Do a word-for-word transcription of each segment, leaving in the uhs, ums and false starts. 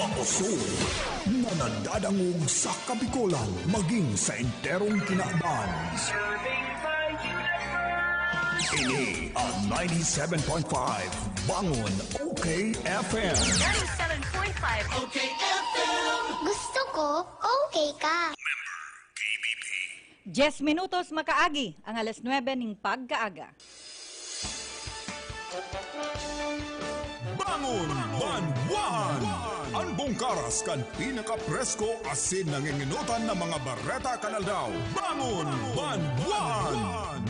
Pakusog na nadadangog sa Kabikolan maging sa enterong kinaban. Ini ang ninety-seven point five Bangon O K F M. Ninety-seven point five O K F M. Gusto ko, okay ka. Diez minutos makaagi ang alas nuebe ning pagkaaga. Bangon Banwaan! An bungkaras kan pinakapresko asin nanginginotan na mga bareta kan aldaw. Bangon Banwaan!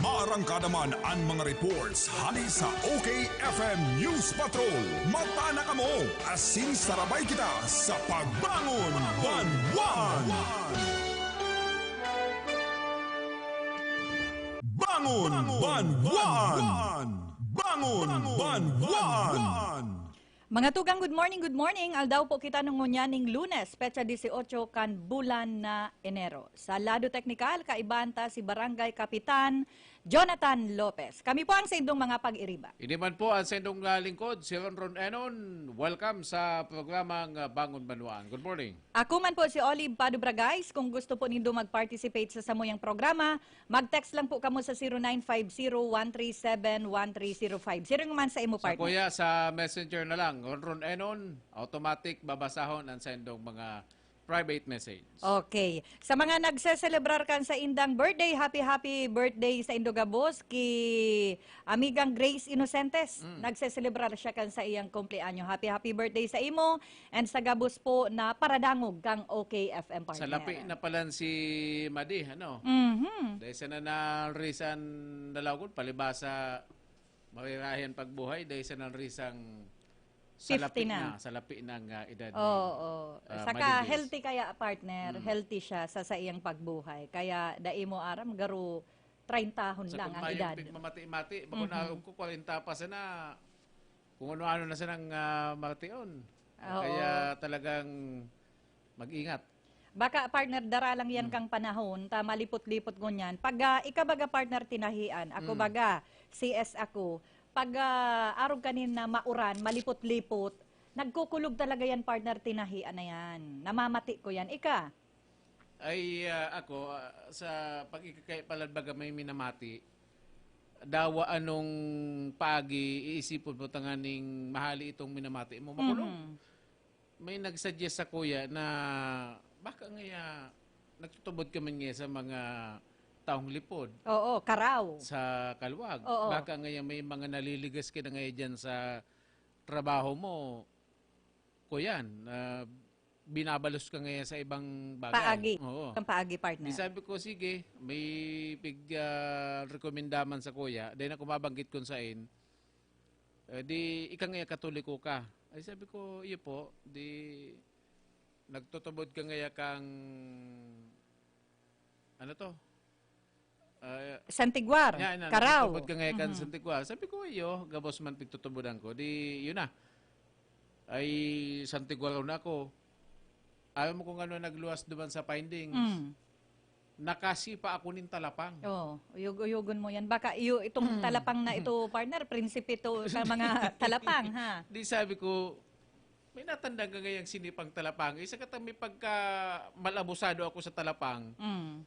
Maarangkada man an mga reports hali sa O K F M News Patrol. Mata na kamo! Asin sarabay kita sa Pagbangon Banwaan! Bangon Banwaan! Bangon Banwaan! Mga tugang, good morning, good morning. Aldaw po kita nung ngunyan ning Lunes, petsa dieciocho kan bulan na Enero. Sa lado teknikal, kaibahan ta si Barangay Kapitan Jonathan Lopez. Kami po ang saindong mga pag-iriba. Ini man po ang saindong ah, lingkod, si Ron Ron Enon. Welcome sa programang ah, Bangon Banwaan. Good morning. Ako man po si Olive Pado Bragais. Kung gusto po nindo mag-participate sa samuyang programa, mag-text lang po kamo sa zero nine five zero one three seven one three zero five. Zero man sa imo, Sa partner. kuya, sa messenger na lang. Ron Ron Enon, automatic, babasahon ang saindong mga private message. Okay. Sa mga nagse-celebrar kan sa indang birthday, happy, happy birthday sa indo gabos ki Amigang Grace Innocentes. Mm. Nagse-celebrar siya kan sa iyang kumpleanyo. Happy, happy birthday sa imo and sa gabos po na paradangog kang O K F M partner. Sa lapi na palan si Madi, ano? Mhm. Dahil sa nanalrisan dalagon, palibasa marirahan pagbuhay, dahil sa nanrisang sa lapi na. na, sa lapi ng ah, edad ni Oo. ah, Saka Madi Grace. healthy kaya partner, Mm. healthy siya sa sa iyang pagbuhay. Kaya dai mo aram garo treyntahon Sa lang kung ang mayong edad. pigmamati-mati, bako Mhm. na ko, kwarenta pa sana. Kung ano-ano na sanang ah, matiyon. Oo. Kaya talagang mag-ingat. Baka partner dara lang yan Hmm. kang panahon ta malipot-lipot ngunyan. Pag ah, ika baga partner tinahian, ako Hmm. baga C S ako. Pag ah, arog kanin na mauran, malipot-lipot, nagkukulog talaga yan partner tinahian na yan. Namamati ko yan. Ika? Ay, ah, ako, ah, sa pag-ikakaya pala baga may minamati, dawa anong pagi iisipon mo tanganing mahali itong minamati mo. Makulong. Mhm. May nag-suggest sa kuya na baka ngaya nagtutubod ka man ngaya sa mga taong lipod. Oo, karaw. Sa kalwag. Oo. Baka ngaya may mga naliligas ka na ngaya dyan sa trabaho mo. Kuyan, ah, binabalos ka ngaya sa ibang bagay. Paagi. Oo. Ang paagi, partner. Di sabi ko, sige, may pig, ah, rekomenda man sa kuya. Dahil na kumabanggit kung sain, eh, di ika ngaya katoliko ka. Ay sabi ko, iyo po, di nagtutubod ka ngaya kang, ano to? Ah, Santiguar, yan, yan, Karaw. Nagtutubod ka ngaya kan Mhm. Santiguar. Sabi ko, iyo, gabos man pigtutubodan ko. Di, yun na. Ay, Santiguar na ako. Alam mo kung ano nagluwas duman sa findings? Mm. Nakasipa ako nin talapang. Oh, uyog-uyogon mo yan. Baka iyo, itong talapang na ito, partner, prinsipe to sa mga talapang, ha? Di sabi ko, may natandang ka ngayang sinipang talapang. Isa ka may pagka malabusado ako sa talapang. Mm.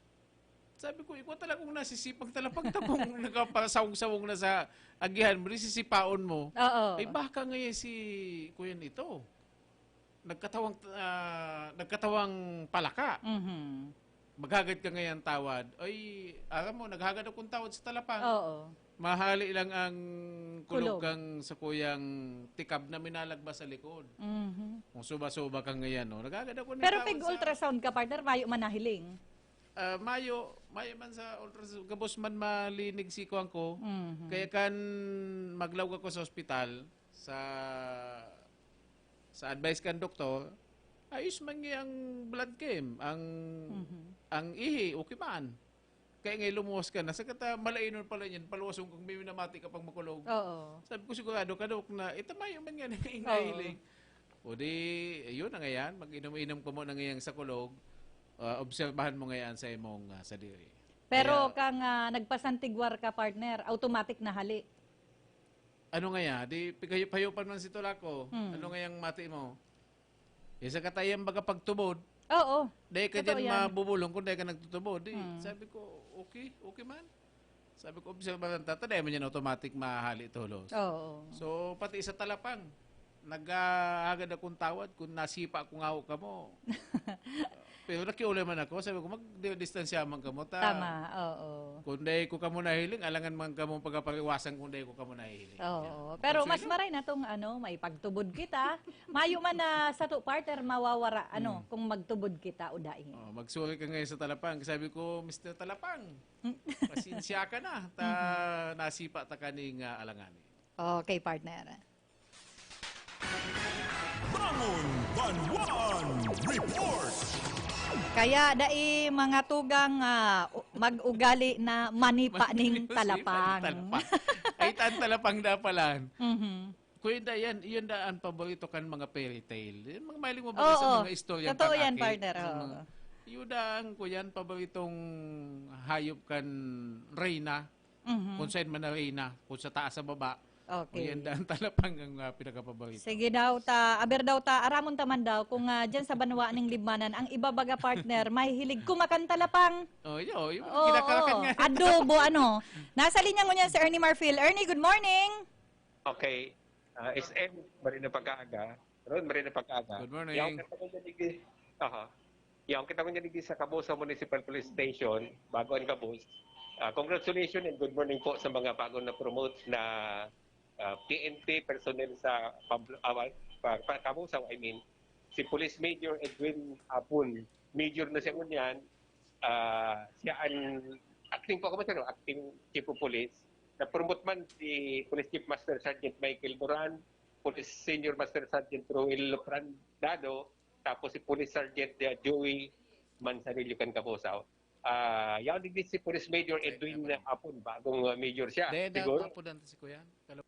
Sabi ko, ikaw talagang nasisipang talapang tapong nakapasawong-sawong na sa agihan mo, di sisipaon mo. Oo. Ay, baka ngayon si Kuya nito. nagkatawang ah, nagkatawang palaka. Mhm. Maghagad ka ngayon tawad. Ay, alam mo, naghagad akong tawad sa talapang. Oo. Mahali lang ang kulog Kulog. kang sa kuyang tikab na minalagbas sa likod. Mhm. Kung suba-suba ka ngayon, no? Naghagad ako ng Pero tawad pig sa ultrasound ka, partner, mayo man nahiling. Ah, mayo, mayo man sa ultrasound. Gabos man malinig si kuwan ko. Mhm. Kaya kan maglaog ako sa ospital, sa sa advice kan doktor, ayos man nga ang blood chem, ang Mhm. ang ihi, okay man. Kaya nga lumuwas ka na, sa kata malainon pala niyan, paluwason kang may minamati ka pang makulog. Oo. Sabi ko, "Sigurado ka, Dok, na itamayo man nga na Oo. Hiling." O di, yun na ngayon, mag-inom-inom ka muna ngayon sa kulog, ah, obserbahan mo ngayon sa imong ah, sadiri. Pero Kaya- kang ah, nagpasantigwar ka, partner, automatic na hali. Ano ngaya? Di pighayo-hayopan man si Tolako. Hmm. Ano ngayang mati mo? Isa ka tayo yung baga pagtubod. Oo. Dahil ka Totoo dyan yan. Mabubulong kung dahil ka nagtutubod. Di, Hmm. Sabi ko, okay, okay man. Sabi ko, obserbahan ta, ta, dahil man yan automatic mahali tolos. Oo. So, pati sa talapang, naghahagad akong tawad kung nasipa ko nga ako kamo. Pero nakiulay man ako, sabi ko, magdistansya man kamo. Ta, Tama, oo. Kung dahil ko kamo nahiling, alangan man kamo pagkapariwasan kung dahil ko kamo nahiling. Oo. Pero mas maray na tong ano, may pagtubod kita. Mayo man na sa to partner mawawara ano Hmm. kung magtubod kita o dai. Oh, magsuri ka ngayon sa Talapang. Sabi ko, Mister Talapang, pasensya ka na. Ta, nasipa ta kaning ah, alangani. Okay, partner. Bangon Banwaan Report. Kaya dai mga tugang ah, u- mag-ugali na manipa ning Manipa talapang. ning talapang. Ay, tan talapang na pala. Mhm. Kuya Inda, yan, yun da ang paborito kan mga fairy tale. Yung mga mahiling mo ba sa Oo. mga istorya Totoo yan, pang-aki? partner. Yung Oo. mga- Yun da ang, kuyan, paboritong hayop kan reyna. Mhm. Kung saan man na reyna, kung sa taas, sa baba. Okay. Kuyan da ang talapang ang ah, pinakapaborito. Sige daw ta, aber daw ta, aramon ta man daw kung ah, dyan sa banwa ning Libmanan, ang iba baga partner, mahihilig kumakan talapang. Oh, yo, yung Oo, kinakarakan oo. nga. Adobo, ano. Nasa linya ngunyan si Ernie Marfil. Ernie, good morning. Okay. Ah, S M, marina pagkaaga. Ron, marina pagkaaga. Good morning. Yaon kita ko dyan, Aha. Yaon kita ko dyan sa Cabusao Municipal Police Station, bago ang Cabus. Ah, congratulations and good morning po sa mga bagong na-promote na ah, P N P personnel sa Pablo, ah, pa, pa, Cabusao, I mean, si Police Major Edwin Apun. Major na siya ngunyan. Ah, siya ang acting po ako, sir, acting chief of police. Na-promote man si Police Chief Master Sergeant Michael Moran, Police Senior Master Sergeant Roel Prandado, tapos si Police Sergeant uh, Joey Manzanillo kan Cabusao. Ah, yaon digdi si Police Major Edwin Apun, bagong uh, major siya. Dahil Siguro. Daw po dante si Kuya. Kalo-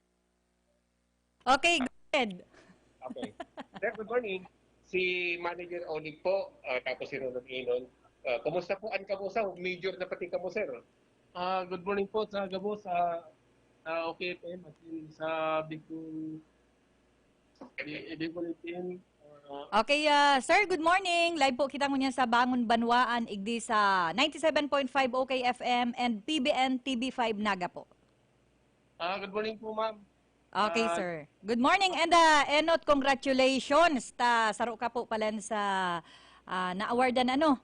Okay, go ahead. Okay. Sir, good morning. Si Manager Onig po, ah, tapos si Ronald Inon. Ah, kumusta po ang Cabusao? Major na pati kamo, sir. Ah, good morning po sa Gabos, sa, sa O K F M, at yun sa Bicol, Bi- Bicol F M. Ah, Okay, ah, sir, good morning. Live po kita ngunyan sa Bangon Banwaan, igdi sa ninety-seven point five O K F M and P B N T V five Naga po. ah, good morning po, ma'am. Okay, Ah, sir. Good morning and ah, Enot, congratulations. Ta saro ka po palan sa ah, na-awardan ano.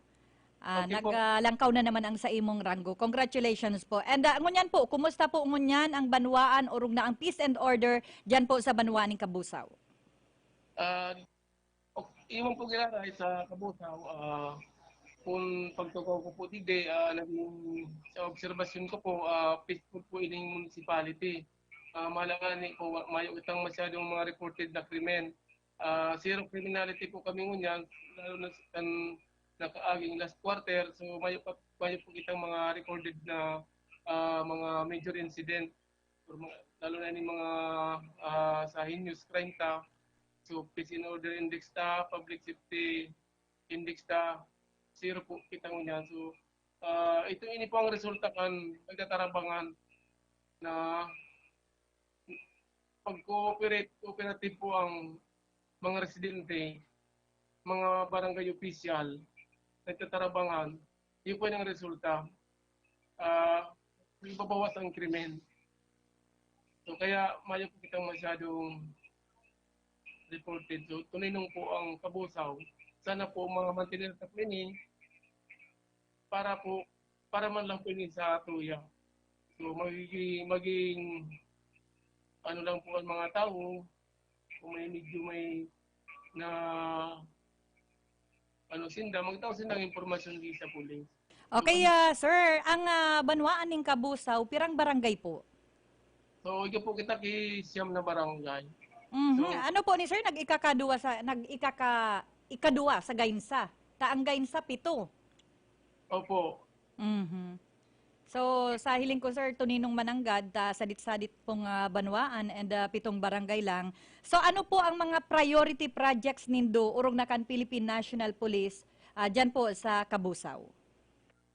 Ah, Okay po. Naglangkaw na naman ang sa imong ranggo. Congratulations po. And ah, ngunyan po, kumusta po ngunyan ang banwaan, orog na ang peace and order diyan po sa banwaan ning Cabusao? Ah, ok- iwan po giraray sa Cabusao, ah, kung pagtukaw ko po digdi, ah, naging sa obserbasyon ko po, ah, peaceful po ining municipality. Ah, mahalangani po, wa- mayo itang masyadong mga reported na krimen. Ah, zero criminality po kami ngunyan, lalo na sa kan nakaaging last quarter. So, mayo, pa, mayo po kitang mga recorded na ah, mga major incident, or mga, lalo na yung mga ah, sa heinous crime ta. So, peace and order index ta, public safety index ta, zero po kita ngunyan. So, ah, ito ini po ang resulta kan nagtatarabangan na pag-cooperate, cooperative po ang mga residente, mga barangay official, nagtatarabangan, yun po yung resulta. Ah, ibabawas ang krimen. So, kaya mayo po kitang masyadong reported. So, tuninong po ang Cabusao. Sana po mga mantinir na po ini para po, para man lang po ini sa tuya. So, magiging, maging ano lang po ang mga tao, kung may medyo may na ano sinda, magtao sinda ng impormasyon di sa pulis. Okay, ah, sir, ang ah, banwaan ning Cabusao, pirang barangay po? So, ika po kita kay siyam na barangay. Mhm. So- Ano po ni sir, nag-ikakadua sa nag-ikaka ikadua sa Gainsa. Ta ang Gainsa pito. Opo. Mhm. So, sa hiling ko, sir, tuninong mananggad, ta sadit-sadit pong ah, banwaan and ah, pitong barangay lang. So, ano po ang mga priority projects nindo, orog na kan Philippine National Police, ah, dyan po sa Cabusao?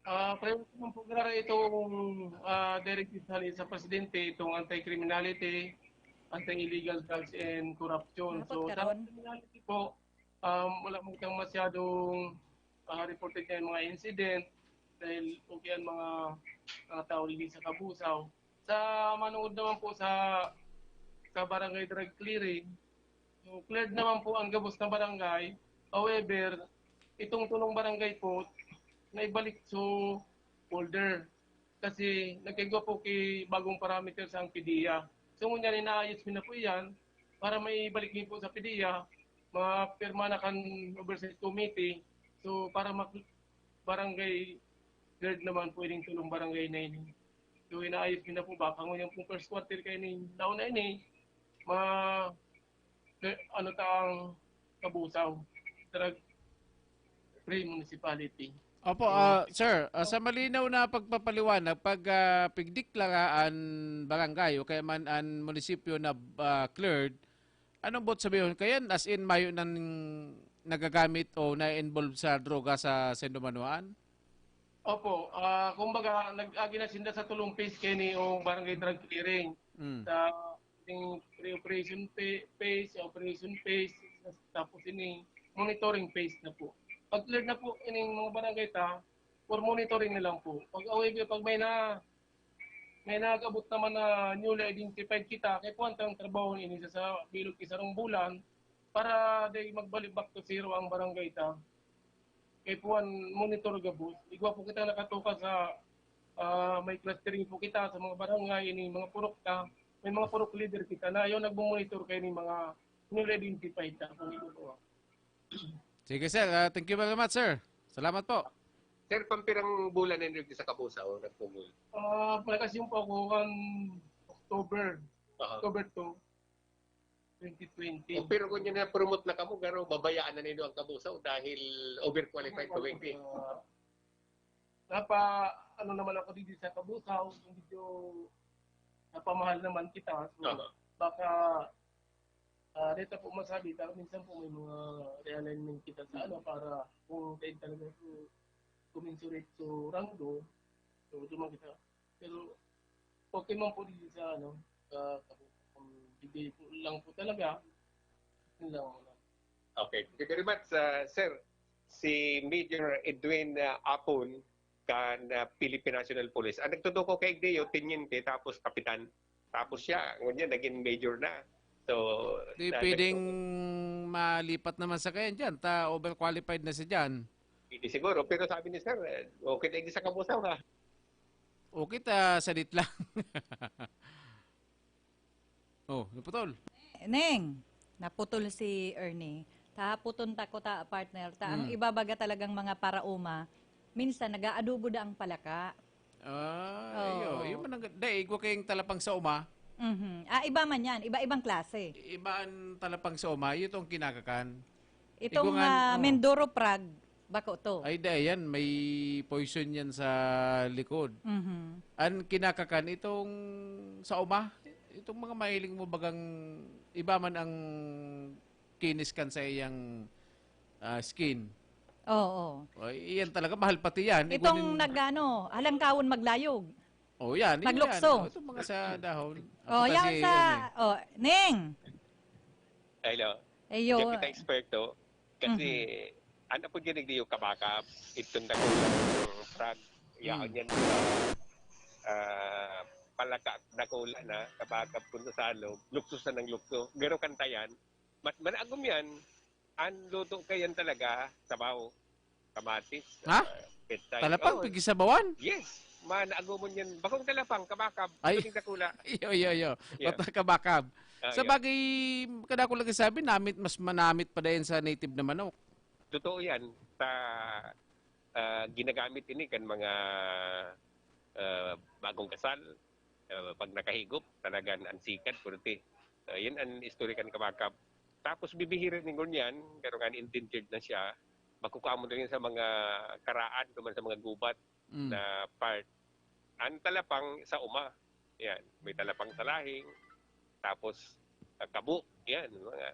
Ah, priority naman po nila itong ah, directive sa, sa presidente, itong anti-criminality, anti-illegal drugs and corruption. Dapat So, sa karon. criminality po, Um, wala mo kitang masyadong, ah, reported na yung mga incident dahil okay ang mga, mga tao dito sa Kabusaw. Sa manood naman po sa, sa barangay drug clearing, so cleared naman po ang gabos na barangay. However, itong tulong barangay po, naibalik sa folder. Kasi nagkaigwa po ki bagong parameter sa ang PDEA. So, ngunyan, inaayos mi na po iyan para maibalik mi po sa PDEA, mapirma na kan oversight committee. So, para mak-, barangay cleared naman po ining tulong barangay na ini. So, inaayos mi na po. Baka ngunyan pong first quarter kayo ni taon na ini, ma-, eh, ano ta ang Kabusaw, drug-free municipality. Opo, So, ah, sir, ah, sa malinaw na pagpapaliwanag, pag, ah, pigdeklara an barangay o kaya man an munisipyo na, ah, cleared, anong boot sabihon? Kaya as in mayo nang nagagamit o na-involve sa droga sa Sendo Manuan? Opo, ah, kumbaga, nag-agi na sinda sa tulong phase kay ni yung barangay drug clearing. Mm. Sa yung pre-operation pa-, phase, operation phase, tapos ini monitoring phase na po. Pag clear na po ining mga barangay ta, for monitoring na lang po. Pag away, pag may na, may nag-abot naman na newly identified kita, kay kuwan tang trabaho ini sa, sa bilog ki sarong bulan para di magbalik back to zero ang barangay ta. Kay kuwan, monitor gabos. Igwa po kita nakatuka sa, ah, may clustering po kita sa mga barangay, ini mga purok ta. May mga purok leader kita na yun nagmo-monitor kay ni mga newly identified ta. Kung ito po. Sige, sir. Ah, thank you very much, sir. Salamat po. Sir, pampirang bulan na nyo sa Kabusaw, nagpugol? Ah, malakas yung po ako ang October. Aha. October two, twenty twenty. O, pero kung yun na promote na kamo, garo, babayaan na ninyo ang Kabusaw dahil overqualified ko, Wengki. Ah, napa, ano naman ako dito sa Kabusaw, medyo napamahal naman kita. So, Aha. baka, ah, dito po masabi, ta-, minsan po may mga realignment kita sa ano, para kung kayo talaga po commensurate to rango, so, duman kita. Pero okay man po dito sa ano, sa, um, bigay po lang po talaga. Yun lang. Okay, thank you very much, uh, sir. Si Major Edwin, uh, Apon, kan, uh, Philippine National Police. Ang nagtutuko kay Deo, teniente, tapos kapitan. Tapos siya, ngunyan, naging major na. So, Di na-, pwedeng nagtutuko. Malipat naman sa kanya dyan, ta overqualified na siya dyan. Hindi siguro, pero sabi ni sir, eh, okay na yung sa Kabusaw, ha? Okay ta, sadit lang. Oh, naputol. Neng, naputol si Ernie. Tahaputon ta ko ta, partner. Ta, ang Hmm. ibabaga talagang mga paraoma, minsan nag-aadobo da ang palaka. Ah, Oo. iyo. Yung manang, dai, igwa kayong talapang sa uma. Mhm. Ah, iba man yan. Iba-ibang klase. Iba ang talapang sa uma. Yun itong kinakakan. Itong, Igwa nga, ah, oh. Mindoro Prague, bako to. Ay, dai yan. May poison yan sa likod. Mhm. Ang kinakakan, itong sa uma, itong mga mahiling mo bagang iba man ang kinis kan sa iyang, ah, skin. Oo. O, iyan talaga, mahal pati yan. Itong Igunin nag-ano, halangkawon maglayog. Oh, yan, yun Maglukso. yan. Oh, itong mga sa dahon. Oh, Ako yan kasi, sa, ano eh. oh, Ning. Hello. Ayo. Di kita eksperto. Kasi, Mhm. ano po dyan, nagdiyo kabakab, itong dakulang frog, yaon Mm. yan sa, ah, palaka, dakula na, kabakab kung sa salog, lukso sa nang lukso. Pero kantayan, mat-, managom yan, ang luto kayan talaga, sabaw, kamatis, Ha? ah, pechay. Talapang, Oo. pigisabawan? Yes. Managomon yan. Bakong talapang, kabakab, Ay. Tuling dakula. Iyo, iyo, iyo. Yeah. Bata kabakab. Ah, Sa yun. bagay, kada ko lagi sabi, namit, mas manamit pa dayon sa native na manok. Totoo yan. Sa, ah, ginagamit ini kan mga, ah, bagong kasal, ah, pag nakahigop, talagan ang sikad, pwerte. Ah, yan ang istorya kan kabakab. Tapos bibihira ni ngunyan, pero nga endangered na siya, makukuha mo din sa mga karaan, duman sa mga gubat Mm. na part. Ang talapang sa uma, yan, may talapang sa lahing, tapos, ah, kabo, yan, mga,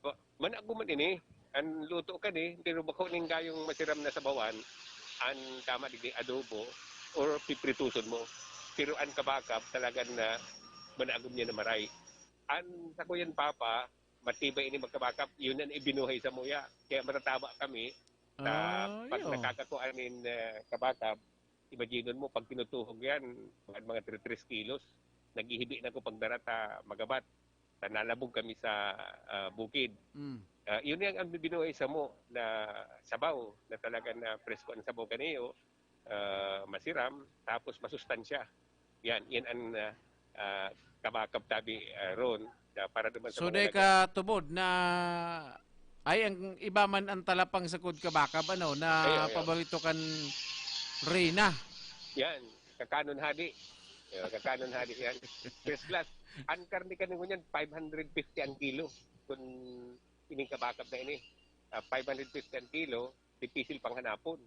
ba-, managom man ini, ang luto kani, pero bako ning gayong masiram na sabawan, ang tama digdi adobo, or piprituson mo. Pero ang kabakab, talagan na managom niya na maray. Ang sakuyan papa, matibay ini magkabakab, yun ang ibinuhay sa muya. Kaya matataba kami sa Ah, pag iyo. nakakakuha nin, ah, kabakab. Imagine mo, pag tinutuhog yan, mga, mga three, three kilos. Naghihibi na ko pagdara ta magabat. Ta nalabog kami sa, ah, bukid. Mm. Ah, yun yung ang bibinuhay sa mo na sabaw na talaga na presko ang sabaw kaniyo, ah, masiram, tapos masustansya. Yan, yan ang, ah, ah, kabakab tabi, ah, ron, na para duman sa So, mga day nag- ka tubod na, ay, ang iba man ang talapang sagkod kabakab, ano, na Ay, ay, ay. paborito kan Reyna. Yan, kakanon hadi. Yan, kakanon hadi yan. First class. Ang karne ka ngunyan, five hundred fifty ang kilo. Kung ining kabakab na ini, ah, five hundred fifty ang kilo, dipisil pang hanapon.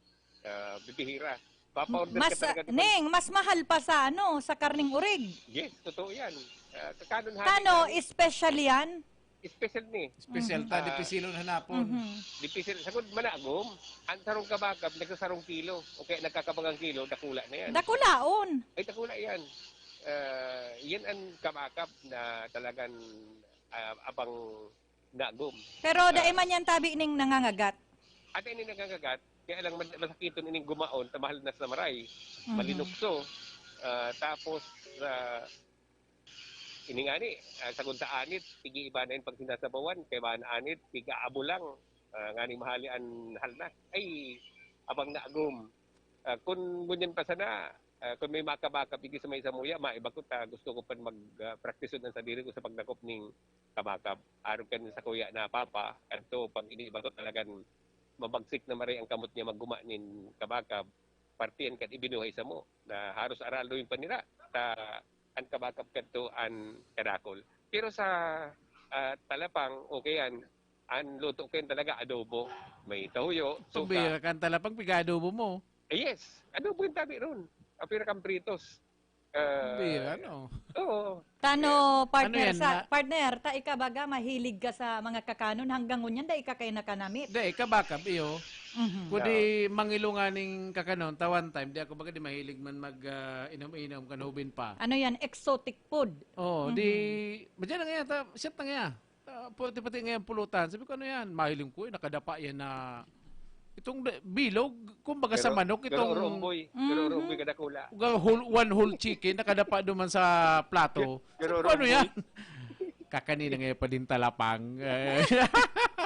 Ah, bibihira. Papa-order Mas, ka talaga ah, naman. Neng, mas mahal pa sa ano, sa karneng urig. Yes, totoo yan. Ah, kakanon hadi Tano, yan. Special yan? Special ni. Special Mhm. ta, Ah, dipisilon hanapon. Mhm. Dipisil. Sagod managom, ang sarong kabakab, nagsasarong kilo. O kaya nagkakabagang kilo, dakula na yan. Dakulaon. Ay, dakula yan. Ah, yan ang kabakab na talagang, ah, abang nagom. Pero Ah. dai man yan tabi ning nangangagat. At ini nangangagat, kaya lang mas-, masakiton ining gumaon, ta mahal na sa maray. Mhm. Malinukso. Ah, tapos, ah, ini nga ni, ah, sagod sa anit, pigi iba na yun pag sinasabawan, kaya ba na anit, piga abo lang, ah, nga ni mahali an halnas. Ay, abang naagom. Ah, kun ngunyan pa sana, ah, kun may makabakab, pigi sa may samuya, maiba ko ta, gusto ko pa mag, ah, praktisun ang sadiri ko sa pagdakop ning kabakab. Arog kan sa kuya na papa, kanto, pag iniba ko talagang mabagsik na maray ang kamot niya magguma nin kabakab, parte yan kan ibinuhay sa mo, na haros aralo yung panira, ta an kabakab kadto an kadakol. Pero sa, ah, talapang, okay yan. An luto ko yan talaga, adobo. May toyo, suka. Pambira kan talapang, piga-adobo mo. Eh, yes, adobo yung tabi ron. Ang pira kang pritos. Ah, Pambira, no? Oo. Tano, Ano partner, yan, sa, na- partner, ta ika baga, mahilig ka sa mga kakanon, hanggang ngunyan, da ika kayo nakanamit. Da, ika baka, iyo. Mhm. Kundi Yeah. mangilo nga ning kakanon, ta one time, di ako baga di mahilig man mag, ah, inom-inom kan hubin pa. Ano yan? Exotic food. Oo, di, Mhm. madyan na nga yata, shot na nga. Ah, pati, pati nga yung pulutan. Sabi ko, "Ano yan?" Mahiling ko, eh, nakadapa yan na itong da-, bilog, kumbaga sa Pero, manok, pero itong urumboy. Pero Mhm. urumboy kadakula. Uga whole, one whole chicken, nakadapa duman sa plato. Pero Sabi ko, "Ano urumboy. yan?" Kakanina ngayon pa din talapang. Eh,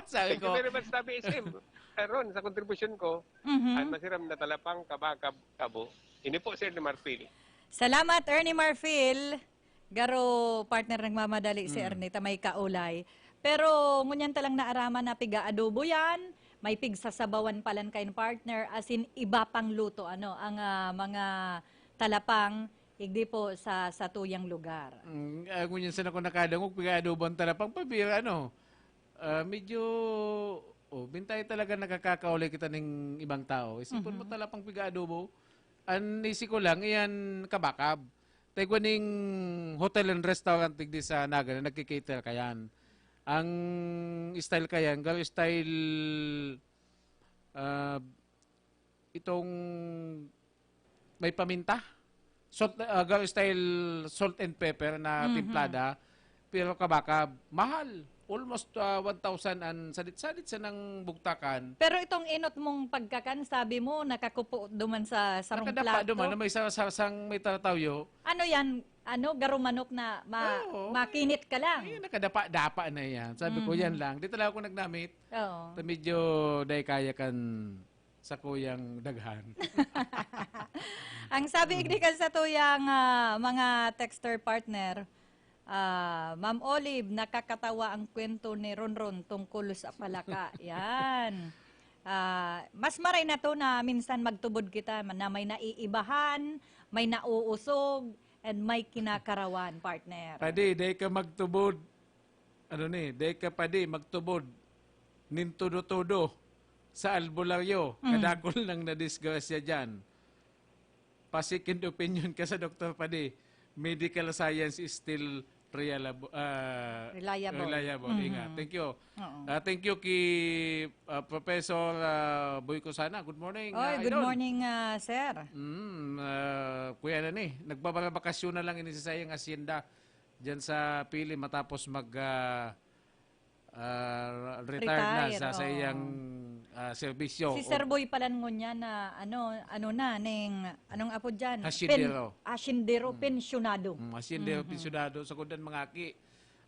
sabi Thank you ko, very much, Tabi S M. Ah, Ron, sa kontribusyon ko, Mhm. ang masiram na talapang, kabakab, kabo. Ini po, Sir Marfil. Salamat, Ernie Marfil. Garo, partner, nagmamadali si Mm. Ernie, ta may kaulay. Pero ngunyan ta lang naaraman na piga-adobo yan, may pigsasabawan palan kain, partner, as in, iba pang luto, ano, ang, ah, mga talapang, igdi po sa, sa tuyang lugar. Mm, ah, ngunyan sana ko nakadangog, piga-adobo ang talapang, pabira, ano, ah, medyo, oh, bintay talaga nakakakaulay kita ning ibang tao. Isipon mo Mhm. talapang piga-adobo, an isi ko lang, iyan kabakab. Ta igwa ning hotel and restaurant digdi sa Naga na nagki-cater kayan. Ang style kayan, garo style, ah, itong may paminta. Salt, ah, garo style salt and pepper na Mhm. timplada. Pero kabakab, mahal. Almost, ah, one thousand an sadit-sadit sanang bugtakan. Pero itong enot mong pagkakan, sabi mo, nakakupo duman sa sarong Nakadapa plato. duman na may sa-, sa-, sang may taratawyo. Ano yan? Ano, garo manok na ma-, Oo, makinit ka lang? Ay, nakadapa-dapa na yan. Sabi ko, Mhm. "Yan lang." Di talaga ako nagnamit. Oo. Ta medyo dai kaya kan sa kuyang daghan. Ang sabi igdi kan sa tuyang, ah, mga texter partner, ah, Ma'am Olive, nakakatawa ang kwento ni Ronron tungkol sa palaka. Yan. Ah, mas maray na to na minsan magtubod kita na may naiibahan, may nauusog, and may kinakarawan, partner. Padi, dai ka magtubod. Ano ni, dai ka padi magtubod nin todo-todo sa albularyo, Mm. kadakol nang nadisgrasya diyan. Pa-second opinion ka sa doktor padi. Medical science is still reliable, ah, Reliable. reliable. Mhm. Ingat. Thank you. Oo. Ah, thank you ki, ah, Professor, ah, Boy Cosana. Good morning, Oy, ah, good Idol. morning, ah, sir. Mm, ah, Kuya Nani, nagbabalabakasyon na lang ini sa sayang asyenda diyan sa Pili matapos mag, ah, ah, retired na Retire, sa, sa oo. iyang, ah, serbisyo. Si O Sir Boy pala ngunyan na, ano, ano na, ning, anong apo dyan? Hasyendero. Pen-, hasyendero, Mm. pensyonado. Mm, hasyendero, Mhm. pensyonado. Sa kudan mga aki,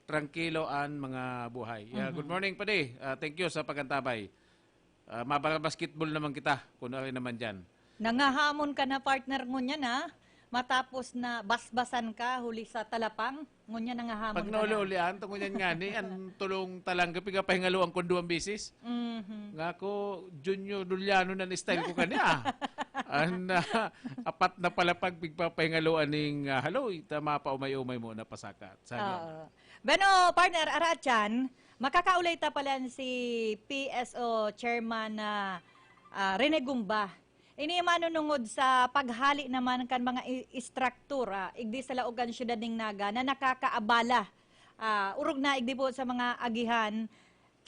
trangkilo an mga buhay. Yeah, good Mhm. morning, padi. Ah, thank you sa pag-antabay. Ah, mabarabasketball naman kita, kung ari naman dyan. Nangahamon ka na, partner, ngunyan, ha? Matapos na basbasan ka huli sa talapang, ngunyan nangahamon Pag ka na. Nauli-ulian, to ngunyan nga ni, ang tulong talangga, pigapahingaloan ko duwang beses. Mhm. Nga ako, Junior Duliano na style ko kanya. Ang, ah, apat na palapag, pigpapahingaloan ning, ah, haloy, tama pa, umay-umay mo, napasakat. Sabi. Oo. Bueno, partner, ara atyan, makakaulay ta palan si P S O Chairman na, ah, Rene Gumba. Ini manunungod sa paghali naman kan mga i-, istruktura, igdi sa laog kan siyudad ning Naga na nakakaabala. Ah, orog na igdi po sa mga agihan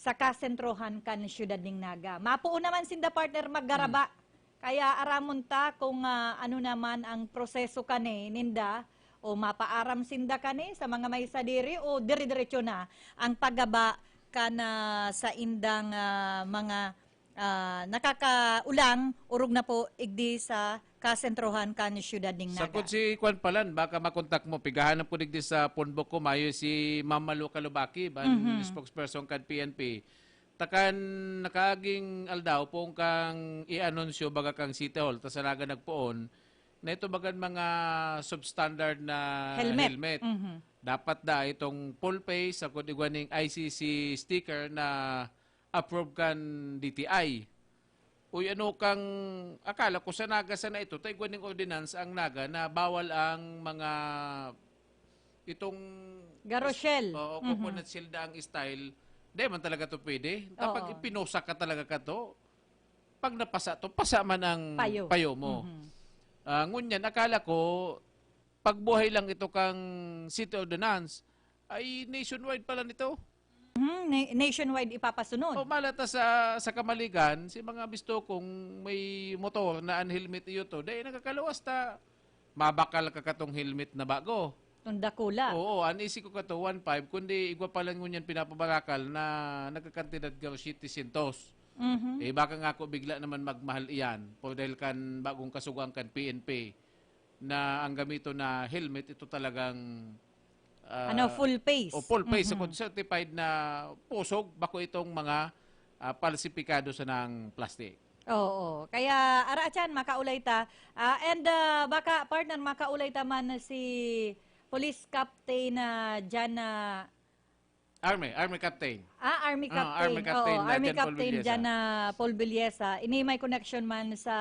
sa kasentrohan kan siyudad ning Naga. Mapoon naman sinda, partner, maggaraba. Hmm. Kaya aramon ta kung, ah, ano naman ang proseso kani ninda o mapaaram sinda kani sa mga may sadiri o dire-diretso na ang paggaba kan, ah, sa indang, ah, mga, ah, nakakaulang orog na po igdi sa kasentrohan kan siyudad ning Naga. Sakod si Kwan Palan, baka makontak mo. Pigahanan po digdi sa Punbok ko, mayo si Ma'am Malu Kalubaki, ban Mhm. spokesperson kan P N P. Takan nakaaging aldaw, poon kang i-anunsyo baga kang City Hall, ta sa Naga nagpoon, na ito bagan mga substandard na Helmet. helmet. Mhm. Dapat da itong full face, sakod igwa ning I C C sticker na approve kan D T I. Uy, ano kang, akala ko sa Naga sana ito, ta igwa ning ordinance ang Naga na bawal ang mga itong Garo shell. Oo, Mhm. coconut shell da ang style. Di man talaga to pwede. Kapag Oo. ipinosa ka talaga ka to, pag napasa to, pasa man ang Payo. payo mo. Mhm. Ah, ngunyan, akala ko, pagbuhay lang ito kang city ordinance, ay nationwide pala nito. Mhm, na-, nationwide ipapasunod. O, malata sa, sa Kamaligan, si mga bisto kung may motor na an helmet iyo to, dahil nakakaluwas ta, mabakal ka katong helmet na bago. Itong dakula. Oo, an isi ko kato, one five, kundi igwa pa lang ngunyan pinapabarakal na nagkakantidad garo siyete syentos. Mhm. Eh, baka nga ako bigla naman magmahal iyan, por dahil kan bagong kasugoan kan P N P na ang gamito na helmet, ito talagang, ah, Ano, full face. o full face, Mhm. kung certified na pusog, bako itong mga, ah, palsipikado sa nang plastic. Oo. Kaya, ara, atyan, makaulay ta. Ah, and, ah, baka, partner, makaulay ta man si Police Captain, ah, Jan, ah, Army, Army Captain. Ah, Army Ah, Captain. Army Captain Oo, na Army Jan Paul Captain Villesa. Jan, ah, Paul Villesa. Ini may connection man sa,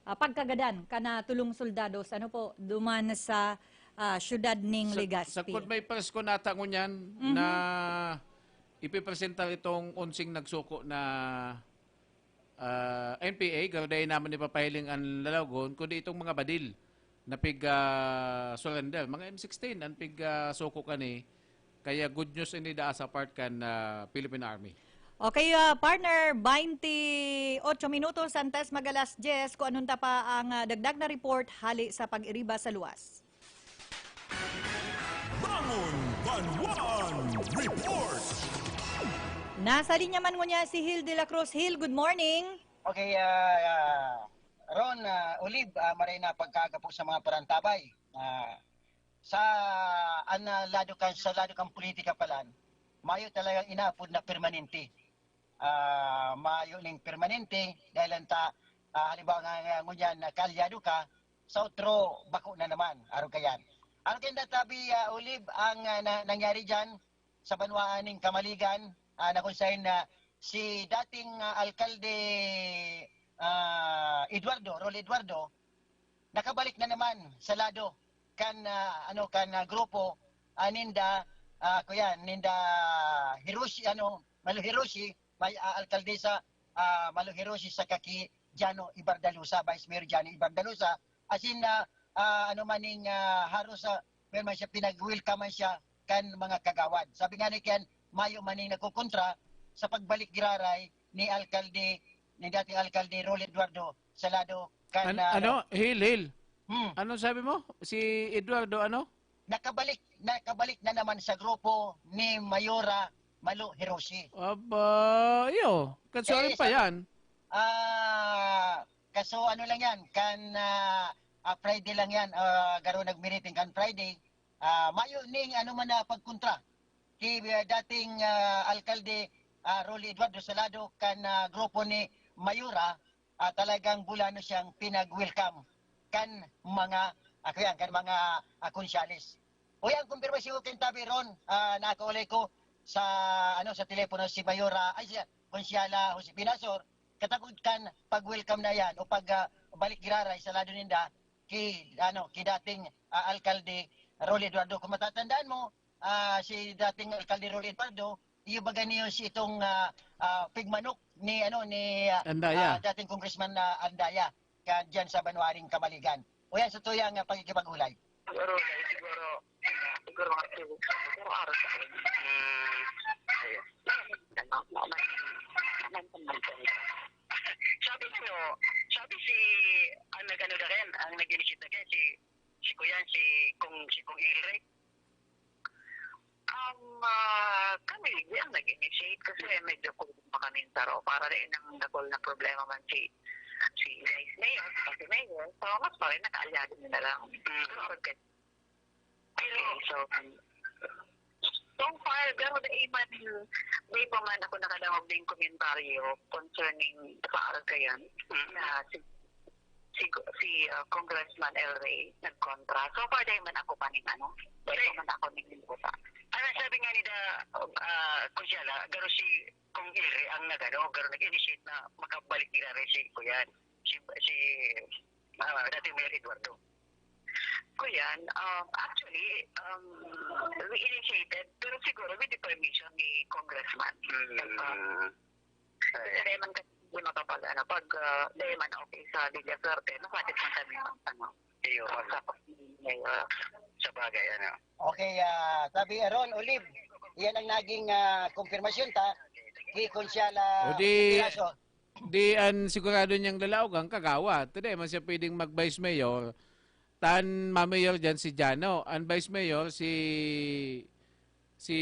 ah, pagkagadan kana tulong soldados, ano po, duman sa, ah, siyudad ning Sa, Legazpi. Sa kung may press ko nata ngunyan Mhm. na ipipresentar itong onseng nagsuko na ah, N P A, garo dai naman ipapahiling an lalawagon, kundi itong mga badil na pig, ah, surrender. Mga M sixteen an pig, ah, suko kani. Kaya good news ini daa sa part kan, ah, Philippine Army. Okay, ah, partner, baynte otso minutos antes mag alas dyes. Kung anong ta pa ang, ah, dagdag na report hali sa pag-iriba sa luwas. Bangon Banwaan Report. Nasa linya man ngunyan si Hil de la Cruz. Hil, good morning. Okay, ah, ah, Ron, ah, Olive, ah, maray na pagkagapo sa mga parantabay. Ah, sa, an, ah, lado kan, sa lado kan politika palan, mayo talagang inaapod na permanente. Ah, mayo ning permanente, dahil lang ta, ah, halimbawa nga, nga ngunyan, na kaalyado ka, sa otro, bako na naman, arog kayan. Arog kayan, Databi, ah, Olive, ang, ah, na, nangyari dyan sa banwaan ning Kamaligan, ah, na kung saan, ah, si dating, ah, alkalde, ah, Eduardo, Rol Eduardo, nakabalik na naman sa lado kan, ah, ano, kan, ah, grupo, ah, ninda, ah, kuya, ninda Hiroshi, ano, Malo Hiroshi, may, ah, alkaldesa, ah, Malo Hiroshi, saka ki Jano Ibardalusa, Vice Mayor Jano Ibardalusa. As in, ah, ah, ano man ning, ah, haros, ah, meron man siya, pinag-welcome man siya kan mga kagawad. Sabi nga ni Ken, mayo man ning nagkukontra sa pagbalik giraray ni alkalde, ni dating alkalde Rol Eduardo sa lado kan, An-, ah, ano? Hil, Hil. Hmm. Anong sabi mo? Si Eduardo, ano? Nakabalik, nakabalik na naman sa grupo ni Mayora Malo Hiroshi. Aba, iyo. Kansuarin Eh, pa sa yan. Ah, kaso ano lang yan, kan, ah, ah, Friday lang yan, ah, garo nagmiriting kan Friday. Ah, mayo ning ano man na pagkontra ki, ah, dating, ah, alkalde, ah, Rolly Eduardo sa lado kan, ah, grupo ni Mayora, ah, talagang bulano siyang pinag-welcome kan mga, ah, kuyan, kan mga, ah, konsyales. Uy, ang kumpirmasyon ko kin tabi ron, ah, nakaulay ko sa, ano, sa telepono si Mayora, ay, si Konsyala Josefina Sor, katagod kan pag-welcome na yan o pag, ah, balik giraray sa lado ninda ki, ano, ki dating, ah, alkalde Rolly Eduardo. Kung matatandaan mo, ah, si dating alkalde Rolly Eduardo, iyo baga niyo si itong, ah, ah, pigmanok ni, ano, ni, ah, Andaya. ah, dating Congressman na Andaya, ka, dyan sa Banwaring Kamaligan. O yan, sa tuyang, ah, pagkikipag-ulay. Siguro, siguro, siguro, siguro, siguro araw sa akin. Hmm, ayun. Ano, naman, naman, naman, naman. Sabi niyo, sabi si, ang nag-ano na rin, ang nag-initiate na rin, si, si Kuya, si Kong, si Kong Ilre. Um, ah, kami, di ang nag-initiate kasi medyo kulang pa kami sa taro. Para rin ang dakul na problema man si, si Vice Mayor, si Mayor. So, mas pa rin, nakaalyado nila lang. Mm. Pero, okay. Pero, so, so far, pero dai man, dai pa man ako nakadangog ning komentaryo concerning sa Arcayan Mm. na si, si, si, ah, Congressman El Rey nagkontra. So far, dai man ako pa ning ano, dai pa man ako ning limuta. Ano sabi nga ni da, ah, Kuya La, garo si Kong Ilre ang nagano, garo nag-initiate na makabalik nila rin si Kuyan, si, si, ah, dating Mayor Eduardo. Kuyan, um, actually, um, we initiated, pero siguro with the permission ni Congressman. Mm. Kasi dai man kasi hindi makapag, ano, pag, ah, dai man okay sa Villafuerte, masakit man kami, ano, Iyo, sa, sa, ah, sa bagay, ano. Okay, ah, sabi Aaron, Olive, iyan ang naging, ah, kumpirmasyon ta ki Konsyala O di, Piraso. Di an sigurado niyang lalaogan, Kagawad. Dai man siya pwedeng mag-vice mayor. Tan mamayor diyan si Jano. An vice mayor si, si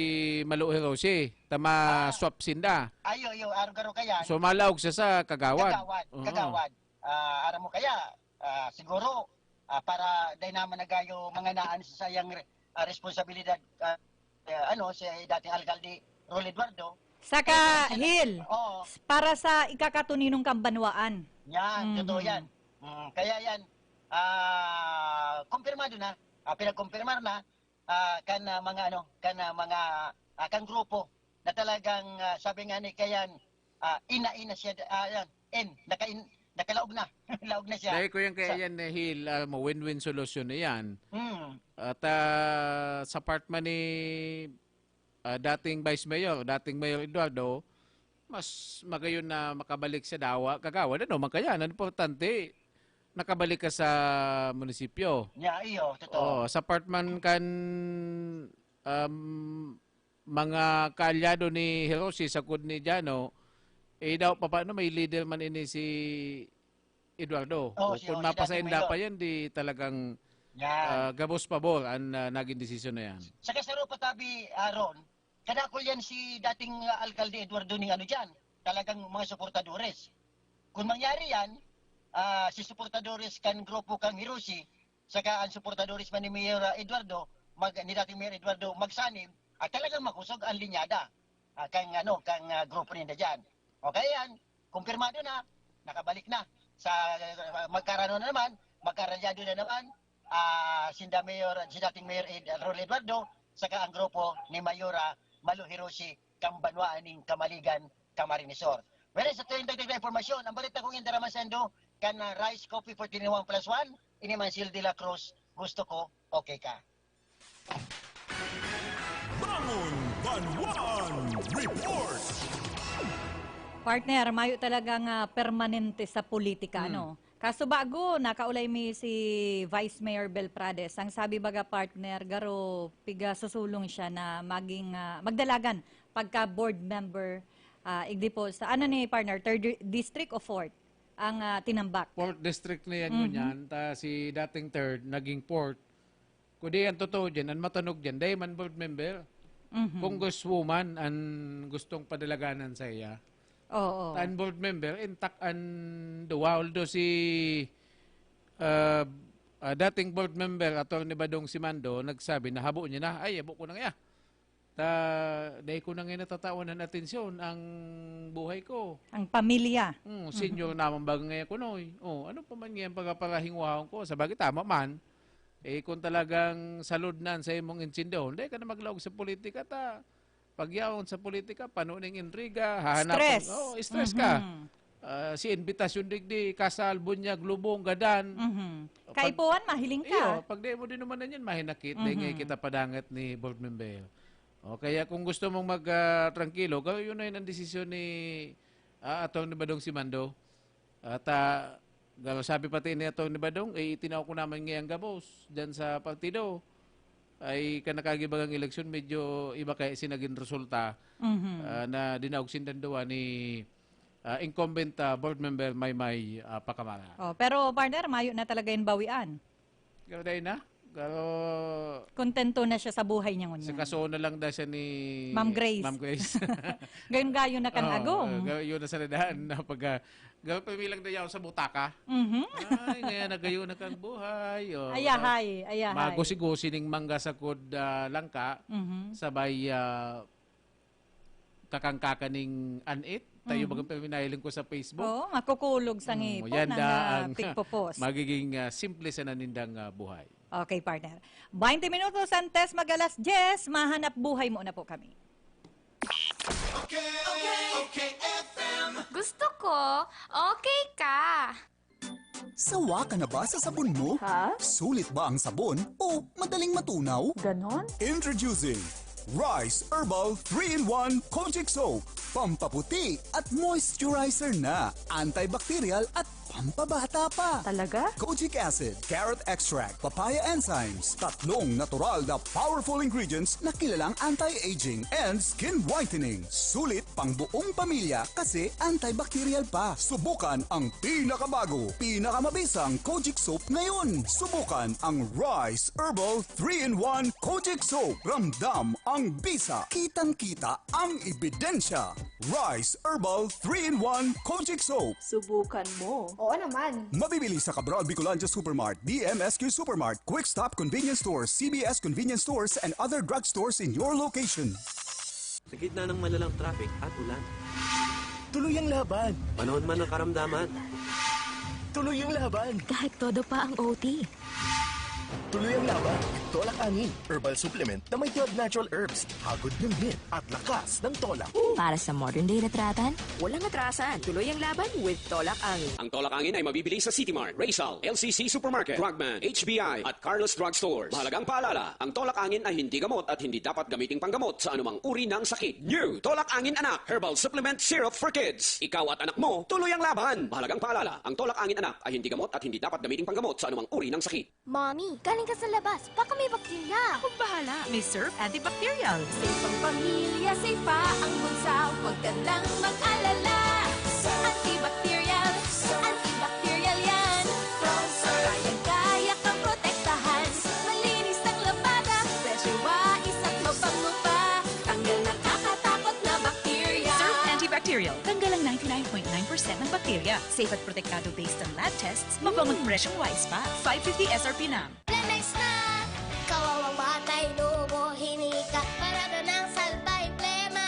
Malo Hiroshi. Ta ma-swap sinda. Ayo, ayo, arog-arog kaya. So, malaog siya sa Kagawad. Kagawad, Oo. Kagawad. Ah, aram mo kaya, ah, siguro, ah, para dai naman nagayo manganaan sa sayang re-, ah, responsabilidad, ah, eh, ano, si dating alkalde Rol Eduardo. Saka, Eh, sino Hil, Oo. s-, para sa ikakatuninong kambanwaan. Yan, Mhm. totoo yan. Mm, kaya yan, ah, kumpirmado na, ah, pinagkumpirmar na, ah, kan, ah, mga ano, kan, ah, mga, ah, kan grupo na talagang, ah, sabi nga ni Kayan, ah, ina-ina siya, ah, yan, in, naka-in, nakalaog na. Laog na siya. Dahil ko yan kaya Sa yan, eh, Hil, alam mo, win-win solution na yan. Hmm. At, ah, sa part man ni, ah, dating Vice Mayor, dating Mayor Eduardo, mas magayon na makabalik sa dawa, Kagawad. Ano man kaya? Ang importante, nakabalik ka sa munisipyo. Ya, iyo, totoo. Oh, sa part man kan, um, mga kaalyado ni Hiroshi, sagkod ni Jano, eh, daw, papaano may leader man ini si Eduardo? Oo, O si, kung si dating mapasainda mayor. pa yan, di talagang, Yan. ah, gabos pabor ang, ah, naging desisyon na yan. Sa kasaro pa tabi, Aaron, kadakol yan si dating, ah, alkalde Eduardo ning ano dyan, talagang mga suportadores. Kung mangyari yan, ah, si suportadores kan grupo kang Hiroshi, saka ang suportadores man ni Mayor, ah, Eduardo, mag-, ni dating Mayor Eduardo, magsanib, at talagang makusog ang linyada, ah, kang, ano, kang, ah, grupo ninda dyan. Okay yan, kumpirmado na, nakabalik na. Sa, ah, magkarano na naman, magkaralyado na naman, ah, sinda Mayor, si dating Mayor Ed-, Rol Eduardo, saka ang grupo ni Mayora Malo Hiroshi, kan banwaan ning Kamaligan, Camarines Sur. Well, sa tuwing dagdag na impormasyon, ang balita kong indaraman sa indo, kan, ah, Rice Coffee for twenty-one plus one, ini man si Sil de la Cruz, gusto ko, okay ka. Bangon Banwaan Report! Partner, mayo talagang, ah, permanente sa politika, Hmm. no? Kaso bago, nakaulay mi si Vice Mayor Belprades. Ang sabi baga, partner, garo, piga susulong siya na maging, ah, magdalagan pagka board member, ah, igdi po sa, ano ni, partner, third di-, district o fourth? Ang, ah, tinambak. Fourth district na yan, Mhm. ngunyan. Ta si dating third, naging fourth. Kundi ang totoo dyan, ang matanog dyan, dai man board member. Mhm. Congresswoman an gustong padalaganan sa iya. Oo. An board member, intak an duwa. Although si ah, ah, dating board member, Attorney Badong Simando, nagsabi na habo niya na, "Ay, habo ko na nga. Ta, dai ko na nga natatawan ng atensyon ang buhay ko." Ang pamilya. Hmm, senior naman ba ngayon kunoy? Oh, ano pa man ngayon pagkaparahingwahon ko? Sa bagay, tama man. Eh, kung talagang salud na sa imong intindihon, dai ka na maglaog sa politika ta. Pag yaon sa politika, pano ning intriga, hahanapan. Stress. Oh, stress ka. Mhm. Ah, si invitasyon digdi, kasal, bunyag, lubong, gadan. Mhm. Pag- Kaipuhan, mahiling ka. Iyo, pag di mo din naman yan, mahinakit, di Mhm. nga kita padangat ni board member. O kaya kung gusto mong mag ah, trangkilo, gawin yun na yun ang desisyon ni ah, Attorney Badong Simando. At ah, galo sabi pati ni Attorney Badong, eh, itinaw ko naman ngayang gabos dyan sa partido. Ay, kan nakagibagang eleksyon, medyo iba kaya si naging resulta Mhm. ah, na dinaog sindanduan ni ah, incumbent ah, board member Maymay ah, Pacamara. Oh, pero partner, mayo na talaga yung bawian. Garo dahil na? Garo Kontento na siya sa buhay niya ngunyan. sa kaso na lang dahil siya ni Ma'am Grace. Ma'am Grace. Gayon-gayon na kan Oo, agom. ah, yun na sa nadaan na pag ah, garo pamilang dayaw sa butaka. Mhm. Ay, ngayon nagayon na kang buhay. Oh, Ayahay, ayahay. Magusi-gusi ning mangga sa kud ah, langka, Mhm. sabay ah, kakangkaka ning anit. Tayo Mhm. bagang paminahiling ko sa Facebook. Oo, makukulog sa Mm, ngipon yan ang na ah, ang pigpupos. magiging ah, simple sa nanindang ah, buhay. Okay, partner. Baynte minutos antes mag alas diyes, mahanap buhay muna po kami. Gusto ko, okay ka. Sawa ka na ba sa sabon mo? Ha? Sulit ba ang sabon o madaling matunaw? Ganon? Introducing Rice Herbal three-in-one Kojic Soap. Pampaputi at moisturizer na. Antibacterial at pampabata pa. Talaga? Kojic acid, carrot extract, papaya enzymes, tatlong natural na powerful ingredients na kilalang anti-aging and skin whitening. Sulit pang buong pamilya kasi antibacterial pa. Subukan ang pinakabago, pinakamabisang Kojic Soap ngayon. Subukan ang Rice Herbal three-in-one Kojic Soap. Ramdam ang bisa. Kitang-kita ang ebidensya. Rice Herbal three-in-one Kojic Soap. Subukan mo. Oo naman. Mabibili sa Cabral Bicolandia Supermart, D M S Q Supermart, Quick Stop Convenience Stores, C B S Convenience Stores, and other drugstores in your location. Sa gitna ng malalang traffic at ulan. Tuloy ang laban. Panahon man ng karamdaman. Tuloy ang laban. Kahit todo pa ang O T. Tuloy ang laban. Tolak angin. Herbal supplement na may twelve natural herbs. Hagod ng hit at lakas ng tolak. Para sa modern day retratan, Walang atrasan. Tuloy ang laban with Tolak Angin. Ang Tolak Angin ay mabibili sa City Mart, Rizal, L C C Supermarket, Drugman, H B I, at Carlos Drug Stores. Mahalagang paalala, ang Tolak Angin ay hindi gamot at hindi dapat gamiting panggamot sa anumang uri ng sakit. New Tolak Angin Anak Herbal Supplement Syrup for Kids. Ikaw at anak mo, tuloy ang laban. Mahalagang paalala, ang Tolak Angin Anak ay hindi gamot at hindi dapat gamiting panggamot sa anumang uri ng sakit. Mommy, galing ka sa labas. Baka may bakterya. Akong bahala. May Surf Antibacterial. Safe ang pamilya, safe pa ang bulsa. Huwag ka nang mag-alala. Antibacterial, antibacterial yan. Kayang-kaya kang protektahan. Malinis ang labada. Fresh, wais at mabango pa. Tanggal na kakatakot na bakterya. Surf Antibacterial. Tanggal ang ninety-nine point nine percent ng bakterya. Safe at protektado based on lab tests. Mabango't presyong wais pa. Five fifty S R P lang. Lamex na! Kawawang bata, inuubo, hinika. Parada ng salbay, plema.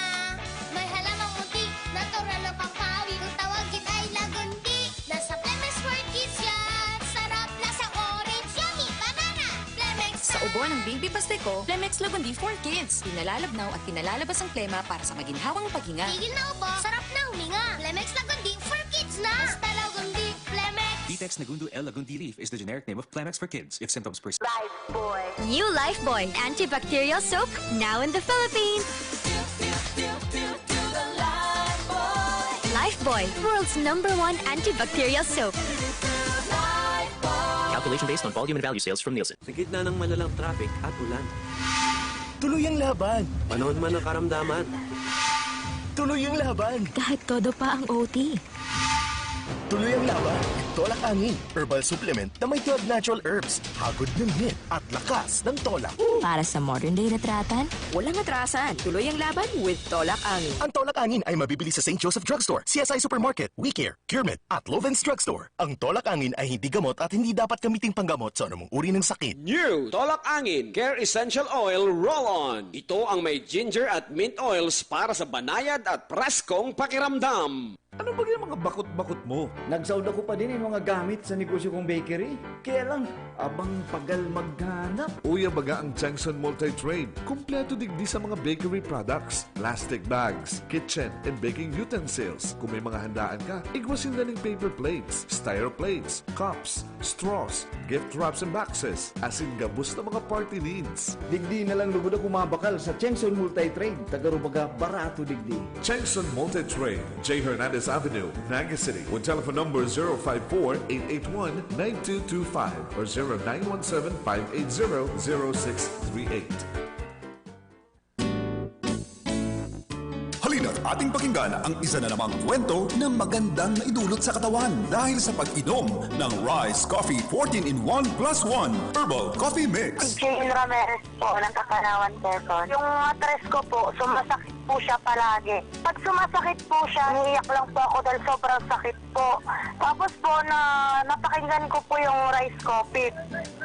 May halamang munti, natural na pampawi. Kung tawagin ay lagundi. Nasa Plemex for Kids yan. Sarap, lasang orange, yummy, banana. Plemex Sa na! ubo ng baby pastiko, Plemex Lagundi for Kids. Pinalalabnaw at pinalalabas ang plema para sa maginhawang paghinga. Tigil na ubo, sarap na huminga. Plemex Lagundi for Kids na! Basta Lagundi, Plemex! Vitex Nagundo L Lagundi Leaf is the generic name of Plemex for kids. If symptoms persist, New Lifebuoy Antibacterial Soap, now in the Philippines. Lifebuoy, world's number one antibacterial soap. calculation based on volume and value sales from Nielsen. Sa gitna ng malalang traffic at ulan. Tuloy ang laban. Panahon man ng karamdaman. Tuloy ang laban. Kahit todo pa ang O T. Tuloy ang laban. Tolak Angin, herbal supplement na may twelve natural herbs, hagod ng hit at lakas ng tolak. Para sa modern day retratan, walang atrasan. Tuloy ang laban with Tolak Angin. Ang Tolak Angin ay mabibili sa Saint Joseph Drugstore, C S I Supermarket, WeCare, Curement, at Lovens Drugstore. Ang Tolak Angin ay hindi gamot at hindi dapat gamiting panggamot sa anumang uri ng sakit. New Tolak Angin Care Essential Oil Roll-On. Ito ang may ginger at mint oils para sa banayad at preskong pakiramdam. Ano ba yung mga bakot-bakot mo? Nagsaod ako pa din yung mga gamit sa negosyo kong bakery. Kaya lang, abang pagal maghanap. Uya baga ang Changson Multi-Trade. Kompleto digdi sa mga bakery products, plastic bags, kitchen and baking utensils. Kung may mga handaan ka, igwa sinda ning paper plates, styro plates, cups, straws, gift wraps and boxes, asin gabos na mga party needs. Digdi na lang lugod ako mabakal sa Chengson Multi-Trade, taga Rubaga, barato digdi. Chengson Multi-Trade, J Hernandez Avenue, Naga City, with telephone number zero five four, eight eight one, nine two two five or zero nine one seven, five eight zero, zero six three eight. Halina't ating pakinggan ang isa na namang kwento na magandang naidulot sa katawan dahil sa pag-inom ng Rise Coffee fourteen in one plus one Herbal Coffee Mix. Jane Ramirez po, ng Kapanawan, Quezon. Yung matres ko po, sumasakit po siya palagi. Pag sumasakit po siya, umiiyak lang po ako dahil sobrang sakit po. Tapos po, na napakinggan ko po yung rice coffee.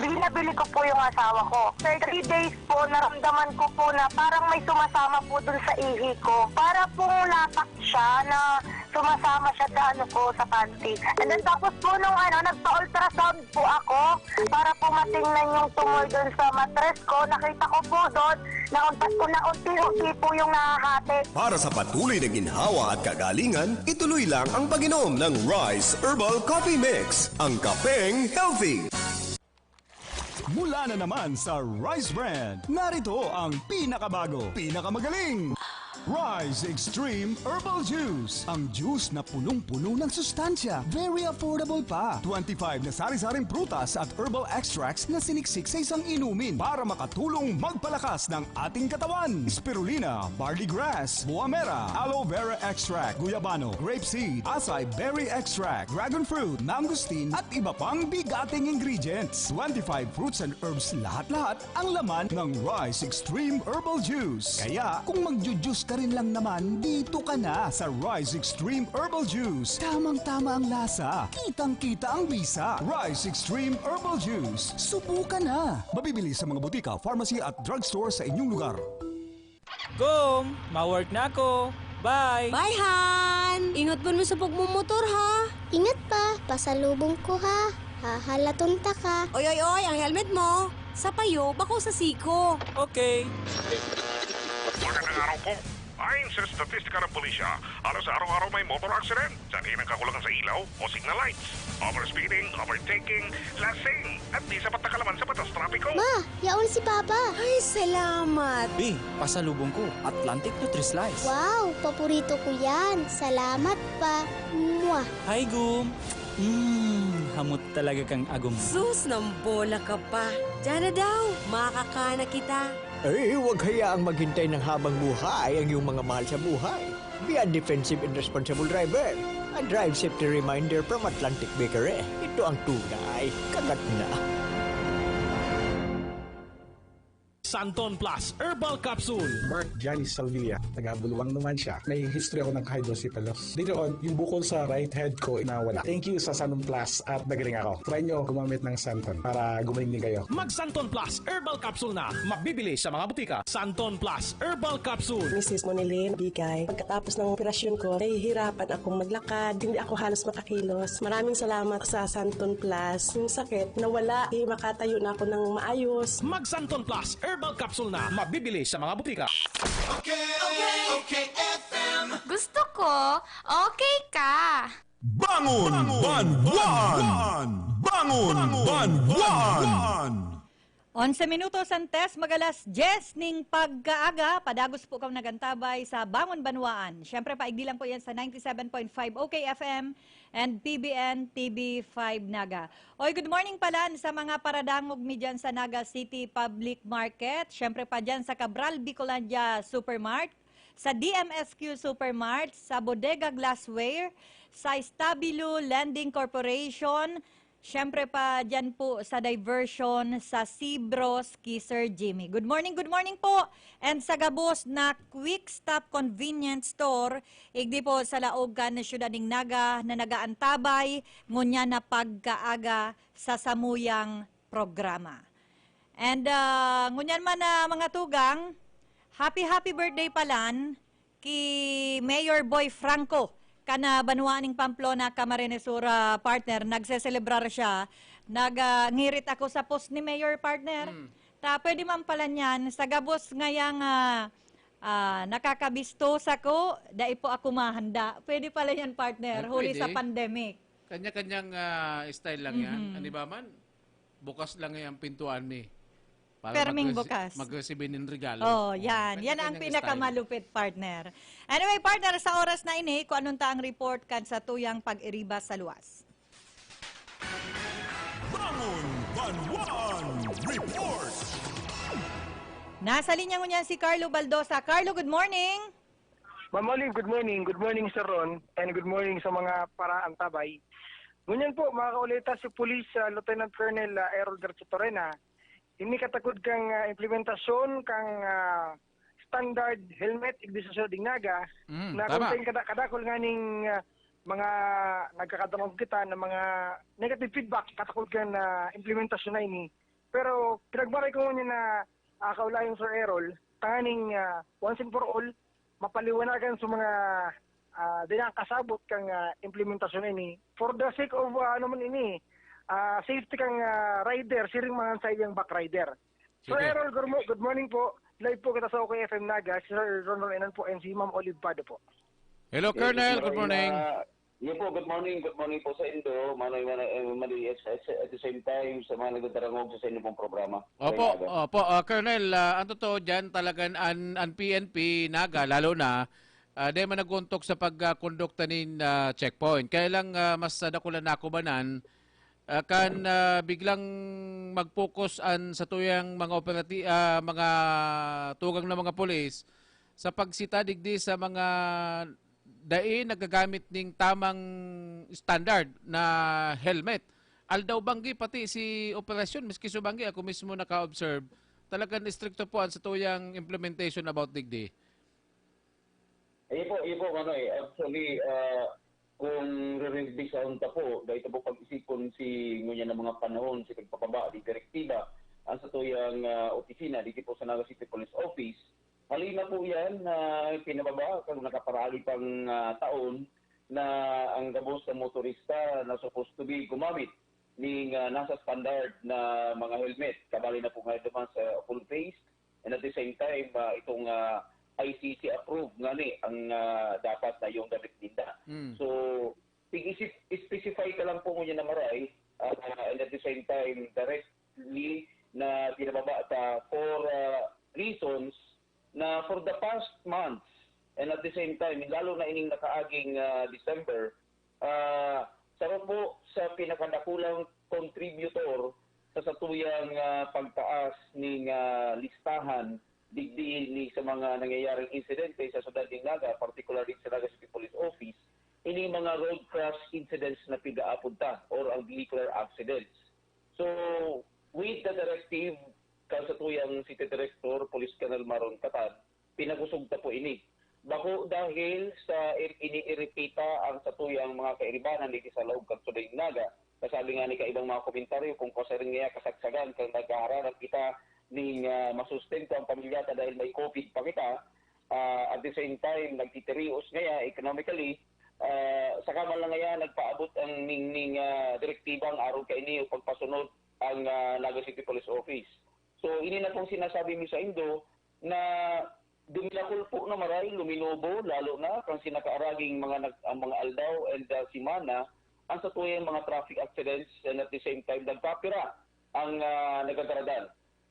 Binabili ko po yung asawa ko. After three days po, naramdaman ko po na parang may sumasama po dun sa ihi ko. Para pong lapak siya na sumasama siya sa ano ko, sa panty. And then tapos po nung ano, nagpa-ultrasound po ako para po matingnan yung tumor dun sa matres ko. Nakita ko po dun na unti-unti po yung nahahati. Para sa patuloy na ginhawa at kagalingan, ituloy lang ang pag-inom ng Rise Herbal Coffee Mix, ang kapeng healthy. Mula na naman sa Rise Brand, narito ang pinakabago, pinakamagaling Rise Extreme Herbal Juice. Ang juice na punong-puno ng sustansya, very affordable pa. Twenty-five na sari-saring prutas at herbal extracts na siniksik sa isang inumin para makatulong magpalakas ng ating katawan. Spirulina, barley grass, buamera, aloe vera extract, guyabano, grape seed, acai berry extract, dragon fruit, mangosteen, at iba pang bigating ingredients. Twenty-five fruits and herbs lahat-lahat ang laman ng Rise Extreme Herbal Juice. Kaya kung magju-juice ka rin lang naman, dito ka na sa Rise Extreme Herbal Juice. Tamang-tama ang lasa, kitang-kita ang bisa. Rise Extreme Herbal Juice. Subukan na! Mabibili sa mga butika, pharmacy at drugstore sa inyong lugar. Gom, ma-work na ako. Bye! Bye, Han! Ingat po mo sa pagmumotor, ha? Ingat pa, pasalubong ko ha. Hahalaton ta ka. Oy, oy, oy, ang helmet mo. Sa payo, bako sa siko. Okay. Magandang araw po. Ayon sa estatistika ng pulisya, halos araw-araw may motor accident. Sanhi ng kakulangan sa ilaw o signal lights, overspeeding, overtaking, lasing, at di sapat na kalaman sa batas trapiko. Ma, yaon si Papa. Ay, salamat. Bi, pasalubong ko, Atlantic Nutri-Slice. Wow, paborito ko yan. Salamat pa. Mwah. Hi, Gum. Mmm, hamot talaga kang agom. Sus, nambola ka pa. Diyan na daw, makakana kita. Ay, huwag hayaang maghintay ng habang buhay ang iyong mga mahal sa buhay. Be a defensive and responsible driver. A drive safety reminder from Atlantic Bakery. Ito ang tunay. Kagat na. Santon Plus Herbal Capsule. Mark Janice Salvilla, taga Buluang naman siya. May history ako ng hydrocephalus. Later on, yung bukol sa right head ko nawala. Thank you sa Santon Plus at nagaling ako. Try nyo gumamit ng Santon para gumaling din kayo. Mag Santon Plus Herbal Capsule na. Mabibili sa mga butika. Santon Plus Herbal Capsule. Missus Monilin Bigay. Pagkatapos ng operasyon ko, nahihirapan akong maglakad. Hindi ako halos makakilos. Maraming salamat sa Santon Plus. Yung sakit, nawala. Eh, makatayo na ako ng maayos. Mag Santon Plus Herbal Capsule na. Mabibili sa mga butika. Okay, okay, okay, F M. Gusto ko, okay ka. Bangon, Banwaan! Bangon, Banwaan! Onse minutos antes mag-alas dyes ning pagkaaga, padagos po kang nagantabay sa Bangon Banwaan. Siyempre, paigdi lang po yan sa ninety-seven point five O K F M and P B N T V five Naga. Oy, good morning pala sa mga paradangog mi dyan sa Naga City Public Market. Siyempre pa dyan sa Cabral Bicolandia Supermart. sa D M S Q Supermart, sa Bodega Glassware, sa Stabilo Lending Corporation, syempre pa dyan po sa diversion sa Sibros kay Sir Jimmy. Good morning, good morning po. And sa gabos na Quick Stop Convenience Store, igdi po sa laog kan siyudad ning Naga na nagaantabay ngunyan na pagkaaga sa samuyang programa. And ah, ngunyan man na mga tugang, happy happy birthday palan ki Mayor Boy Franco, kana banwa ning Pamplona, Camarines Sur, ah, partner, nagseselebrar siya. Nag, ah, ngirit ako sa post ni Mayor, partner. Mm. Ta, pwede man pala niyan, sa gabos ngayang ah, ah, nakakabistosa ko, dai po ako mahanda. Pwede pala yan, partner, Ay, huli sa pwede. Pandemic. Kanya-kanyang ah, style lang yan. Mhm. Ano ba man? Bukas lang yung pintuan mi. Para Perming magre- bukas. Mag-receive ng regalo. Oh, Oo, yan. Yan ang kanya-kanyang style. Pinakamalupit, partner. Anyway, partner, sa oras na ini, kung anong taang report kan sa tuyang pag-iriba sa luwas. Bangon Banwaan Report. Nasa linya ngunyan si Carlo Baldosa. Carlo, good morning. Ma'am Olive, good morning. Good morning, Sir Ron. And good morning sa mga paraantabay. Ngunyan po, mga kaulita, si Police ah, Lieutenant Colonel ah, Errol Garcia Torena, ini katakod kang ah, implementasyon kang ah, standard helmet igdi sa Siyudad nin Naga, Mm, na tama. Kung kada, kadakol nga ning ah, mga nagkakadangog kita ng mga negative feedback katakod kan ah, implementasyon na ini. Pero pinagmaray ko ngunyan na ah, kaulayan, Sir Errol, tanganing ah, once and for all, mapaliwanagan sa mga ah, di nakakasabot kang ah, implementasyon na ini. For the sake of ah, ano man ini, ah, safety kang ah, rider, siring man sa iyang back rider. So, Sige. Errol, good mo- good morning po. Live po kita sa O K F M Naga, si Sir Ron Ron Enan po, and si Ma'am Olive Pado po. Hello, Yes, Colonel. Good Maray morning. na, yun po, good morning. Good morning po sa indo. Manoy, manoy, eh, manoy, at, at, at the same time, sa mga nagdadarangog sa, sa inyo pong programa. Opo, Maray na aga. opo. Ah, Colonel, ah, ang totoo dyan, talagang an, an P N P Naga, lalo na, ah, di man nag-untok sa pagkondukta nin ah, checkpoint. Kaya lang, ah, mas ah, dakulan na ako banan, ah, kan ah, biglang mag-focus an satuyang mga operati-, ah, mga tugang na mga pulis sa pagsita digdi sa mga dai nagagamit ning tamang standard na helmet. Aldaw banggi pati si operasyon, miski subanggi ako mismo naka-observe, talagang istrikto po ang satuyang implementation about digdi. Iyo po, iyo po, Manoy. Actually, ah, kung re-revise ta po, dahil po pag-isipon si ngunyan ng mga panahon, si pagpapaba, di direktiba, ang satuyang ah, opisina, di po sa Naga City Police Office, halina po yan na pinababa, kung nakaparali pang ah, taon, na ang gabos na motorista na supposed to be gumamit ning ah, nasa standard na mga helmet. Kabali na po nga naman sa full face, and at the same time, ah, itong ah, I C C approved nga ni ang ah, dapat na yung gamit ninda. Mm. So, pig-isip-, specify ka lang po ngunyan na maray, ah, and at the same time, directly na pinababa ta for ah, reasons na for the past months, and at the same time, lalo na ining nakaaging ah, December, ah, saro po sa pinakadakulang contributor sa satuyang ah, pagtaas ning ah, listahan digdi ni sa mga nangyayaring insidente sa syudad nin Naga, particularly sa Naga City Police Office, ini mga road crash incidents na pigaapod ta or ang vehicular accidents. So, with the directive kan satuyang City Director, Police Colonel Maron Catan, pinagusog ta po ini. Bako dahil sa ir-, iniiripita ang satuyang mga kairibanan dito sa laog kan Suding Naga. Kasabi nga ni kaibang mga komentaryo, kung pasiring niya kasagsagan kan naghahararag kita ning ah, masustento ang pamilya ta dahil may COVID pa kita, ah, at the same time, nagtitirios ngaya economically, ah, saka man lang ngaya nagpaabot ang ning, ning ah, direktibang arog kaini o pagpasunod ang ah, Naga City Police Office. So, ini na pong sinasabi mi sa indo na duminakul po na maray, luminobo, lalo na kan sinakaaraging mga nag-, ang mga aldaw and ah, semana, ang satuyang mga traffic accidents and at the same time, nagpapira ang ah, nagkakaradan.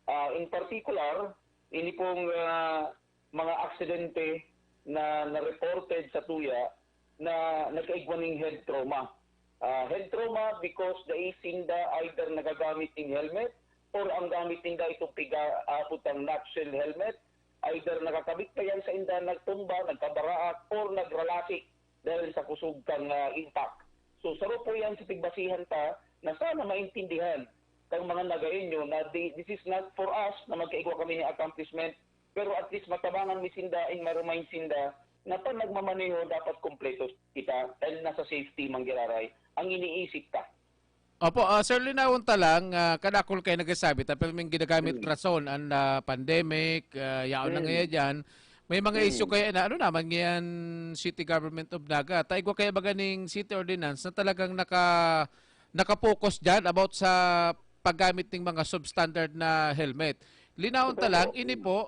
Ah, in particular, ini pong ah, mga aksidente na na-reported sa tuya na nagkaigwa ning head trauma. Ah, head trauma because dai sinda either nagagamit ning helmet or ang gamit ninda itong piga-, abot ang nutshell helmet, Either nakakabit pa yan sa inda, nagtumba, nagkabaraak, or nagralasi dahil sa kusog kang, ah, impact. So, saro po yan sa pigbasihan ta na sana maintindihan kang mga Nagaeño na di, this is not for us na magkaigwa kami ni accomplishment, pero at least matabangan mi sinda and ma-remind sinda na pag nagmamaneho, dapat kompleto kita and nasa safety manggiraray ang iniisip ta. Opo, ah, sir, linawon ta lang, ah, kadakol kayo nagsasabi ta, pero may ginagamit Hmm. rason an, ah, pandemic, ah, yaon na Hmm. ngayon dyan. May mga Hmm. issue kaya na, ano naman yan, City Government of Naga. Ta igwa kaya ba ganing city ordinance na talagang naka-, naka-focus dyan about sa paggamit ng mga substandard na helmet? Linawon ta Totoo. lang, ini Hmm. po,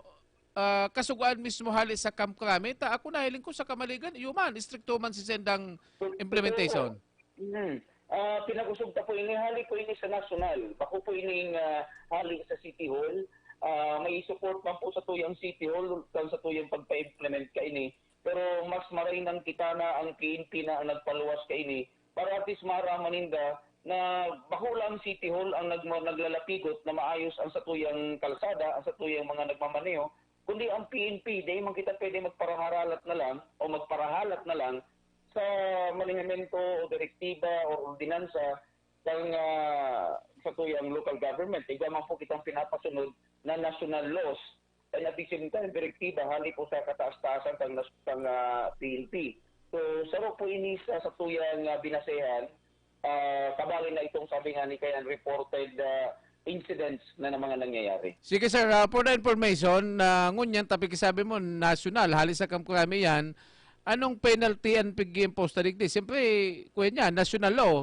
ah, kasugoan mismo hali sa Camp Crame. Ta ako nahiling ko sa Kamaligan, iyo man, istrikto man si sendang Totoo. implementation. Mm. Ah, pinag-usog ta po ini, hali po ini sa nasyonal. Bako po ining, ah, hali sa City Hall. Ah, may support man po sa tuyang City Hall, kan sa tuyang pagpa-implement kaini. Pero mas maray nang kita na ang P N P na ang nagpaluwas kaini. Para at least maaraman ninda na bako lang City Hall ang nagma-, naglalapigot na maayos ang sa tuyang kalsada, ang sa tuyang mga nagmamaneho, kundi ang P N P. Dahil man kita pwede magparaharalat na lang o magparahalat na lang sa manehemento o direktiba o ordinansa ng, ah, sa tuyang local government. Igwa man po kitang pinapasunod na national laws and at the same time, direktiba hali po sa kataas-taasan kang nas-, kang, ah, P N P. So, saro po ini sa, sa tuyang, ah, binasehan, ah, kabali na itong sabi nga ni Kayan, reported, ah, incidents na, na mga nangyayari. Sige, sir, ah, for the information, na ngunyan, tapi sabi mo, national, hali sa Camp Crame yan, anong penalty ang pig-impose na digdi? Siyempre, kuya niya, national law.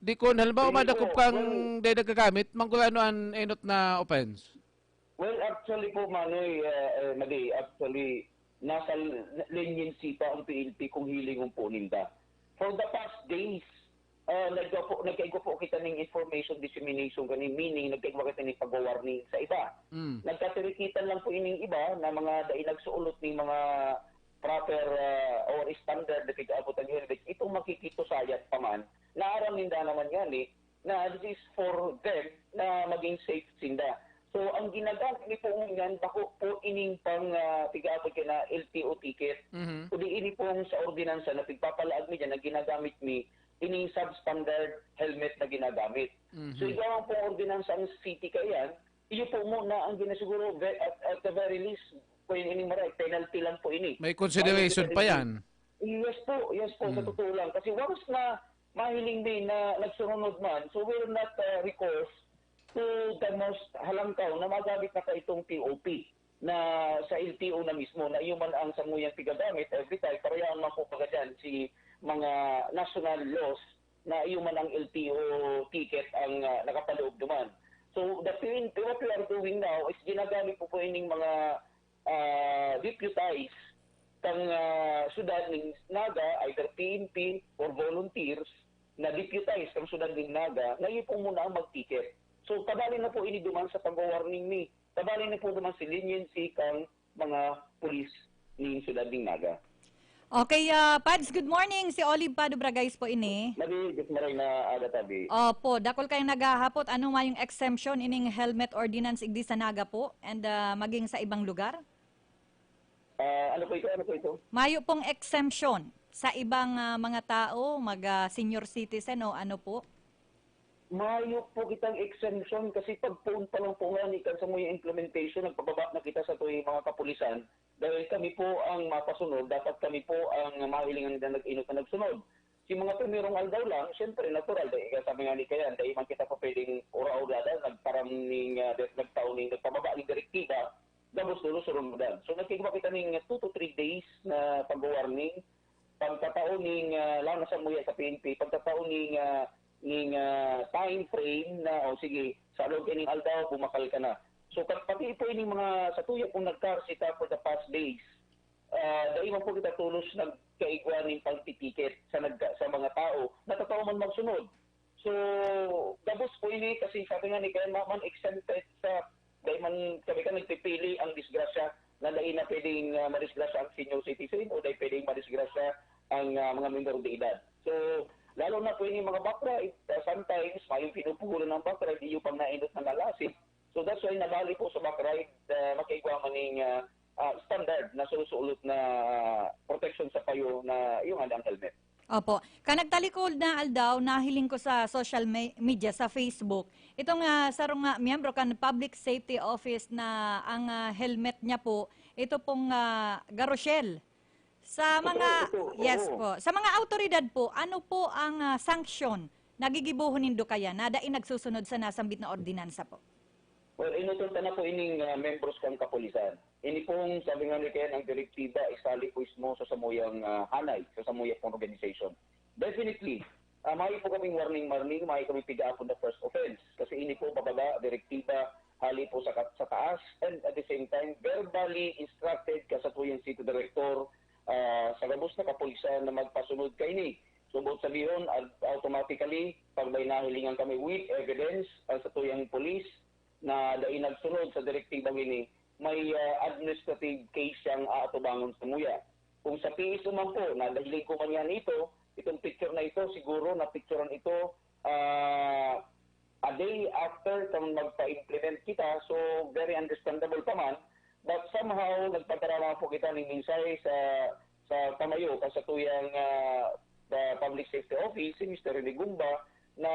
Di kun halimbawa Sige madakop po. kang Well, di nagagamit, manggurano an enot na offense? Well, actually po, Manoy, ah, eh, Madi, actually, nasa l-, leniency pa ang P N P kung hilingon po ninda. For the past days, ah, nagka po, nagkaigwa po kita ning information dissemination kani, meaning nagkaigwa kita ning pagwa-warning sa iba. Mm. Nagkatirikitan lang po ining iba na mga dai nagsuolot ning mga proper, ah, or standard na pig-aabot ang helmet. Itong makikitusayat pa man, naaram ninda naman yan eh, na this is for them na maging safe sinda. So, ang ginagamit ni po ngunyan, bako po ining pang, ah, pig-aabot ka na L T O ticket. Mhm. Kundi ini pong sa ordinansa na pigpapalaag mi dyan, na ginagamit mi, ining substandard helmet na ginagamit. Mhm. So, igwa man pong ordinansa ang city kaya yan, iyo po muna ang ginasiguro, ve-, at, at the very least, kung ining maray, penalty lang po ini. May consideration May pa yan. Yes po, yes po, sa Mm. totoo lang. Kasi once na mahiling mi na nagsurunod man, so we're not, uh, recourse to the most halangkaw na magamit na ka itong T O P na sa L T O na mismo, na iyo man ang samuyang pigagamit every time, pareho man po baga dyan si mga national laws na iyo man ang L T O ticket ang, ah, nakapaloob duman. So, the P N P, what we are doing now is ginagamit po po ining mga, ah, deputized kang, ah, syudad ning Naga, either P N P or volunteers na deputized kang syudad ning Naga, na iyo po muna ang mag-ticket. So, kabali na po ini duman sa pag-warning ni. Kabali na po duman si leniency kang mga pulis ning syudad ning Naga. Okay, ah, Pads, good morning. Si Olive Pado Bragais po ini. Madi, Diyos maray na aga tabi. Opo, dakol kayong naghahapot. Ano mayong exemption ining helmet ordinance igdi sa Naga po and, ah, maging sa ibang lugar? Ah, ano po ito? Ano po ito? Mayo pong exemption sa ibang, ah, mga tao, mag, ah, senior citizen o ano po? Mayo po kitang exemption kasi pagpoon pa lang po nga ni kan sa mga implementation, nagpababa na kita sa tuwing mga kapulisan. Dahil kami po ang mapasunod, dapat kami po ang mahilingan na nag-inot na nagsunod. Si mga primerong aldaw lang, siyempre, natural, dahil ika sabi nga ni Kayan, dahil man kita pa pwedeng ura-ura dahil nagparam ning, ah, de-, nagtao ning, nagpababa ning direktiba, gabos tulo surunudan. So, nagkigwa kita ning two to three days na pag-warning, pagkatao ning, ah, lang sa muya sa P N P, pagkatao ning, ah, ning, ah, time frame na, "O sige, sa loob ining aldaw, bumakal ka na." So, kat-, pati po ining mga sa tuya kung nagkarsita for the past days, ah, dai man po kita tolos nagkaigwa ning pagtitiket sa nagka-, sa mga tao na totoo man magsunod. So, gabos po ini kasi sabi nga ni Ken, ma-, man exempted sa, dai man, sabi ka, nagpipili ang disgrasya na dai na pwedeng, ah, madisgrasya ang senior citizen o dai pwedeng madisgrasya ang, ah, mga minor de edad. So, lalo na po ini mga backride, ah, sometimes mayong pinupuhulan ng backride, iyo pang naindot na nalasi. So, that's why nabali po sa backride, ah, makaigwa man ning, ah, ah, standard na susulot na protection sa payo na yung ang helmet. Opo. Kanagtalikod na aldaw, nahiling ko sa social me- media, sa Facebook, itong ah, sarong nga miyembro kan Public Safety Office na ang ah, helmet niya po, ito pong ah, garoshel. Sa mga Totoo, totoo, yes oo. po, sa mga awtoridad po, ano po ang ah, sanksyon na gigibohon nindo kaya na dai nagsusunod sa nasambit na ordinansa po? Well, inuton ta na po ining ah, membros kan kapulisan. Ini pong sabi nga ni Ken, ang direktiba isali po ismo sa samuyang ah, hanay, sa samuya pong organization. Definitely, ah, may po kaming warning, warning, may kami pigaapon na first offense. Kasi ini po pababa, direktiba, hali po sa, kat- sa taas, and at the same time, verbally instructed ka sa tuyang city director, ah, sa gabos na kapulisan na magpasunod kaini. So, buot sabihon, ad- automatically, pag may nahilingan kami with evidence, ang sa tuyang police na dai nagsunod sa direktibang ini, may ah, administrative case siyang aatubangon sa muya. Kung sa P S O man po, nadahilig ko man yan ito, itong picture na ito, siguro na picturean ito ah, a day after kang magpa-implement kita, so very understandable pa man. But somehow, nagpadarama po kita ning mensahe sa sa kamayo, ka sa tuyang ah, ah, Public Safety Office, si Mister Rene Gumba, na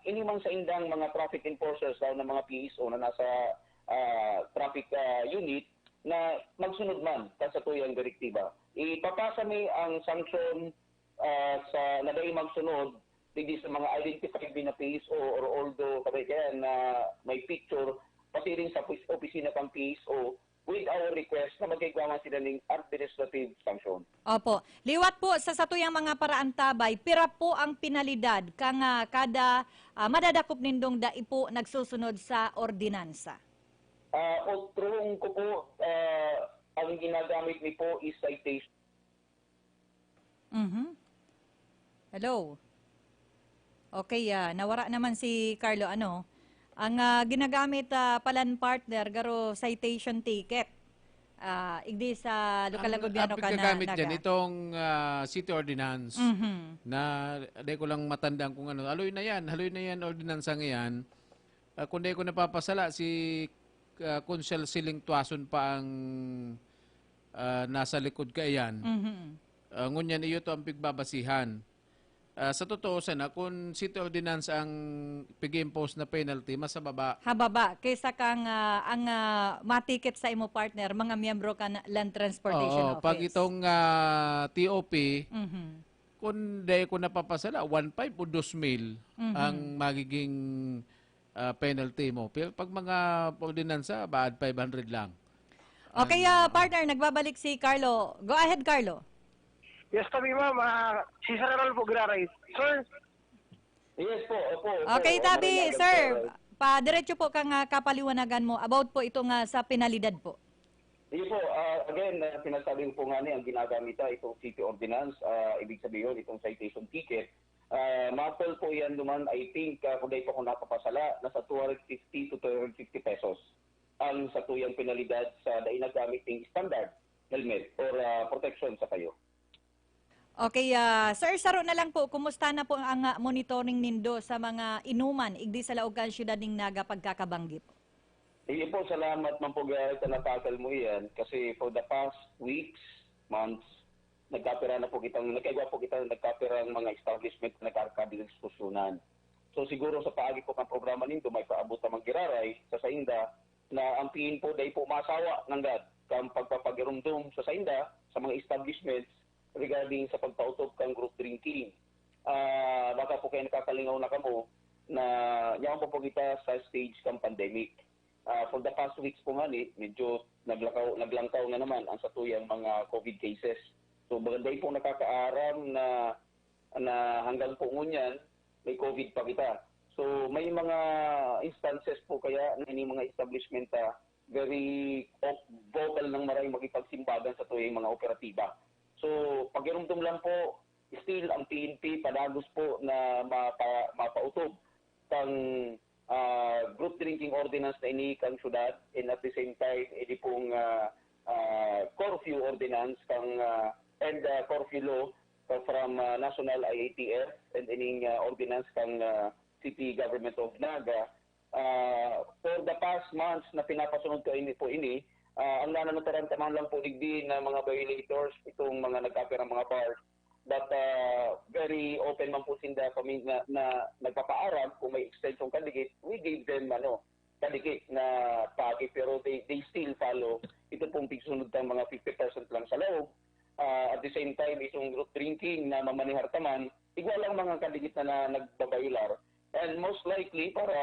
ini man sa indang mga traffic enforcers, lalo na mga P S O na nasa ah, traffic ah, unit, na magsunod man kan sa tuyang direktiba. Ipapasa mi ang sanksyon ah, sa na dai magsunod digdi sa mga identified mi na P S O or although kabay kaya na may picture, pasiring sa pis- opisina kan P S O with our request na magkaigwa man sila ning administrative sanction. Opo. Liwat po sa satuyang mga paraantabay, pira po ang penalidad kang ah, kada ah, madadakop nindong dai po nagsusunod sa ordinansa? Ah, otrohon ko po, ah, ang ginagamit mi po is citation. Mhm. Hello. Okay, ah, nawara naman si Carlo. Ano? Ang ah, ginagamit ah, palan partner, garo citation ticket. Ah, igdi sa lokal na Ang, gobyerno ang ka na pagkagamit dyan, naga. Itong ah, city ordinance Mhm. na di ko lang matandaan kung ano. Haloy na yan, haloy na yan, ordinansa ngayon. Ah, kung di ko napapasala, si ah, Konsel Siling Tuason pa ang ah, nasa likod kaiyan. Mhm. Ah, ngunyan, iyo to ang pigbabasihan. Ah, sa totoo sana, kung city ordinance ang pig-impose na penalty, mas sa baba. Hababa kaysa kang ah, ang ah, matiket sa imo partner, mga miyembro kan Land Transportation Oo, Office. Pag itong ah, T O P, Mhm. kung di ko napapasala, one five o two mil Mhm. ang magiging ah, penalty mo. Pero pag mga ordinansa, baad five hundred lang. Okay, ah, partner, nagbabalik si Carlo. Go ahead, Carlo. Yes, tabi ma'am. Ah, si Sir Errol po, Giraray. Sir, Yes po, opo. opo. Okay, Ah, tabi, Marinagag sir. Sir. Padiretso po kang ah, kapaliwanagan mo about po ito nga sa penalidad po. Sige po, ah, again, ah, sinasabi ko po nga ni, ang ginagamit na itong city ordinance, ah, ibig sabihin itong citation ticket, ah, matol po yan naman, I think, ah, kung dahil pa ko nakapasala, nasa two hundred fifty to two hundred fifty pesos ang satuyang penalidad sa dahil nagamit ng standard helmet or ah, protection sa kayo. Okay, ah, sir, saro na lang po, kumusta na po ang ah, monitoring nindo sa mga inuman igdi sa laog kan siyudad ning Naga pagkakabanggi po? Sige po, salamat man po gaya sa natakal mo iyan kasi for the past weeks, months, nagkapira na po kitang, nagkaigwa po kita nagkapirang mga establishment na nagkakadiskusyonan. So siguro sa paagi po ng programa nindo, may paabot na manggiraray sa sainda na ang piin po dahil po masawa nanggad kang pagpapagirumdom sa sainda sa mga establishments regarding sa pagpautob kang group drinking. Ah, baka po kayo nakakalingaw na kamo na yaon pa po kita sa stage kang pandemic. Ah, for the past weeks po nga ni, medyo naglakaw, naglangkaw na naman ang satuyang mga COVID cases. So maganda po nakakaaram na na hanggang po ngunyan, may COVID pa kita. So may mga instances po kaya na ini mga establishment ah, very o- vocal ng maray makipagsimbagan sa tuyang mga operatiba. So pagirumdom lang po, still ang P N P padagos po na mapa, mapautob kang ah, group drinking ordinance na ini kang syudad and at the same time ini pong ah, ah, curfew ordinance kang ah, and ah, curfew law ka- from ah, National I A T F and ining ah, ordinance kang ah, City Government of Naga. Ah, for the past months na pinapasunod ko ini po ini, Ah, ang nananataran ka man lang po digdi na mga violators, itong mga nagkapirang mga bars, but, ah, very open man po sinda pami-, na, na nagpapaaram kung may extension kadikit, we gave them, ano, kadikit na pagi, pero they, they still follow. Ito pong pigsunod ng mga fifty percent lang sa laog. Ah, at the same time, itong group drinking na mamanihar ka man, igwa lang mga kadikit na, na nagbabayular. And most likely, para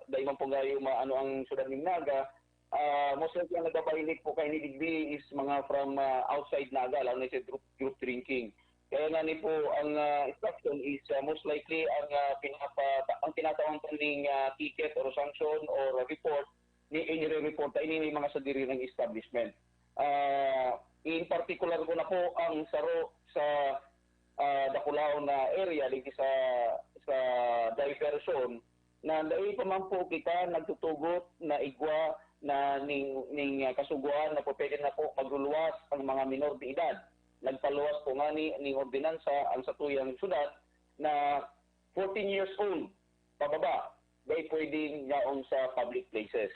dahil man po ngayon maano ang syudad ng Naga, ah, most likely ang nagbabayulik po kay ni digdi is mga from, ah, outside Naga, lalo na sa group, group drinking. Kaya nga ni po, ang, ah, instruction is, ah, most likely ang, ah, pinapa-, ang tinatawag po ning, ah, ticket or sanction or report, ni inire-report, ay ni may mga sadiri ng establishment. Ah, in particular ko na po ang saro sa, ah, dakulaon na area, digdi sa, sa diversion, na dai pa man po kita nagtutugot na igwa na ning, ning, ah, kasugoan na po pwede na po magluluwas ang mga minor de edad. Nagpaluwas po nga ni, ning ordinansa ang satuyang syudad na fourteen years old pababa, dai pwedeng yaon sa public places.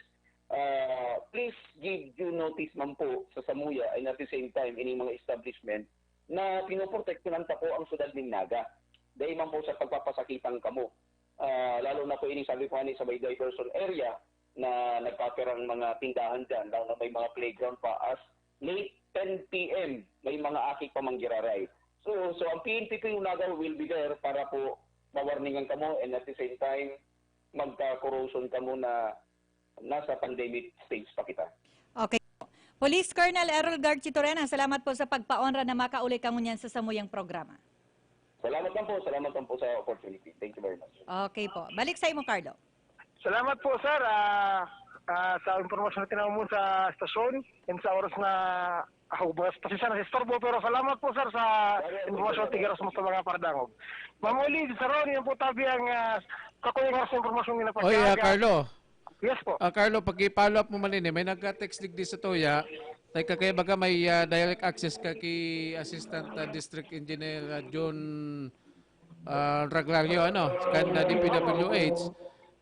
Ah, please give due notice man po sa samuya and at the same time ining mga establishment na pinoprotektahan ta po ang syudad nin Naga. Dai man po sa pagpapasakitang kamo. Ah, lalo na po ini, sabi ko nga ni, sa may diversion area na nagkapirang mga tindahan dyan, lalo na may mga playground pa, as late ten P M, may mga aki pa manggiraray. So, so ang P N P P Naga will be there para po mawarningan kamo and at the same time, magka-corrosion kamo na nasa pandemic stage pa kita. Okay po. Police Colonel Errol Garchitorena, salamat po sa pagpaonra na makauli ka ngunyan sa samuyang programa. Salamat lang po. Salamat lang po sa opportunity. Thank you very much. Okay po. Balik sa imo, Carlo. Salamat po, sir. Ah, ah, sa impormasyon na tinamo mo sa estasyon and sa oras na ako, boss, pasensya na sa istorbo, pero salamat po, sir, sa impormasyon tigiras mo sa mga paradangog. Mamuli, sir Ron, yan po tabi ang uh, kakuyang oras na impormasyon na Oy, ah, pagkaaga. Carlo. Yes po. Ah, Carlo, pag-follow up mo man ini, may nagka-text digdi sa tuya. Tay, kakaya baga may ah, direct access ka ki Assistant ah, District Engineer ah, John ah, Raglario, ano, kan ah, D P W H.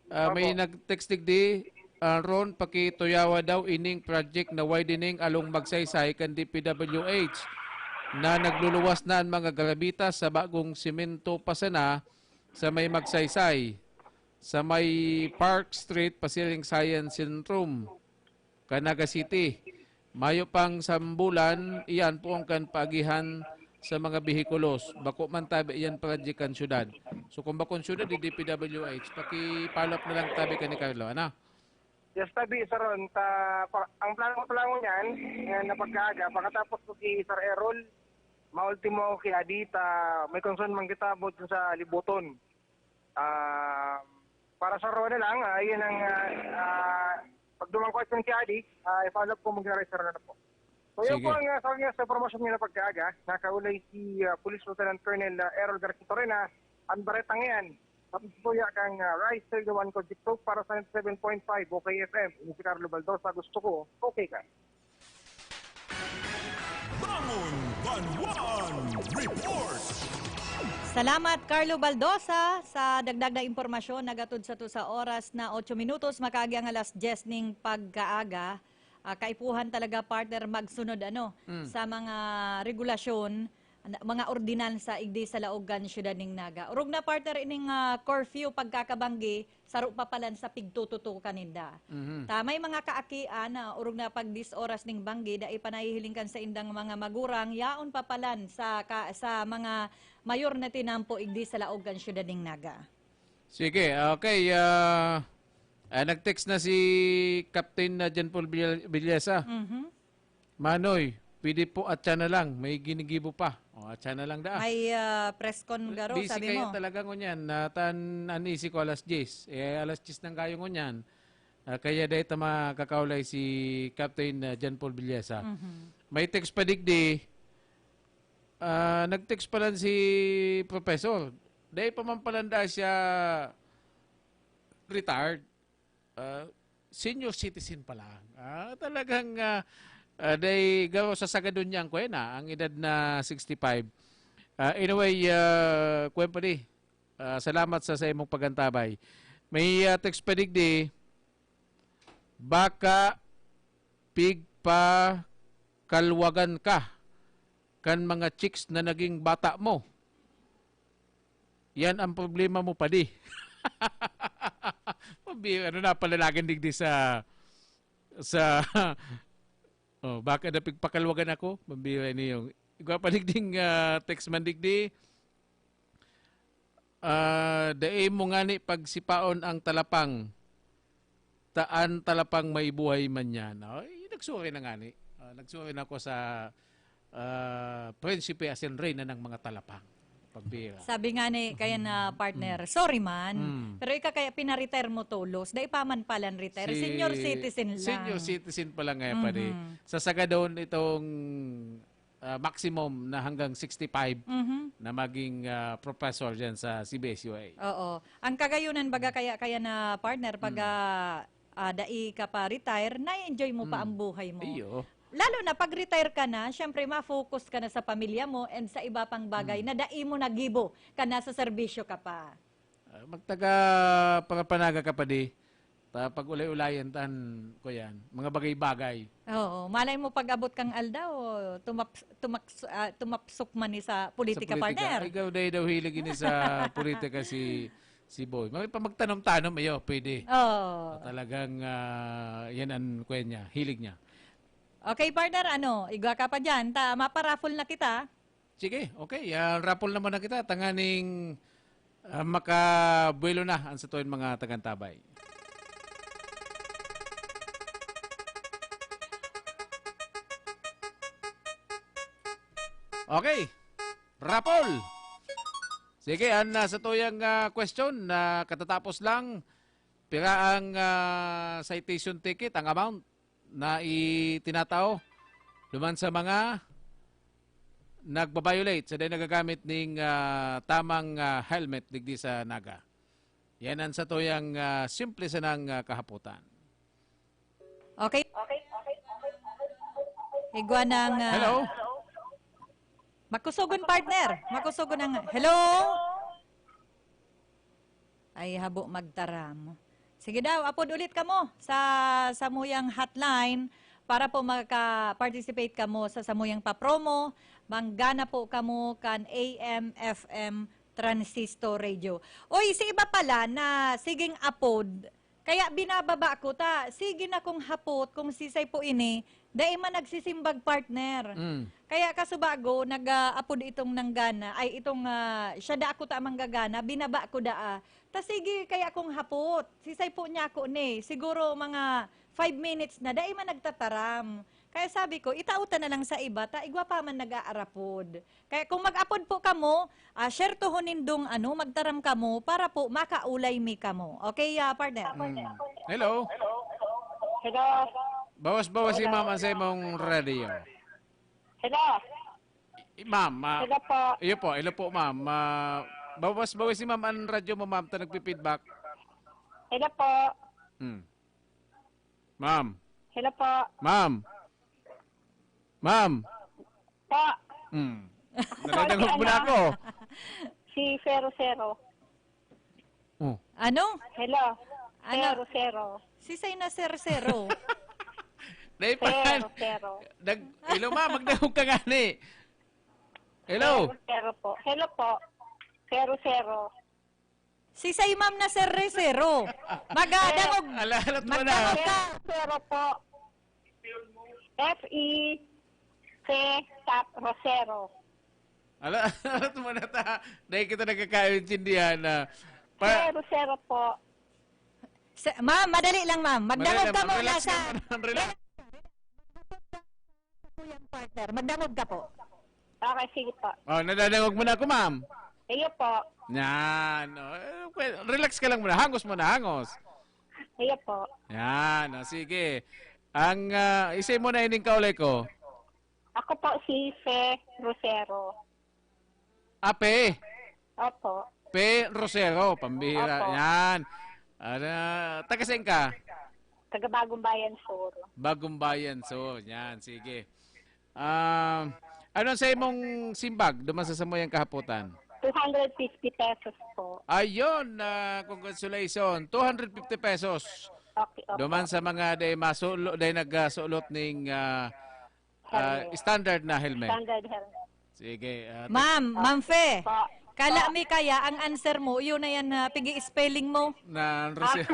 Ah, may nag-text digdi, ah, Ron, pakituyawa daw ining project na widening along Magsaysay kan D P W H na nagluluwas na ang mga garabitas sa bagong simento pa sana sa may Magsaysay, sa may Park Street, pasiring Science Centrum, kan Naga City. Mayo pang sambulan, iyan poon kan paagihan sa mga behikulos. Bako man tabi iyan project kan syudad. So kung bakong syudad, di D P W H, paki-follow up na lang tabi ka ni Carlo, ano? Yes, tabi, sir Ron. Ta, pa, ang plano ko lang niyan, ngayon na pagkaaga, pagkatapos ko si Sir Errol, maultimo ako kay Adi, ta, may concern man kita about sa libuton. Ah, para sa Ron na lang, ah, yan ang ah, ah, pagduman ko at si Adi, ah, i-follow up ko mag-register na po. So yun Sige. Po ang uh, sa kanya sa promosyon niya na pagkaaga, nakaulay si ah, Police Lieutenant Colonel ah, Errol Garcia Torena, ang baretang yan. Tapos po ya kang uh, Rise thirty-one Concept Talk para sa ninety-seven point five O K F M. Ini si Carlo Baldosa, gusto ko, okay ka. Bangon Banwaan Report. Salamat, Carlo Baldosa, sa dagdag na impormasyon. Nagatod sa to sa oras na otso minutos, makaagi ang alas diyes ning pagkaaga. Ah, kaipuhan talaga, partner, magsunod ano sa mga regulasyon, na- mga ordinansa igdi sa laog kan syudad ning Naga. Orog na, partner, ining ah, curfew pagkakabanggi, saro pa palan sa pigtututukan ninda. Ta may mga kaakian na orog na pag diyes oras ning banggi, dai pa nahihiling kan sa indang mga magurang, yaon pa palan sa ka- sa mga mayor na tinampo igdi sa laog kan syudad ning Naga. Sige, okay. ah, ah, nag-text na si Captain na John Paul Villa- Villesa. Mhm. Manoy, pwede po atya na lang. May ginigibo pa. O, atya na lang daa. May ah, press con garo, Busy sabi kaya mo. Talaga ngunyan. Natan, anisi ko alas diyes. Eh, alas diyes nang gayo ngunyan. Ah, kaya dahil ta makakaulay si Captain ah, John Paul Villesa. Mhm. May text pa digdi. Ah, nag-text pa lang si Professor. Dahil pa man pala nda siya retired. Ah, senior citizen pa lang. Ah, talagang ah, ah, dahil garo sa sagadon niya ang kwena, ang edad na sixty-five. Ah, anyway, ah, kwen pa di. Ah, salamat sa, sa imong pagantabay. May ah, text pa digdi, baka pig pakalwagan ka kan mga chicks na naging bata mo. Yan ang problema mo, padi. Pabi, ano na, palalagan digdi sa, sa, oh, baka na pigpakalwagan ako? Mabira ini yung, igwa pa digding, ah, text man digdi. Ah, dai mo ngani pagsipaon ang talapang. Taan talapang may buhay man yan. Ay, nagsuri na ngani. Ah, nagsuri na ako sa, ah, prinsipe asin reyna ng mga talapang. Pagbira. Sabi nga ni kaya na partner, "Sorry man, Mm. pero ika kaya pina-retire mo tolos, dai pa man palan retire, Si-, senior citizen lang." Senior citizen pa lang ngayon, pare. Mhm. Sa Sagadon itong, ah, maximum na hanggang sixty-five Mhm. na maging, ah, professor diyan sa C B S U A. Oo. Ang kagayunan baga kaya, kaya na partner, pag, Mm. ah, ah, dai ka pa retire, na-enjoy mo pa Mm. ang buhay mo. Iyo. Lalo na pag retire ka na, syempre ma-focus ka na sa pamilya mo and sa iba pang bagay Mm. na dai mo nagibo ka na sa serbisyo ka pa. Ah, magtaga pangapanaga ka pa di. Ta pag-ulay-ulayan tan, kuyan, mga bagay-bagay. Oo, malay mo pag-abot kang aldaw, tumap-, tumaks-, ah, tumapsok man ni sa Sa politika, politika. Partner. Ikaw, dai daw hilig ini sa politika si, si Boy. May pa magtanom-tanom, iyo, pwede. Oo. Talagang, ah, yan ang kuya niya, hilig niya. Okay, partner, ano, igwa ka pa dyan. Ta, maparaffle na kita. Sige, okay. Ah, raffle naman na kita. Tanganing, ah, makabuelo na ang satuyan mga tagantabay. Okay. Raffle. Sige, ang, ah, satuyang, ah, question na katatapos lang, pira ang, ah, citation ticket, ang amount na itinatao duman sa mga nagba-violate sa dai nagagamit ning, ah, tamang, ah, helmet digdi sa Naga. Yan ang satuyang, ah, simple sanang, ah, kahapotan. Okay. Igwa ng, ah, Hello? Makusugon, partner. Makusugon ang, hello? Ay, habo magtaram. Sige daw, apod ulit kamo sa samuyang hotline para po maka-participate kamo sa samuyang pa-promo. Manggana po kamo kan A M F M Transistor Radio. Oy, si iba pala na siging apod, kaya binababa ko ta, sige na kong hapot kung sisay po ini, dai man nagsisimbag, partner. Mm. Kaya kasubago, nag-aapod itong nanggana, ay itong, ah, siya da ako ta manggagana, binaba ko daa. Ta sige, kaya kong hapot. Sisay po niya ako ni, siguro mga five minutes na, dai man nagtataram. Kaya sabi ko, itao ta na lang sa iba, ta igwa pa man nag-aarapod. Kaya kung mag-apod po kamo, ah, share to ho nindong ano, magtaram kamo para po makaulay mi kamo. Okay, ah, partner? Mm. Hello? Hello? Bawas-bawas si ma'am ang sa imong radio. Hello? I-, ma'am, ah, Hello po. Iyo po, hello po, ma'am. Ah, bawas-bawas si ma'am ang radyo mo, ma'am, ta nagpi-feedback. Hello po. Hmm. Ma'am. Hello po. Ma'am. Ma'am. Po. Hmm. Nadadangog mo na ako. Si Zero Zero. Oh. Ano? Hello. Ano? Zero Zero. Si Say na Zero Zero. Dahil pa Zero Zero. Nag, hello, ma'am. Magdangog ka nga ni. Hello. Zero Zero po. Hello po. Zero Zero. Si Say Ma'am na Zero Zero. Magadangog. Ala, alat mo na. Magdangog ka. Zero Zero po. F E C Tap Rosero. Ala, alat mo na ta. Dahil kita nagkakaintindihan na. Pa- Zero Zero po. Sa, ma'am, madali lang, ma'am. Madali Magdangog lang, ka ma'am. Muna Relax sa lang, ma'am. Relax. Kuyang partner, magdangog ka po. Okay, sige po. Oh, nadadangog mo na ako, ma'am. Iyo po. Yan. Oh, eh, well, relax ka lang muna. Hangos muna, hangos. Iyo po. Yan. Oh, sige. Ang, ah, isay mo na ining kaulay ko. Ako po si Fe Rosero. Ape. Opo. Pe Rosero, pambihira. Opo. Yan. Ano, taga saan ka? Taga Bagong Bayan Sur. Bagong Bayan Sur. Yan, sige. Um, ano sa imong simbag duman sa samuyang kahapotan? Two hundred fifty pesos po. Ayun, ah, congratulations. Two hundred fifty pesos. Okay, opo. Duman sa mga day masulo, day nagsulot ning ah, ah, Helmet. Standard na helmet. Standard helmet. Sige. ah, Ma'am, Ma'am Fe, Po. kala mi kaya ang answer mo, yun na yan, ah, pigi-spelling mo. na Rosel.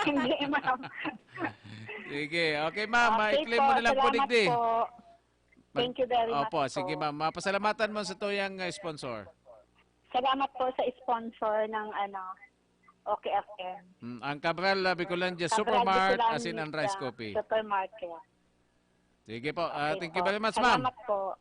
Hindi, ma'am. Sige. Okay, ma'am. Okay I-claim mo na lang po, salamat digdi. Po. Thank you very much Opo, po. Sige, ma'am. Mapasalamatan mo sa tuyang uh, sponsor. Salamat po sa sponsor ng ano, Okay F M. Mm, ang Cabral uh, Bicolandia Cabral Supermart, Bicolandia as in ang rice coffee. Supermarket. Sige po. ah, Okay thank you po. very much, ma'am. Salamat po.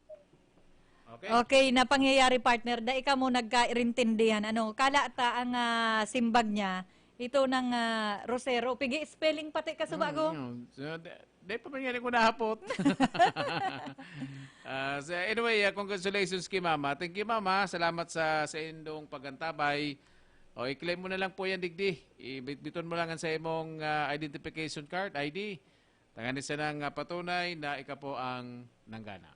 Okay. Okay, na pangyayari, partner, dai ka mo nagkairintindihan. Ano, kala ta ang ah, simbag niya, ito ng ah, Rosero. Pigi spelling pati ka subago. Mm, so, di, di pa mangyari ko nahapot. Ah, so anyway, ah, congratulations kay Mama. Thank you, Mama. Salamat sa sa indong pagantabay. O, i-claim mo na lang po yan, digdi. Ibitbiton mo lang sa imong ah, identification card, I D. Tanganing sanang ah, patunay na ika po ang nanggana.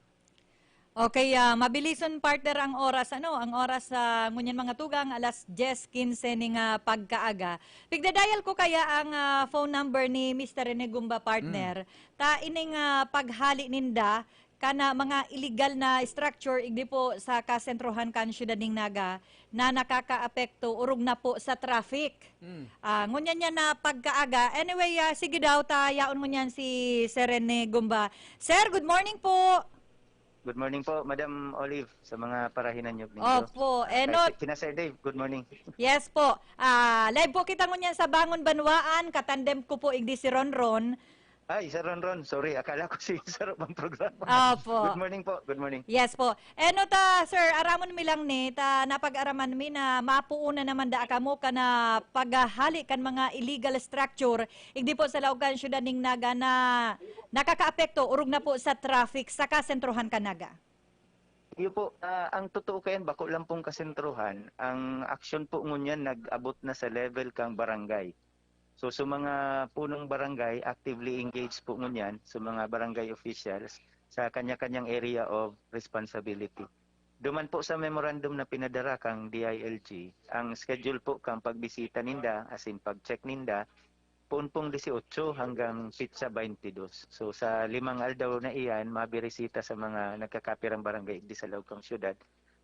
Okay, ah, mabilison, partner, ang oras, ano, ang oras sa ngunyan mga tugang, alas diyes quince ning ah, pagkaaga. Pigdadial ko kaya ang ah, phone number ni Mister Rene Gumba, partner. Ta ining ah, paghali ninda kana mga illegal na structure igdi po sa kasentrohan kan siyudad ning Naga na nakakaapekto orog na po sa traffic. Mm. Ah, ngunyan niya na pagkaaga. Anyway, ah, sige daw, ta yaon ngunyan si Sir Rene Gumba. Sir, good morning po. Good morning po, Madam Olive, sa mga parahinan nyo. Opo, eh, not- Kina Sir Dave, good morning. Yes po. Ah, live po kita ngunyan sa Bangon Banwaan. Katandem ko po igdi si Ronron. Ay, Sir Ronron, sorry, akala ko si Sir ang programa. Opo. Good morning po, good morning. Yes po. Eh, no ta, sir, aramon mi lang ni, ta napag-araman mi na mapuuna naman da kamo ka na paghahali kan mga illegal structure, igdi po sa laog kan siyudad ning Naga na nakakaapekto, orog na po sa traffic sa kasentrohan kan Naga. Iyo po, ah, ang totoo kayan, bako lang pong kasentrohan, ang aksyon po ngunyan nag-abot na sa level kang barangay. So, sa mga punong barangay, actively engaged po ngunyan sa mga barangay officials sa kanya-kanyang area of responsibility. Duman po sa memorandum na pinadara kang D I L G, ang schedule po kang pagbisita ninda, as in pag-check ninda, poon pong dieciocho hanggang pitsa twenty-dos. So, sa limang aldaw na iyan, mabirisita sa mga nagkakapirang barangay di sa laog kang syudad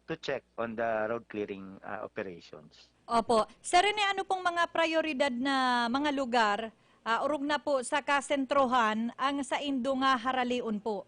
to check on the road clearing ah, operations. Opo. Sir Rene, ano pong mga prioridad na mga lugar, ah, orog na po sa kasentrohan, ang saindo nga haralion po?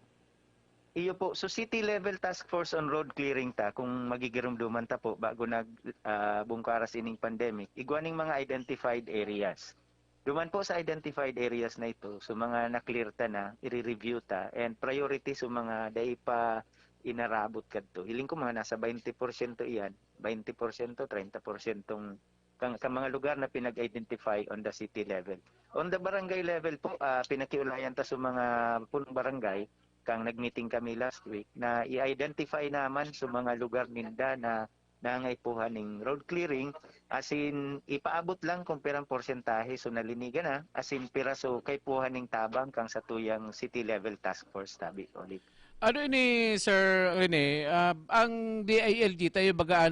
Iyo po, so city level task force on road clearing ta, kung magigirumduman ta po, bago nag ah, bungkaras ining pandemic, igwa ning mga identified areas. Duman po sa identified areas na ito, so mga na-clear ta na, i-review ta, and priority so mga dai pa inarabot kadto. Hiling ko mga nasa twenty porsyento iyan, twenty porsyento, treinta porsyentong kang, kang mga lugar na pinag-identify on the city level. On the barangay level po, ah, pinakiulayan ta sa mga punong barangay, kang nag-meeting kami last week, na i-identify naman sa mga lugar ninda na nangaipuhan ning road clearing, as in, ipaabot lang kung pirang porsyentahe so nalinigan na, as in, pira so kaipuhan ning tabang kang sa tuyang city level task force tabi, Olive. Ano ini, Sir Rene? Ah, ang D I L G, tayo bagaan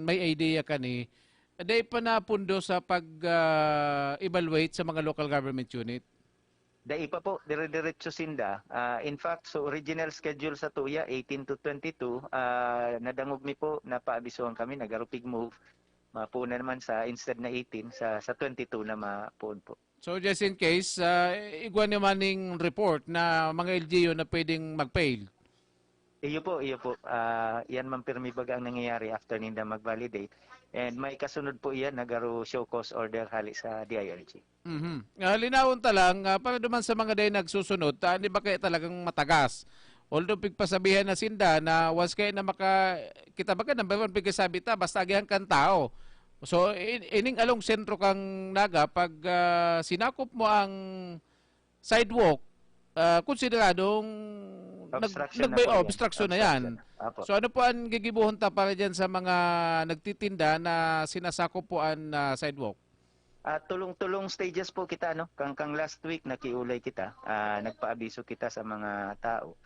may idea ka ni, dai pa napundo sa pag-evaluate sa mga local government unit? Dai pa po, dire-diretso sinda. Ah, in fact, so original schedule sa tuya, eighteen to twenty-two, ah, nadangog mi po, napaabisuhan kami, nagarupig move. Mapuon na naman sa, instead na eighteen, sa, sa twenty-two na mapuon po. So just in case, ah, igwa naman ning report na mga L G U na pwedeng mag-fail. Iyo po, iyo po. Ah, yan man pirmi baga ang nangyayari after ninda mag-validate. And may kasunod po iyan, nagaro show cause order hali sa D I L G. Mhm. Ah, linawon ta lang, ah, para duman sa mga day nagsusunod, ta, di ba kaya talagang matagas? Although pigpasabihan na sinda na once kaya na maka, kita ba ka, number one, pigkasabi ta, basta agihan kan tao. So, in, ining along sentro kang Naga, pag ah, sinakop mo ang sidewalk, ah, konsideradong nag, Obstruction na nagbe- po yan. obstruction na yan. Obstruction. Apo. So, ano po ang gigibuhon ta para dyan sa mga nagtitinda na sinasakop po ang ah, sidewalk? Ah, tulong-tulong stages po kita, no? Kang, kang last week, nakiulay kita. Ah, nagpaabiso kita sa mga tao.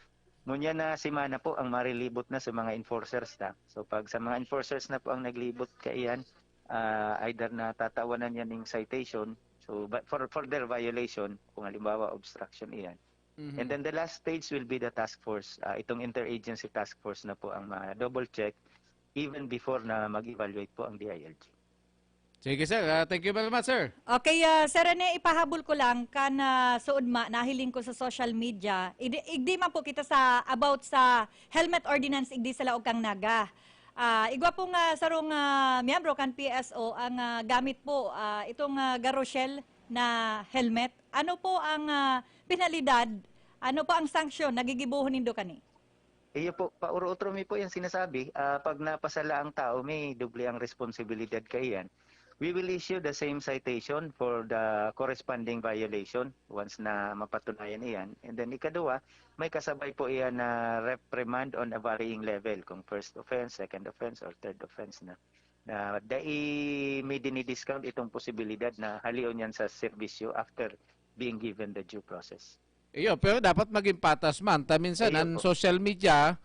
Ngunyan na semana po ang marilibot na sa mga enforcers na. So pag sa mga enforcers na po ang naglibot kaiyan, ah, either natatawanan yan ng citation So, but for, for their violation, kung halimbawa obstruction iyan. Mhm. And then the last stage will be the task force. Ah, itong interagency task force na po ang ma-double check even before na mag-evaluate po ang D I L G. Sige, sir. Ah, thank you very much, sir. Okay, ah, Sir Rene, ipahabol ko lang kan, ah, suod ma, nahiling ko sa social media. Igdi, igdi man po kita sa, about sa helmet ordinance, igdi sa laog kan Naga. Ah, igwa pong, ah, sarong, ah, miyembro kan P S O ang, ah, gamit po, ah, itong, ah, Garoshel na helmet. Ano po ang, ah, penalidad? Ano po ang sanksyon na gigibohon nindo kani? Iyo po, pauro-utro mi po yan sinasabi. Ah, pag napasala ang tao, may doble ang responsibilidad kaiyan. We will issue the same citation for the corresponding violation once na mapatunayan iyan. And then ikaduwa, may kasabay po iyan na reprimand on a varying level, kung first offense, second offense, or third offense na. Na dai may dinidiscount itong posibilidad na halion yan sa serbisyo after being given the due process. Iyo, pero dapat maging patas man. Ta minsan, Iyo ang po. social media,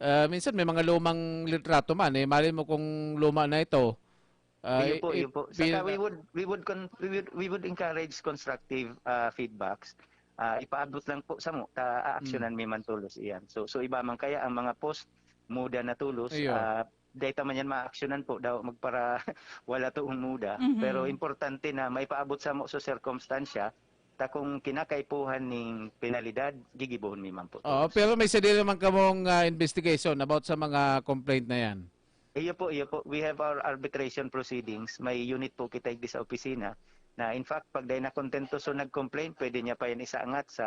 ah, minsan may mga lumang litrato man, eh. Malay mo kung luma na ito. Ah, Iyo po, i-, iyo po. Saka pin- we would, we would con-, we would, we would encourage constructive, ah, feedbacks. Ah, ipaabot lang po samo, ta aaksyonan Hmm. mi man tolos iyan. So, so iba man kaya ang mga post, muda na tolos, Iyo. ah, dai ta man yan maaksyonan po, daw magpara-, wala toong muda. Mhm. Pero importante na maipaabot samo sa sirkumstansya, ta kung kinakaipuhan ning penalidad, gigibohon mi man po Oo, tolos. pero may sadiri naman kamong, ah, investigation about sa mga complaint na yan. Iyo po, iyo po. We have our arbitration proceedings. May unit po kita digdi sa opisina na, in fact, pag dai na kontento so nag-complain, pwede niya pa yan isaangat sa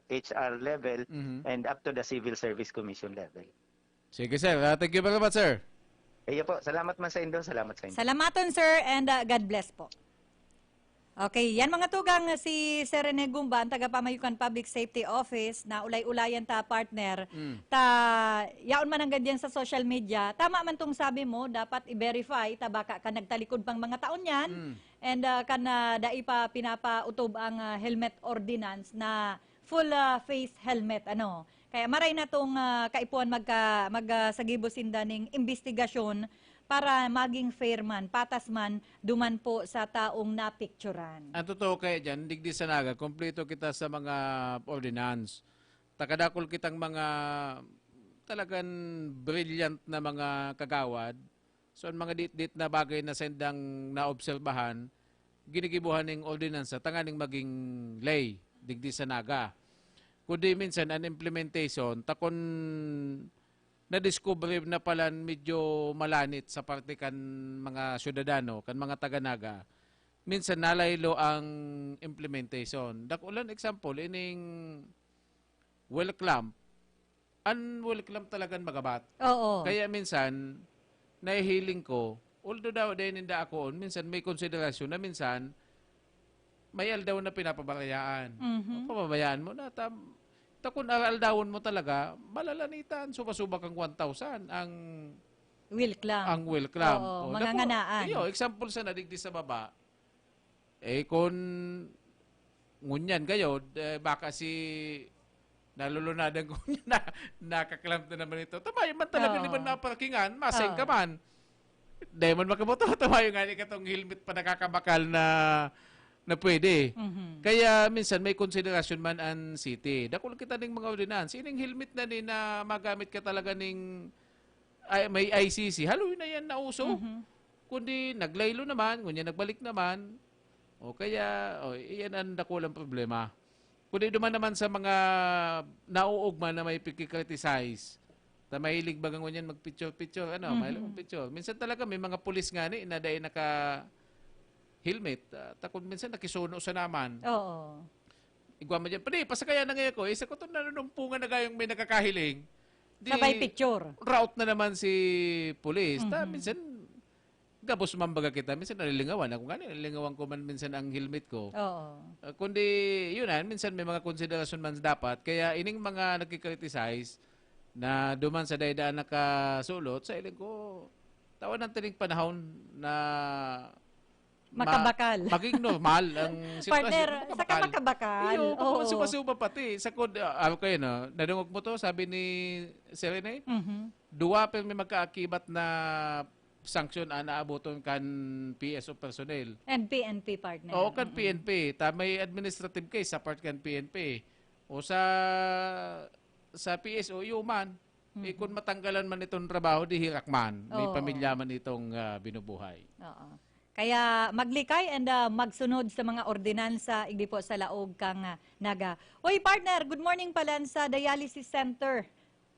H R level Mhm. and up to the Civil Service Commission level. Sige, sir. Ah, thank you very much, sir. Iyo po. Salamat man sa indo. Salamat sa indo. Salamaton, sir, and, ah, God bless po. Okay, yan mga tugang, si Sir Rene Gumba, ang taga-Pamayo kan Public Safety Office, na ulay-ulayan ta, partner. Mm. Ta, yaon man nanggad yan sa social media. Tama man tong sabi mo, dapat i-verify ta baka kan nagtalikod pang mga taon yan. Mm. And, ah, kan, ah, dai pa pinapautob ang, ah, helmet ordinance na full, ah, face helmet, ano. Kaya maray na tong, ah, kaipuhan magka-, mag, ah, sagibo sinda ning imbestigasyon para maging fair man, patas man, duman po sa taong napicturan. Ang totoo kaya diyan, digdi sa Naga, kompleto kita sa mga ordinance. Ta kadakul kitang mga talagang brilliant na mga kagawad. So, ang mga dit-dit na bagay na sindang naobserbahan, ginigibohan ning ordinansa tanganing maging ley digdi sa Naga. Kundi minsan, an implementation, ta kun nadiskubre na palan medyo malanit sa parte kan mga syudadano, kan mga taga-Naga, minsan nalaylo ang implementation. Dakulan example, ining wheel clamp. An wheel clamp talagan magabat. Oo. Kaya minsan, nahihiling ko, although daw dai ninda akoon, minsan may konsiderasyon na minsan, may aldaw na pinapabayaan. Mhm. O, pababayaan mo na, tam-, ta kun al-aldawon mo talaga, malalanitan, suba-suba kang one thousand ang Wheel clamp. ang wheel clamp. Oo, O, mga daku-, nganaan. iyo, example sa nadigdi sa baba. Eh, kun ngunyan gayod, eh, baka si nalulunadan ko na, naka-clamp na naman ito. Tama, man talaga Oo. naman naparkingan, maseng Oo. ka man. Dahil man makamotor, tama yung nga ni katong helmet pa nakakabakal na, na pwede. Mhm. Kaya minsan may konsiderasyon man ang city. Dakul kita ning mga ordinance. Ining helmet na ni na magamit ka talaga ning ay, may I C C. Haloy na yan nauso. Mhm. Kundi naglaylo naman, ngunyan nagbalik naman. O kaya, o, iyan ang dakulang problema. Kundi duman naman sa mga nauugma na may pagki-criticize. Ta mahilig baga ngunyan mag-picture-picture, ano, Mhm. mahilig mag-picture. Minsan talaga may mga pulis nga ni na dai naka-helmet. Ah, ta kun minsan nakisuno sa naman. Oo. Igwa mo dyan, "Pre, pasakayan na ngayon ko." Eh, sa kuto na nanumpungan na gayong may nakakahiling. Di Sabay picture. route na naman si pulis. Ta Mhm. minsan, gabos man baga kita. Minsan nalilingawan. Ako nga, nalilingawan ko man minsan ang helmet ko. Oo. Ah, kundi, yun na, minsan may mga konsiderasyon man dapat. Kaya ining mga nagki-criticize na duman sa dai-daan nakasulot, sa iling ko, tawan ng tining panahon na ma-, Makabakal. maging normal ang sitwasyon. Partner, saka Makabakal. makabakal. Iyo, Oo. makasuba-suba pati. Sa kod-, ah, ano kayo, no? Nadungog mo to, sabi ni Sir Rene? Mhm. Duwa pirmi magkaakibat na sanction an aaboton kan P S O personnel. And P N P, partner. Oo, kan Mm-mm. P N P. Ta may administrative case sa part kan P N P. O sa sa P S O, iyo man. Eh, kung matanggalan man itong trabaho, di hirak man. May Oo. pamilya man itong ah, binubuhay. Oo. Kaya maglikay and ah, magsunod sa mga ordinansa, igdi po sa laog kang ah, Naga. Oy, partner, good morning pala sa dialysis center.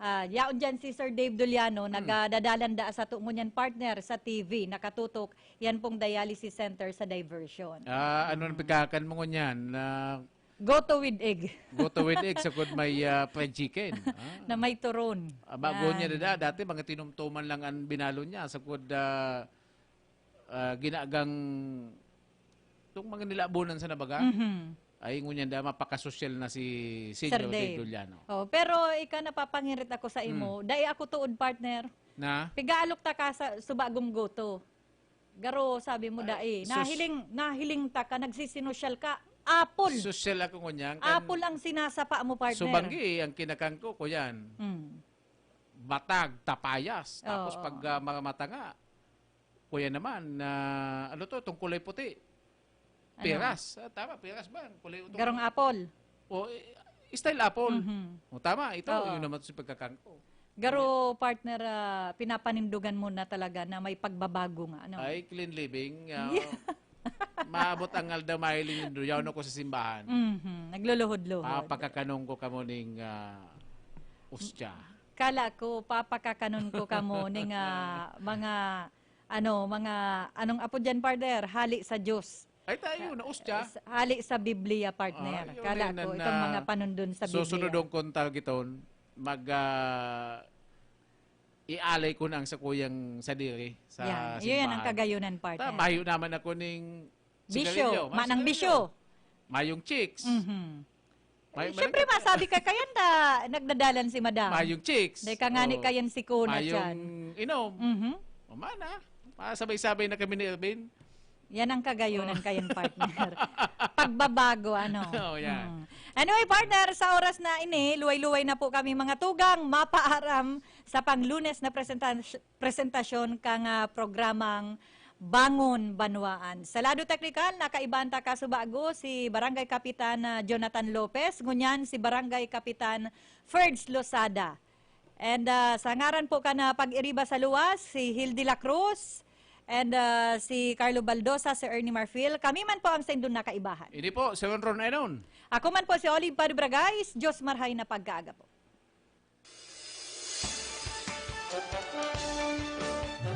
Ah, yaon dyan si Sir Dave Duliano, nagadadalan da sa tungo niyan, partner, sa T V, nakatutok, yan pong dialysis center sa diversion. Ah, ano ang pagkakan mo ngunyan? Na Goto with egg. Goto with egg, sagod may ah, fried chicken. Ah. Na may turon. Ah, bago Yan. niya dada, dati mga tinumtuman lang ang binalo niya. Sagod ah, ah, ginagang itong mga nilabunan sa nabaga. Mhm. Ay, ngunyan da, mapakasosyal na si Sir Senyor Dave. Dave Duliano. Oh, pero ika napapangirit ako sa imo. Dai ako tuod, partner. Na? Pigaalok ta ka sa subagong goto. Garo, sabi mo, dai. Sus- Nahiling, nahiling ta ka, nagsisinosyal ka. Apple. Sosyal ako ngunyan. Kan Apple ang sinasapa mo, partner. Subanggi, ang kinakangko ko yan. Mm. Batag, tapayas. Tapos Oo. pag ah, mga matanga, kuya naman, na ano to, itong kulay puti. Ano? Piras. Ah, tama, piras ba? Ang kulay utong. Garong apple. O, eh, style apple. Mhm. O, tama, ito, Oo. yun naman sa pagkakangko. Garo, partner, ah, pinapanindugan mo na talaga na may pagbabago nga. Ano? Ay, clean living. ah, Yeah. Maabot ang aldaw, mahiling nindo. Yaon ako sa simbahan. Mhm. Nagluluhod-luhod. Papakakanong ko kamo ning ah, ustya. Kala ko, papakakanon ko kamo ning ah, mga, ano, mga, anong apo dyan, partner? Hali sa Diyos. Ay, tayo, na ustya. S- Hali sa Biblia, partner. Ah, yun Kala na ko, na- itong mga panundon sa Biblia. Susunod ang kontal giton, mag ah, ialay ko na ang sakuyang sadiri sa Yan. Yun yan ang simbahan. kagayunan, partner. Ta, mayo naman ako ning Bisyo. sigarilyo. Manang Sigarilyo. Bisyo. Mayong chicks. Mhm. May, Eh, Siyempre, masabi ka kayan na nagdadalan si madam. Mayong chicks. Dahil ka nga ni Oh. kayan si Kuna Mayong dyan. inom. Mhm. O, mana. Masabay-sabay na kami ni Ervin. Yan ang kagayunan Oh. kayan, partner. Pagbabago, ano. Oh, yan. Mm. Anyway, partner, sa oras na ini, luway-luway na po kami mga tugang, mapaaram sa panglunes na presenta- presentasyon kang ah, programang Bangon Banwaan. Sa lado teknikal, nakaibahan ta kasubago si Barangay Kapitan ah, Jonathan Lopez, ngunyan si Barangay Kapitan Ferds Losada. And ah, sa ngaran po ka na pag-iriba sa luwas, si Hildy La Cruz, and ah, si Carlo Baldosa, si Ernie Marfil, kami man po ang saindong nakaibahan. Ini po, si Ron Ron Enon. Ako man po si Olive Padre Bragais, Diyos marhay na pagkaaga po.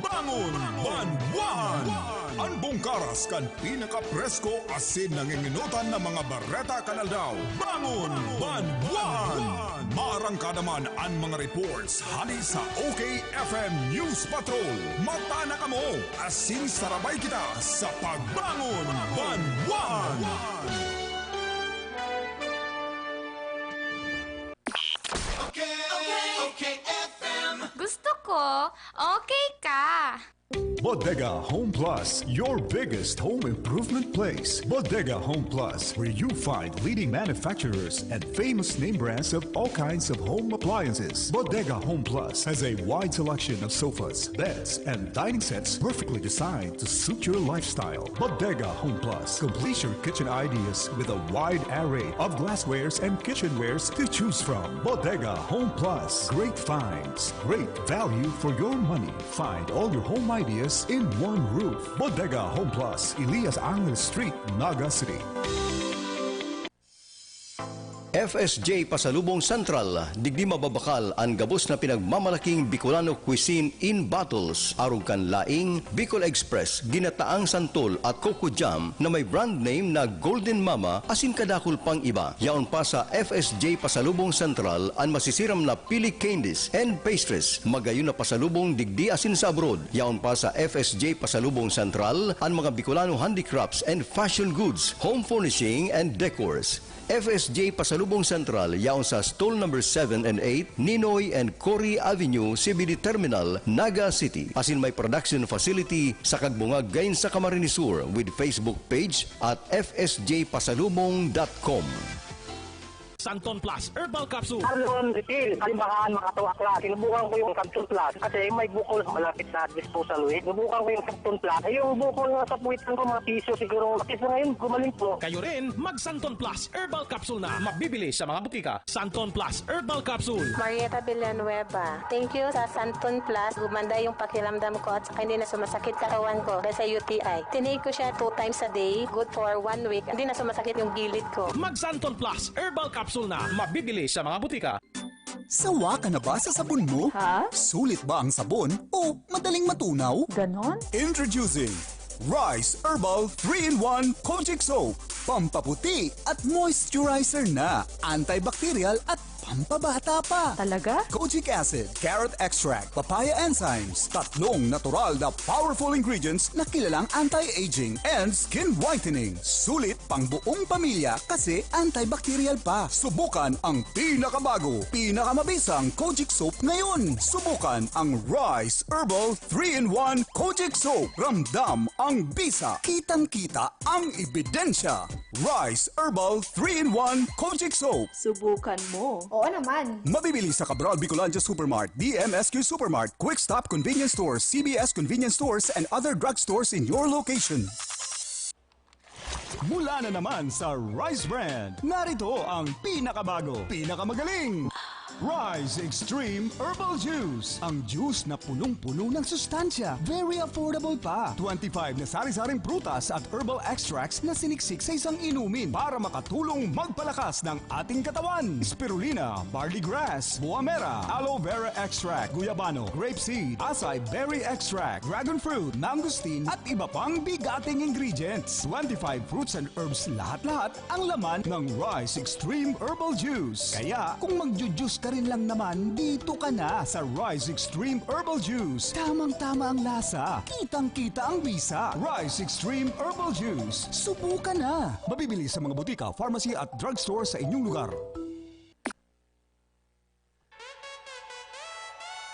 Bangon Banwaan! An bungkaras kan pinakapresko asin nanginginotan na mga bareta kan aldaw. Bangon Banwaan! Maarangkada man an mga reports hali sa O K F M News Patrol. Mata na kamo, asin sarabay kita sa Pagbangon Banwaan! Okay, okay, okay, F M. Gusto ko, okay ka. Bodega Home Plus, your biggest home improvement place. Bodega Home Plus, where you find leading manufacturers and famous name brands of all kinds of home appliances. Bodega Home Plus has a wide selection of sofas, beds, and dining sets perfectly designed to suit your lifestyle. Bodega Home Plus, complete your kitchen ideas with a wide array of glasswares and kitchenwares to choose from. Bodega Home Plus, great finds, great value for your money. Find all your home ideas in one roof. Bodega Home Plus, Elias Angeles Street, Naga City. F S J Pasalubong Central, digdi mababakal an gabos na pinagmamalaking Bicolano cuisine in bottles, arog kan laing, Bicol Express, ginataang santol at coco jam na may brand name na Golden Mama asin kadakul pang iba. Yaon pa sa F S J Pasalubong Central an masisiram na pili candies and pastries, magayon na pasalubong digdi asin sa abroad. Yaon pa sa F S J Pasalubong Central an mga Bicolano handicrafts and fashion goods, home furnishing and decors. F S J Pasalubong Central yaon sa stall number seven and eight, Ninoy and Cory Avenue, C B D Terminal, Naga City. Asin may production facility sa Kagbungag, Gain sa Camarines Sur, with Facebook page at F S J pasalubong dot com. Santon Plus Herbal Capsule. Arlon Refill, kalimbahan, mga tuwakla. Sinubukan ko yung Santon Plus kasi may bukol sa malapit na disposal waste. Sinubukan ko yung Santon Plus. Ay, yung bukol nga sa puwitan ko, mga piso siguro. Kasi sa ngayon, gumaling po. Kayo rin, mag Santon Plus Herbal Capsule na. Mabibili sa mga butika. Santon Plus Herbal Capsule. Marieta Villanueva. Thank you sa Santon Plus. Gumanda yung pakiramdam ko at saka hindi na sumasakit katawan ko dahil sa U T I. Tinake ko siya two times a day, good for one week. Hindi na sumasakit yung gilid ko. Mag Santon Plus Herbal Capsule na. Mabibili sa mga butika. Sawa ka na ba sa sabon mo? Ha? Sulit ba ang sabon o madaling matunaw? Ganon? Introducing Rise Herbal three-in-one Kojic Soap. Pampaputi at moisturizer na. Antibacterial at pampabata pa. Talaga? Kojic acid, carrot extract, papaya enzymes, tatlong natural na powerful ingredients na kilalang anti-aging and skin whitening. Sulit pang buong pamilya kasi antibacterial pa. Subukan ang pinakabago, pinakamabisang Kojic Soap ngayon. Subukan ang Rise Herbal three-in-one Kojic Soap. Ramdam ang bisa. Kitang-kita ang ebidensya. Rise Herbal three-in-one Kojic Soap. Subukan mo. Oo naman. Mabibili sa Cabral Bicolandia Supermart, D M S Q Supermart, Quick Stop Convenience Stores, C B S Convenience Stores, and other drugstores in your location. Mula na naman sa Rise Brand, narito ang pinakabago, pinakamagaling. Rise Extreme Herbal Juice. Ang juice na punong-puno ng sustansya. Very affordable pa. Twenty-five na sari-saring prutas at herbal extracts na siniksik sa isang inumin para makatulong magpalakas ng ating katawan. Spirulina, barley grass, buamera, aloe vera extract, guyabano, grape seed, acai berry extract, dragon fruit, mangosteen, at iba pang bigating ingredients. Twenty-five fruits and herbs lahat-lahat ang laman ng Rise Extreme Herbal Juice. Kaya, kung magju-juice ka rin lang naman, dito ka na sa Rise Extreme Herbal Juice. Tamang-tama ang lasa. Kitang-kita ang bisa. Rise Extreme Herbal Juice. Subukan na! Mabibili sa mga butika, pharmacy at drugstore sa inyong lugar.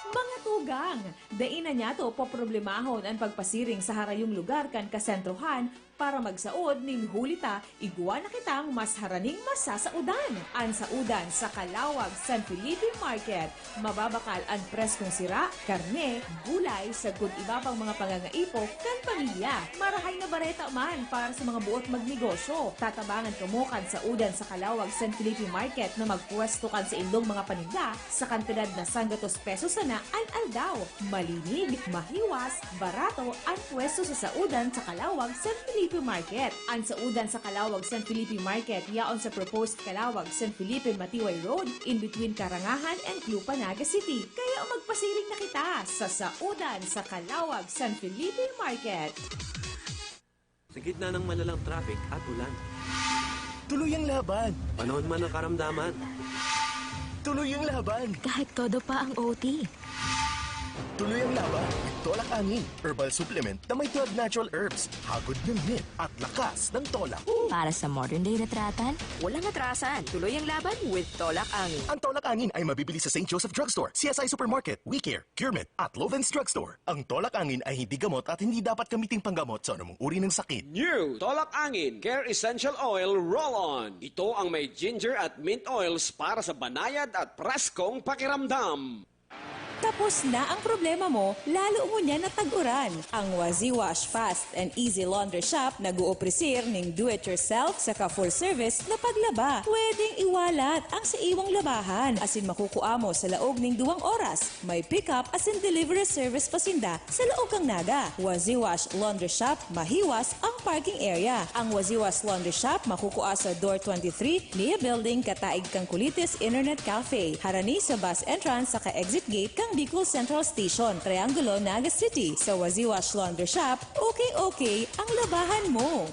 Mga tugang, dai na niyato poproblemahon an pagpasiring sa harayong lugar kan kasentrohan para magsaod nin huli ta igwa na kitang mas haraning masasaodan. An saodan sa Calauag San Felipe Market. Mababakal an preskong sira, karne, gulay, sagkod iba pang mga pangangaipo kan pamilya. Marahay na bareta man para sa mga boot magnegosyo. Tatabangan kamo kan saodan sa Calauag San Felipe Market na magpwesto kan saindong mga paninda sa kantidad na sanggatos pesos sana an aldaw. Malinig, mahiwas, barato an pwesto sa saodan sa Calauag San Felipe Market. An saodan sa Calauag San Felipe Market yaon sa proposed Calauag San Felipe Matiway Road, in between Karangahan and Club Panaga City. Kaya magpasiring na kita sa saodan sa Calauag San Felipe Market. Sa gitna ng malalang traffic at ulan. Tuloy ang laban. Panahon man ng karamdaman. Tuloy ang laban. Kahit todo pa ang O T. Tuloy ang laban with Tolak Angin, herbal supplement na may twelve natural herbs, hagod ng hit at lakas ng tolak. Para sa modern day na tratan, walang atrasan. Tuloy ang laban with Tolak Angin. Ang Tolak Angin ay mabibili sa Saint Joseph Drugstore, C S I Supermarket, We Care, Curemed at Lovens Drugstore. Ang Tolak Angin ay hindi gamot at hindi dapat gamiting panggamot sa anumang uri ng sakit. New Tolak Angin Care Essential Oil Roll-On. Ito ang may ginger at mint oils para sa banayad at preskong pakiramdam. Tapos na ang problema mo, lalo ngunyan na tag-uran. Ang Waziwash Fast and Easy Laundry Shop nag-ooprisir ning do-it-yourself saka full-service na paglaba. Pwedeng iwalat ang sa iwang labahan, asin makukua mo sa laog ning duwang oras. May pick-up asin delivery service pa sinda sa laog kan Naga. Waziwash Laundry Shop, mahiwas ang parking area. Ang Waziwash Laundry Shop makukua sa Door twenty-three, Nia Building, kataig kan Kulites Internet Cafe, harani sa bus entrance saka exit gate kan Bicol Central Station, Triangulo, Naga City. Sa Waziwash Laundry Shop, okay-okay ang labahan mo.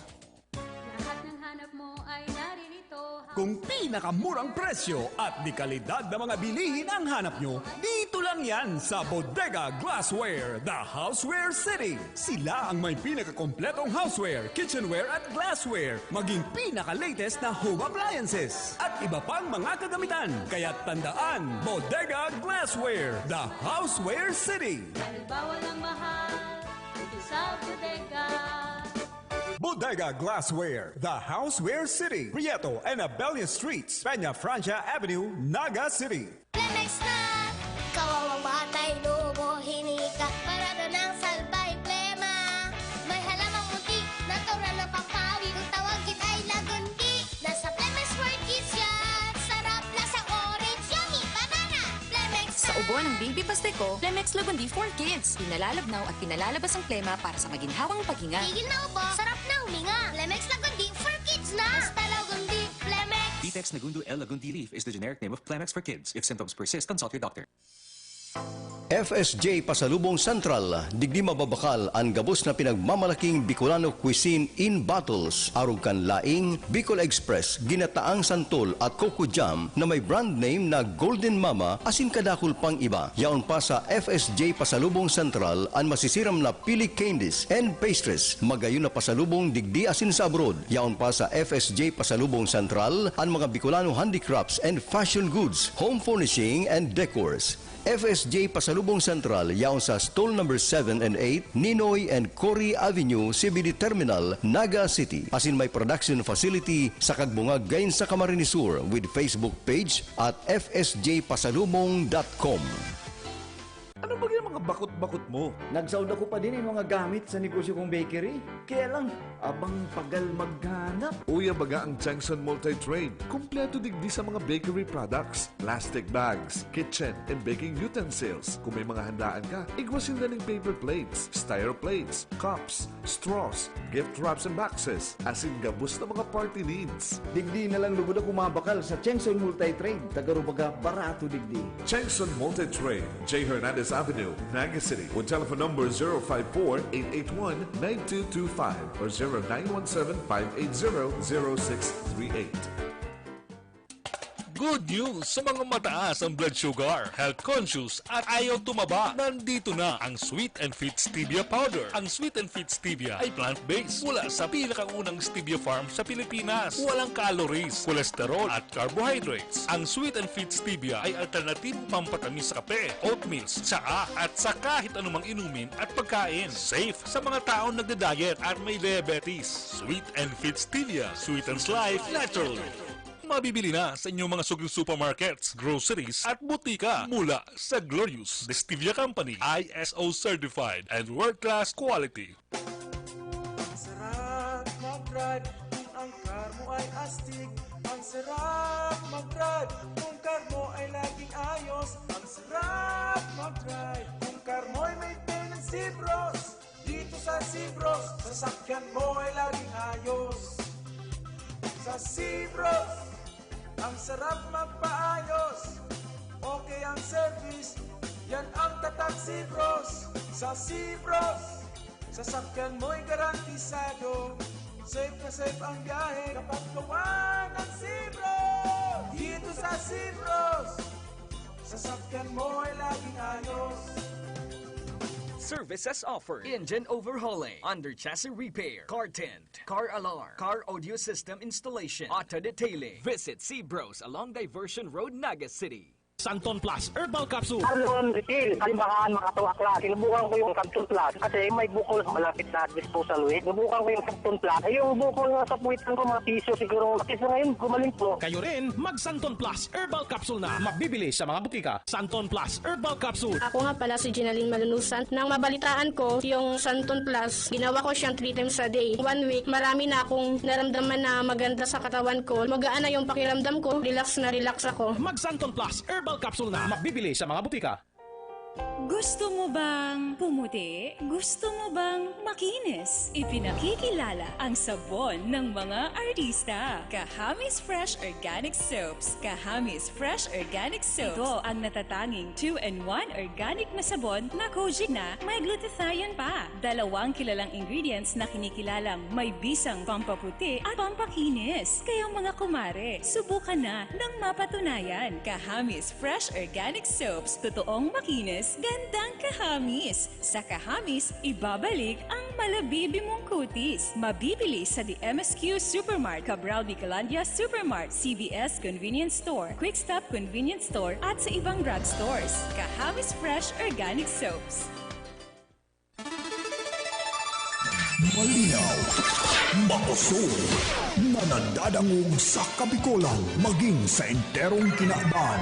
Lahat ng hanap mo ay naririto. Kung pinakamurang presyo at de kalidad na mga bilihin ang hanap nyo, dito lang yan sa Bodega Glassware, The Houseware City. Sila ang may pinakakompletong houseware, kitchenware at glassware, maging pinaka-latest na home appliances at iba pang mga kagamitan. Kaya tandaan, Bodega Glassware, The Houseware City. Halimbawa ng mahal, dito sa bodega. Dega Glassware, the Houseware City, Prieto and Abella Streets, Peña Francia Avenue, Naga City. Plemex na! Kawawang batay lubo hinika. Parado ng salbay plema. May halamang munti, natural na pampawi. Kung tawagin ay lagundi. Nasa Plemex World Kids yan. Sarap na sa orange, yummy, banana. Plemex Sa ubo ng Baby Pasteco, Plemex Lagundi for Kids. Pinalalabnaw at pinalalabas ang plema para sa maginhawang paghinga. Tigil na ubo, sarap na huminga. Plemex Lagundi for Kids na. Basta Lagundi, Plemex. Ditex Nagundu L Lagundi leaf is the generic name of Plemex for kids. If symptoms persist, consult your doctor. F S J Pasalubong Central, digdi mababakal an gabos na pinagmamalaking Bicolano cuisine in bottles, arog kan laing, Bicol Express, ginataang santol at coco jam na may brand name na Golden Mama asin kadakul pang iba. Yaon pa sa F S J Pasalubong Central an masisiram na pili candies and pastries. Magayon na pasalubong digdi asin sa abroad. Yaon pa sa F S J Pasalubong Central an mga Bicolano handicrafts and fashion goods, home furnishing and decors. F S J Pasalubong Central yaon sa stall number seven and eight, Ninoy and Cory Avenue, C B D Terminal, Naga City. Asin may production facility sa Kagbungag, Gain sa Camarines Sur, with Facebook page at F S J pasalubong dot com. Ano ba yung mga bakot-bakot mo? Nagsaod ako pa din yung mga gamit sa negosyo kong bakery. Kaya lang, abang pagal maghanap. Uya baga ang Changson Multi-Trade. Kompleto digdi sa mga bakery products, plastic bags, kitchen and baking utensils. Kung may mga handaan ka, igwa sinda ning paper plates, styro plates, cups, straws, gift wraps and boxes, asin gabos na mga party needs. Digdi na lang lugod ako mabakal sa Chengson Multi-Trade. Tagarubaga, barato digdi. Changson Multi-Trade, J Hernandez Avenue, Naga City, with telephone number zero five four, eight eight one, nine two two five or zero nine one seven, five eight zero, zero six three eight. Good news sa mga mataas ang blood sugar, health conscious at ayaw tumaba. Nandito na ang Sweet and Fit Stevia Powder. Ang Sweet and Fit Stevia ay plant-based mula sa pinakaunang stevia farm sa Pilipinas. Walang calories, cholesterol at carbohydrates. Ang Sweet and Fit Stevia ay alternatibong pampatamis sa kape, oatmeal, tsaa at sa kahit anumang inumin at pagkain. Safe sa mga taong nagda-diet at may diabetes. Sweet and Fit Stevia sweetens life naturally. Mabibili na sa inyong mga suging supermarkets, groceries at butika mula sa Glorious Stevia Company, I S O certified and world-class quality. Ang sarap mag-drive kung ang car mo ay astig. Ang sarap mag-drive kung car mo ay laging ayos. Ang sarap mag-drive kung car mo ay may maintenance, Sibros. Dito sa Sibros, sasakyan mo ay laging ayos. Sa Sibros, ang sarap magpaayos. Okay ang service, yan ang tatak Sibros. Sa Sibros, sasakyan mo'y garantisado. Safe na safe ang biyahe kapag gawa ng Sibros. Dito sa Sibros, sasakyan mo ay laging ayos. Services offered: engine overhauling, under chassis repair, car tint, car alarm, car audio system installation, auto detailing. Visit C Bros along Diversion Road, Naga City. Santon Plus Herbal Capsule. Arlon Refill, Kalimbahan, Makato, Aklan. Sinubukan ko yung Santon Plus kasi may bukol malapit sa disposal waste. Sinubukan ko yung Santon Plus. Eh, yung bukol nga sa puwitan ko, mga piso siguro. Kasi sa ngayon, gumaling po. Kayo rin, mag Santon Plus Herbal Capsule na. Mabibili sa mga butika. Santon Plus Herbal Capsule. Ako nga pala si Ginaline Malunusan. Nang mabalitaan ko yung Santon Plus, ginawa ko siyang three times a day. One week, marami na akong naramdaman na maganda sa katawan ko. Magaan na yung pakiramdam ko. Relax na relax ako. Mag Santon Plus Herbal Capsule na. Mabibili sa mga butika. Gusto mo bang pumuti? Gusto mo bang makinis? Ipinakikilala ang sabon ng mga artista. Kahamis Fresh Organic Soaps. Kahamis Fresh Organic Soaps. Ito ang natatanging two-in-one organic na sabon na kojic na may glutathione pa. Dalawang kilalang ingredients na kinikilalang may bisang pampaputi at pampakinis. Kaya mga kumare, subukan na ng mapatunayan. Kahamis Fresh Organic Soaps. Totoong makinis, gandang kahamis. Sa kahamis, ibabalik ang malabibi mong kutis. Mabibili sa The M S Q Supermart, Cabral de Calandia Supermart, C V S Convenience Store, Quick Stop Convenience Store, at sa ibang drugstores. Kahamis Fresh Organic Soaps. Malinaw. Soul na nadadangog sa Kabikolan maging sa enterong kinaban.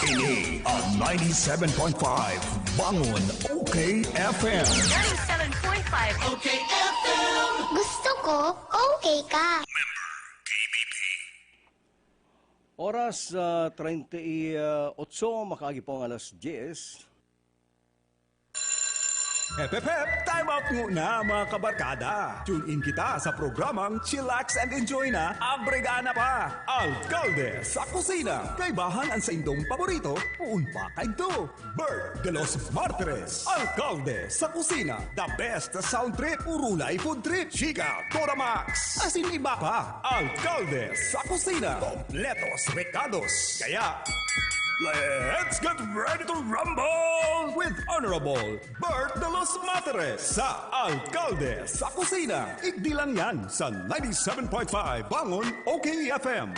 Ini ang ninety-seven point five Bangon O K F M. Ninety-seven point five O K F M. Gusto ko, okay ka. Oras, ah, treinta y ocho, makaagi po ang alas diyes. Hep, hep, hep! Time out nguna, mga kabarkada! Tune in kita sa programang Chillax and Enjoy na, Abrega na pa! Alkalde sa Kusina! Kaibahan an saindong paborito, poon pa kaidto! Bert de los Martires, Alkalde sa Kusina! The best sound trip, urulay food trip, chika, Toramax, asin iba pa! Alkalde sa Kusina! Kompletos rekados! Kaya, let's get ready to rumble with Honorable Bert de los Materes sa Alkalde sa Kusina. Igdi lang yan sa ninety-seven point five Bangon O K F M.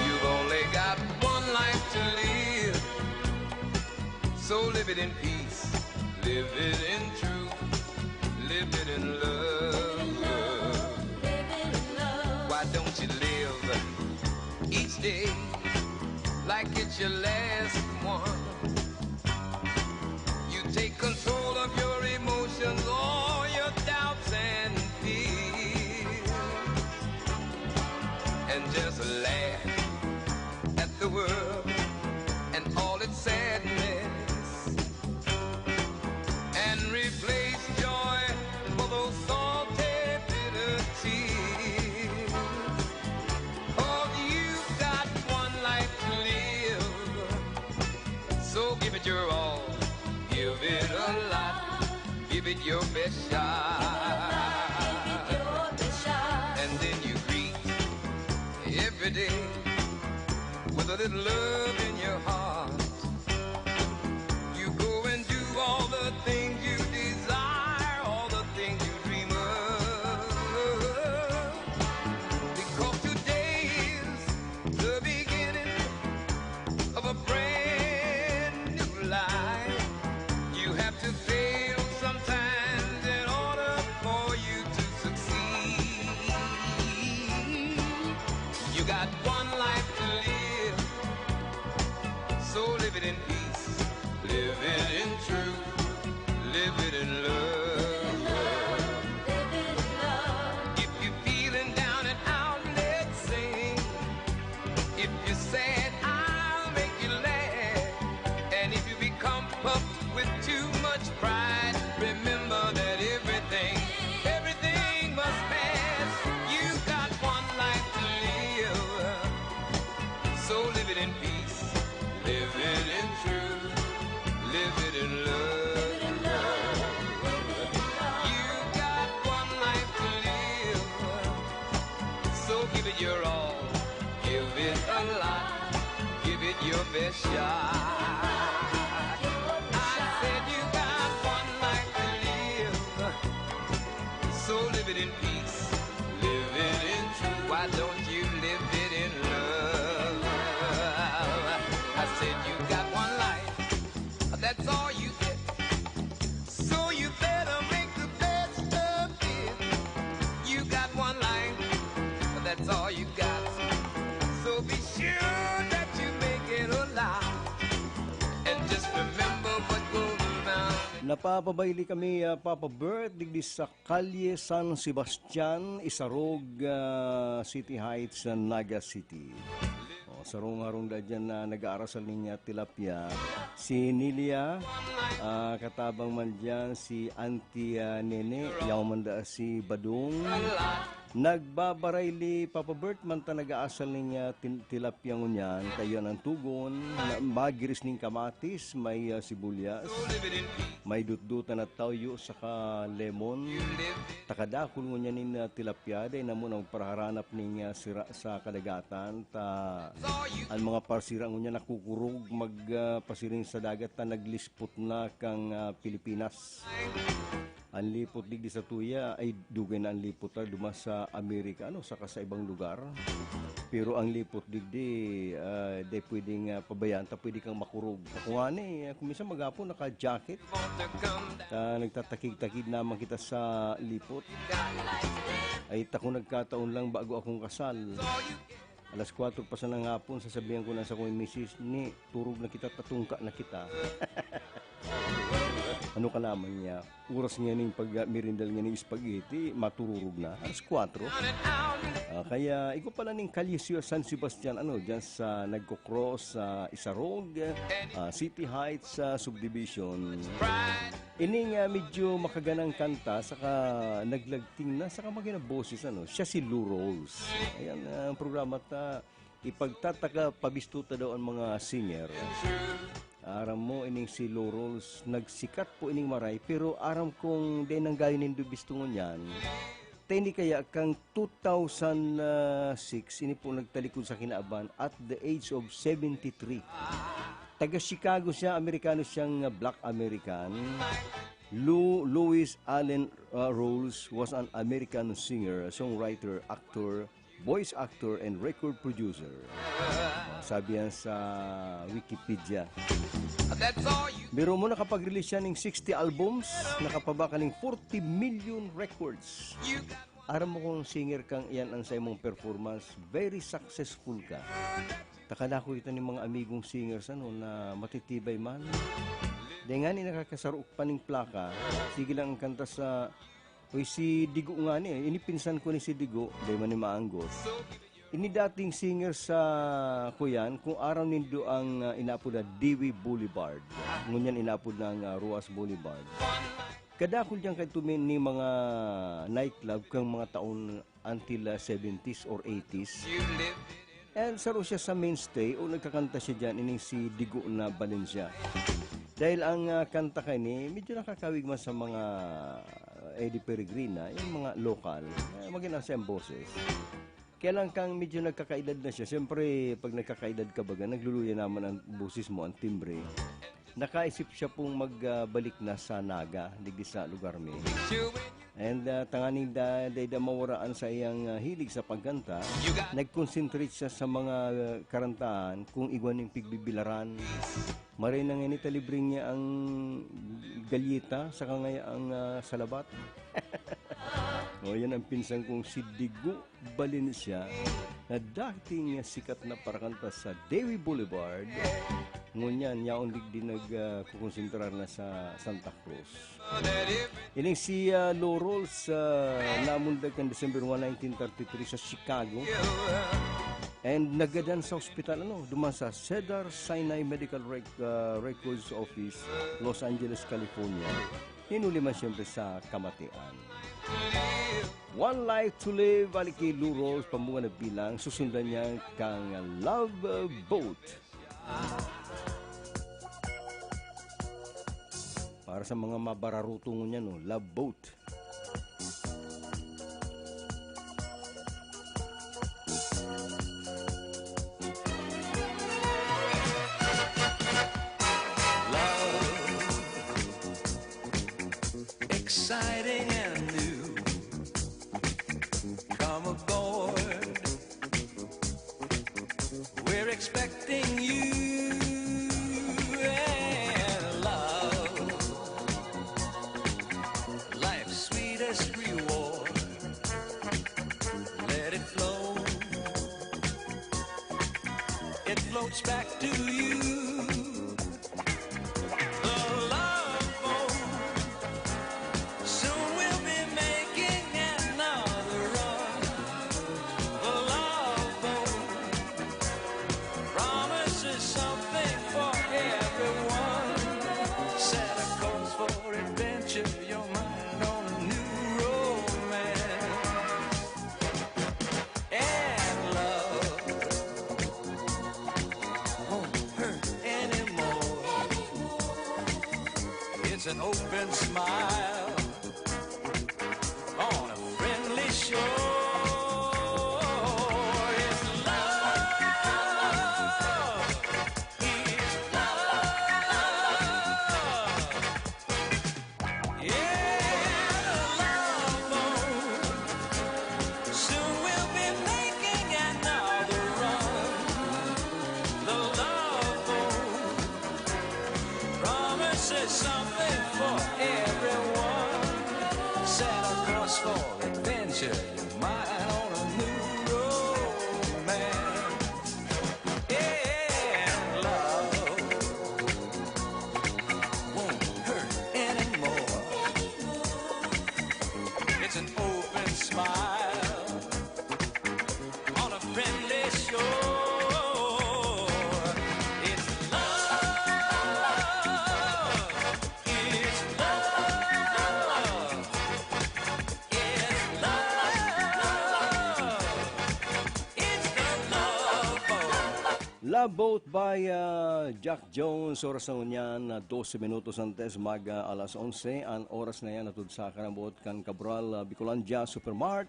You've only got one life to live, so live it in peace, live it in truth, live it in love. Why don't you live each day like it's your last one? You take control of your emotions, all your doubts and fears, and just laugh at the world and all its sadness, and replace joy for those salty, bitter tears. 'Cause you've got one life to live, so give it your all, give it a lot, give it your best shot. And then you greet every day with a little love in your heart. You go and do all the things you desire, all the things you dream of. Because today is the beginning of a brand new life. You have to fail sometimes in order for you to succeed. You got one life to live, so live it in peace, live it in truth, live it in love. If you're feeling down and out, let's sing. If you're sad, I'll make you laugh. And if you become puffed with too much pride, remember that everything, everything must pass. You got one life to live, so live it in peace, live it in truth, live it in love. You got one life to live, so give it your all, give it a lot, give it your best shot. I said you got one life to live, so live it in peace, live it in truth. Why don't you live it in love? I said you got one life, that's all you get. So you better make the best of it. You got one life, that's all you got. So be sure that you make it a lot. And just remember what goes around. Napapabaili kami, ah, Papa Bert, digdi sa Kalye San Sebastian, Isarog, ah, City Heights, ah, Naga City. O, sarong harong da dyan na nag-aarasal nin, ah, tilapia. Si Nilia, ah, katabang man dyan si Auntie, ah, Nene, yaw man da si Badong. Nagbabaray li Papa Bert man ta nag-aasal ning, ah, tin-, tilapia ngunyan, ta iyan an togon, na magiris ning kamatis, may, ah, sibuyas, may dutdutan na toyo, saka lemon. Takadakul ngunyan nin, ah, tilapia, dai na muna magparaharanap ning, ah, sira sa kadagatan, ta an mga parsira ngunyan nakukurog mag, ah, pasiring sa dagat ta naglispot na kan, ah, Pilipinas. An lipot digdi sa tuya, ay, dugay na an lipot, ah, duman sa Amerika, ano, saka sa ibang lugar. Pero ang lipot digdi, ah, dai pwedeng, ah, pabayaan ta pwede kang makurog. Ako ngani, ah, kung minsan maghapon naka-jacket, ah, nagtatakig-takig naman kita sa lipot. Ay, tako nagkataon lang bago akong kasal. Alas kwatro pa sanang hapon, sasabihan ko na sa akong misis, "Ni, turog na kita, tatungka na kita." Ano ka naman niya? Oras niya ning pag-, merindal niya ning spaghetti, matururog na. Alas kwatro. Ah, kaya, ikaw pala ning Kalye San Sebastian, ano, dyan sa nagko-cross sa Isarog, ah, City Heights, ah, Subdivision. Ining, ah, medyo makaganang kanta, saka naglagting na, saka magandang boses, ano, siya si Lou Rolls. Ayan, ah, ang programa ta, ipagtataka, pabisto ta daw ang mga singer. Aram mo, ining si Lou Rolls, nagsikat po ining maray, pero aram kong dai nanggayon nindo bisto ngunyan. Ta ini kaya kan two thousand six, ini po nagtalikod sa kinaban at the age of seventy-three. Taga Chicago siya, Amerikano siyang, ah, black American. Lou-, Louis Allen, ah, Rolls was an American singer, songwriter, actor, voice actor, and record producer. Sabi yan sa Wikipedia. Biro mo, nakapag-release siya ning sixty albums, nakapabaka ning forty million records. Aram mo kung singer kang iyan ang sa imong performance, very successful ka. Takada ko ito ning mga amigong singers, ano, na matitibay man. Dai ngani nakakasaro pa ning plaka. Sige lang ang kanta sa, uy, si Digo ngani, eh. Ini pinsan ko ni si Digo, dai man ni maanggot. Ini dating singer sa, kuyan, kung aram nindo ang, ah, inaapod na Dewey Boulevard. Ngunyan inaapod na ang, ah, Roxas Boulevard. Kadakul diyan kay tumin ni mga nightclub kang mga taon until, ah, seventies or eighties. And saro siya sa mainstay o nagkakanta siya diyan, ining si Digo na Valencia. Dahil ang, ah, kanta kani, medyo nakakawig man sa mga, ah, Eddie Peregrina, yung mga lokal, eh, maganda siya ang boses. Kaya lang kang medyo nagkakaedad na siya, siyempre, pag nagkakaedad ka baga, nagluluya naman ang boses mo, ang timbre. Nakaisip siya pong magbalik na sa Naga, digdi sa lugar mi. And, ah, tanganing da-, dai da mawara an saiyang, ah, hilig sa pagkanta, nag-concentrate siya sa mga, ah, karantahan kung igwa ning pigbibilaran. Maray na ngani ta libre niya ang galyeta, saka ngaya ang, ah, salabat. O, yan ang pinsan kong si Digo Valencia, na dating sikat na parakanta sa Dewey Boulevard. Ngunyan, yaon digdi nag, ah, kukonsentrar na sa Santa Cruz. Ining si, ah, Lou Rolls, ah, namundag kan December one, nineteen thirty-three sa Chicago. And nagadan sa ospital, ano, duman sa Cedar Sinai Medical Rec-, ah, Records Office, Los Angeles, California. Hinuli man siyempre sa kamatian. One Life to Live, ali ki Lou Rolls, pamunga na bilang, susundan niya kang Love Boat. Para sa mga mabararuto ngunyan, no, Love Boat. Exciting and new. Come aboard. We're expecting you and love. Life's sweetest reward. Let it flow. It floats back to you. The Love Boat. Soon we'll be making another run. The Love Boat promises something for everyone. Set a course for adventure, your mind on a new romance. An open smile on a friendly shore. It's love. It's love. Yeah, love. Soon we'll be making another run. The love boat promises something for everyone. Set a course for adventure, your mind on a new romance. Yeah, love won't hurt anymore. It's an open smile on a friendly shore. It's love. It's love. It's love. It's the love boat. Love Boat by, ah, Jack Jones. Oras na ngunyan na dose minutos antes mag, ah, alas onse. An oras na yan natud sa karambot kan Cabral, ah, Bicolandia Supermart.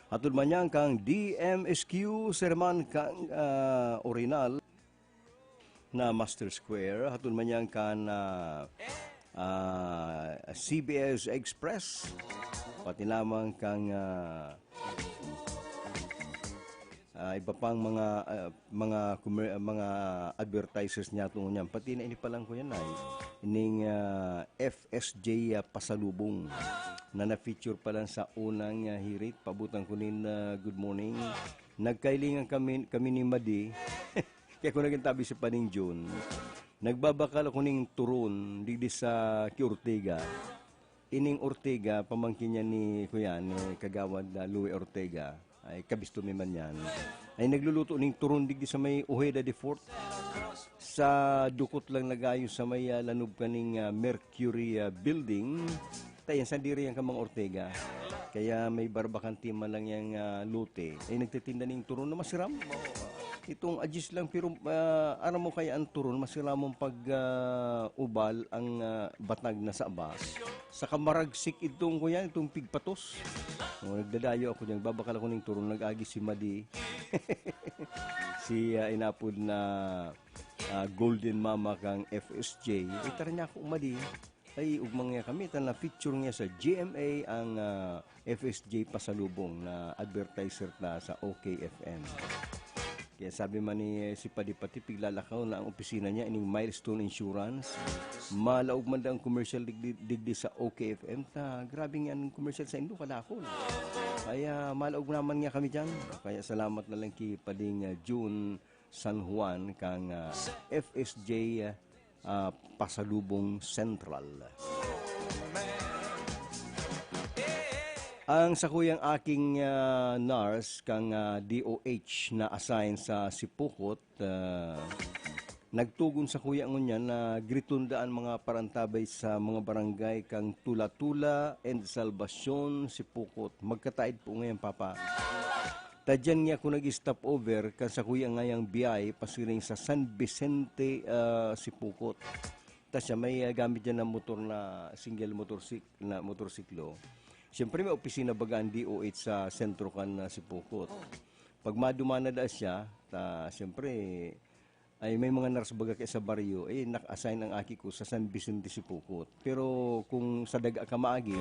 Hatod man yan kang D M S Q, serman kang, ah, Orinal na Master Square. Hatod man yan kan, ah, ah, C B S Express. Pati lamang kang, ah, ah, iba pang mga, ah, mga commer-, mga advertisers niya tungkol niyan. Pati na ini pa lang ko yan ay, ining, ah, F S J, ah, Pasalubong na na-feature pa lang sa unang, ah, hirit. Pabutan ko nin, ah, good morning. Nagkailingan kami, kami ni Madi. Kaya ko naging tabi si Paning Jun. Nagbabakal ako ning turon digdi sa ki Ortega. Ining Ortega, pamangkin niya ni, kuya, ni Kagawad, ah, Louie Ortega, ay kabisto mi man yan, ay nagluluto ning turon digdi sa may Ojeda de Fort. Sa dukot lang nagayo sa may, ah, lanob kaning, ah, Mercury, ah, Building. Tayan, sandiri yan ka mga Ortega. Kaya may barbakanti man lang yang, ah, lote. Ay nagtitinda ning turon na masiram. Itong ajis lang, pero, ah, aram mo kaya ang turon, masiramon pag, ah, ubal ang, ah, batag na saba. Saka maragsik itong, kuya, itong pigpatos. O, nagdadayo ako diyan, babakal ako ning turon, nag-agi si Madi. Si, ah, inapod na, ah, Golden Mama kang F S J. Itara niya ako, Madi. Ay, ugmang niya kami, ta na-feature niya sa G M A ang, ah, F S J Pasalubong na advertiser ta sa O K F M. Kaya sabi man ni, eh, si Padi Pati, piglalakaw na ang opisina niya, ining Milestone Insurance. Malaog man daw ang commercial digdi, digdi sa O K F M. Ta, grabe nga ang commercial sa Indo, kadakol. Kaya malaog naman nga kami dyan. Kaya salamat na lang kay Pading, ah, June San Juan kang, ah, F S J, ah, Pasalubong Central. Ang sakuyang aking, ah, nurse kang, ah, D O H na assign sa Sipocot, ah, nagtugon sakuya ngunyan na griton daa an mga parantabay sa mga barangay kang Tula-Tula and Salvacion, Sipocot. Magkataed po ngayon, Papa. Ta diyan niya ako nag-stop over kan sakuya ngayang biyay pasiring sa San Vicente, ah, Sipocot. Ta siya may, ah, gamit diyan na motor na single motorsik-, na motorsiklo. Siyempre, may opisina baga ang D O H sa sentro kan, ah, Sipocot. Pag madumana da siya, ta, siyempre, ay may mga nurse baga kaya sa baryo, eh, naka-assign ang aki ko sa San Vicente Sipocot. Pero kung sa daga ka maagi,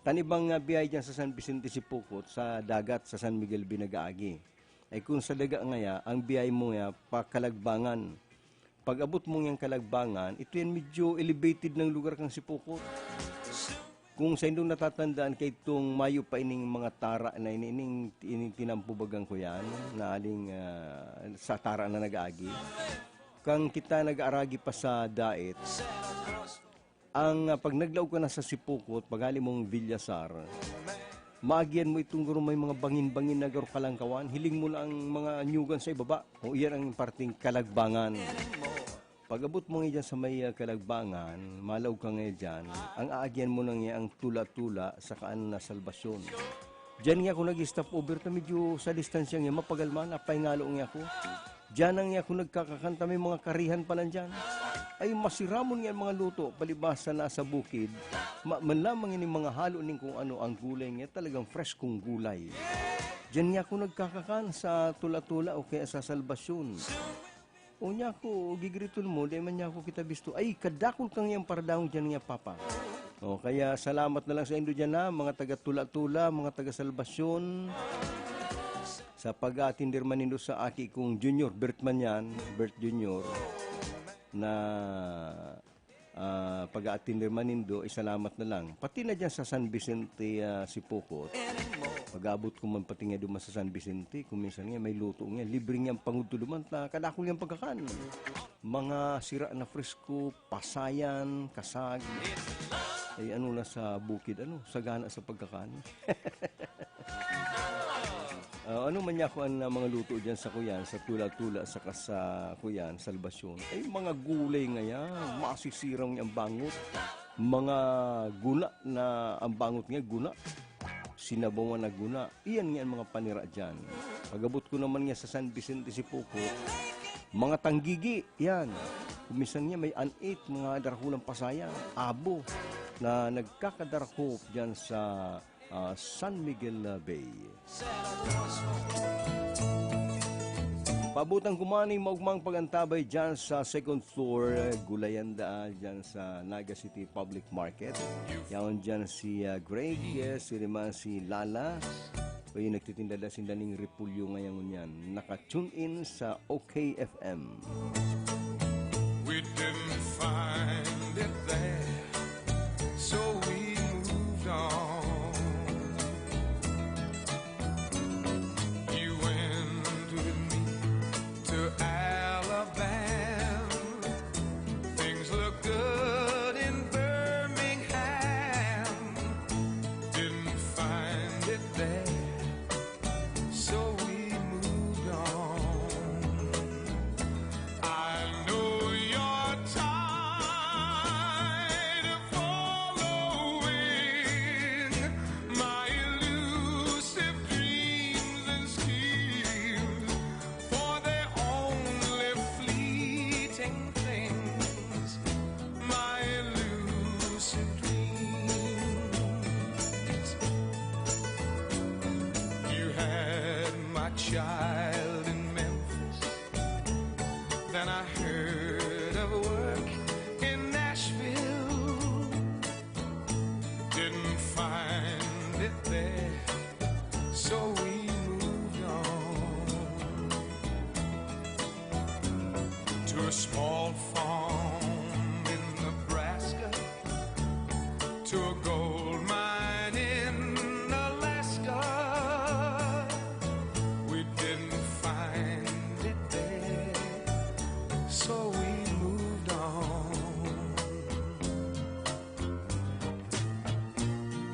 tan ibang, ah, biyay diyan sa San Vicente Sipocot, sa dagat, sa San Miguel Binagaagi. Ay kung sa daga ngaya, ang biyay mo ya, pa Kalagbangan. Pag-abot mo yang Kalagbangan, ito yan medyo elevated ng lugar kang Sipocot. Kung sa indong natatandaan kay itong mayo pa ining mga tara na ini, ining, ining tinampubagan ko yan, na aling, ah, sa tara na nag-aagi. Kang kita nag-aaragi pa sa Daet, ang, ah, pag naglaog ka na sa Sipocot, paghali mong Villasar, maagian mo itong garo may mga bangin-bangin na garo kalangkawan, hiling mo na ang mga nyugan sa ibaba. O iyan ang parting Kalagbangan. Pag-abot mo nga dyan sa may, ah, Kalagbangan, malaog ka nga dyan, ang aagyan mo na nga ang Tula-Tula sa kaan na Salvacion. Diyan nga ako nag-stop over ta medyo sa distansya nga mapagal man, napahingalo nga ako. Diyan ang ako nagkakakan, ta may mga karihan pa lang diyan. Ay, masiramon nga mga luto, palibasa na sa bukid. Ma-, man lamang ini mga halo ning kung ano ang gulay nga talagang freskong gulay. Diyan nga ako nagkakakan sa Tula-Tula o kaya sa Salvacion. O niya ako, gigriton mo, di man niya ako kita bisto. Ay, kadakol kang iyang paradahon diyan nga, Papa. O, kaya salamat na lang sa indo diyan, ha, mga taga Tula-Tula, mga taga Salvacion, sa pag-aatender man nindo sa aki kong Junior, Bert man yan, Bert Junior, na, ah, pag-aatender man nindo, isalamat na lang. Pati na dyan sa San Vicente, ah, Sipocot, pag-abot ko man pati nga duman sa San Vicente, kung minsan nga may luto nga, libre nga ang pangudto duman, ta kadakol nga ang pagkakan. Mga sira na fresko, pasayan, kasag. Ay, ano na sa bukid, ano, sagana sa pagkakan. Ah, ano man niya ako ang, ah, mga luto dyan sa kuyan, sa Tula-Tula, saka sa kuyan, Salvacion. Ay, mga gulay nga yan, masisirang ang bangot. Mga guna na ang bangot nga, guna. Sinabawan na guna. Iyan nga ang mga panira dyan. Pag-abot ko naman nga sa San Vicente Sipocot, mga tanggigi, yan. Kung minsan nga may anit, mga darakulang pasayan, abo, na nagkakadarahop dyan sa, ah, San Miguel, ah, Bay. Pabutang kumani, maugmang pag-antabay dyan sa second floor, gulayan daa dyan sa Naga City Public Market. Yaon dyan si, ah, Greg, eh, si Rima, si Lala. O yung nagtitinda da sinda ning repolyo ngayang ngunyan. Naka-tune in sa OK F M. We didn't find it there, so we moved on. You went with me to Alabama. Things look good in Birmingham. Didn't find it there, so we moved on. I know you're tired of following my elusive dreams and schemes, for they're only fleeting things, my elusive dreams. You had my child in Memphis, then I heard of work in Nashville. Didn't find it there, so we moved on to a small farm in Nebraska, to a gold mine in Alaska. We didn't find it there, so we moved on.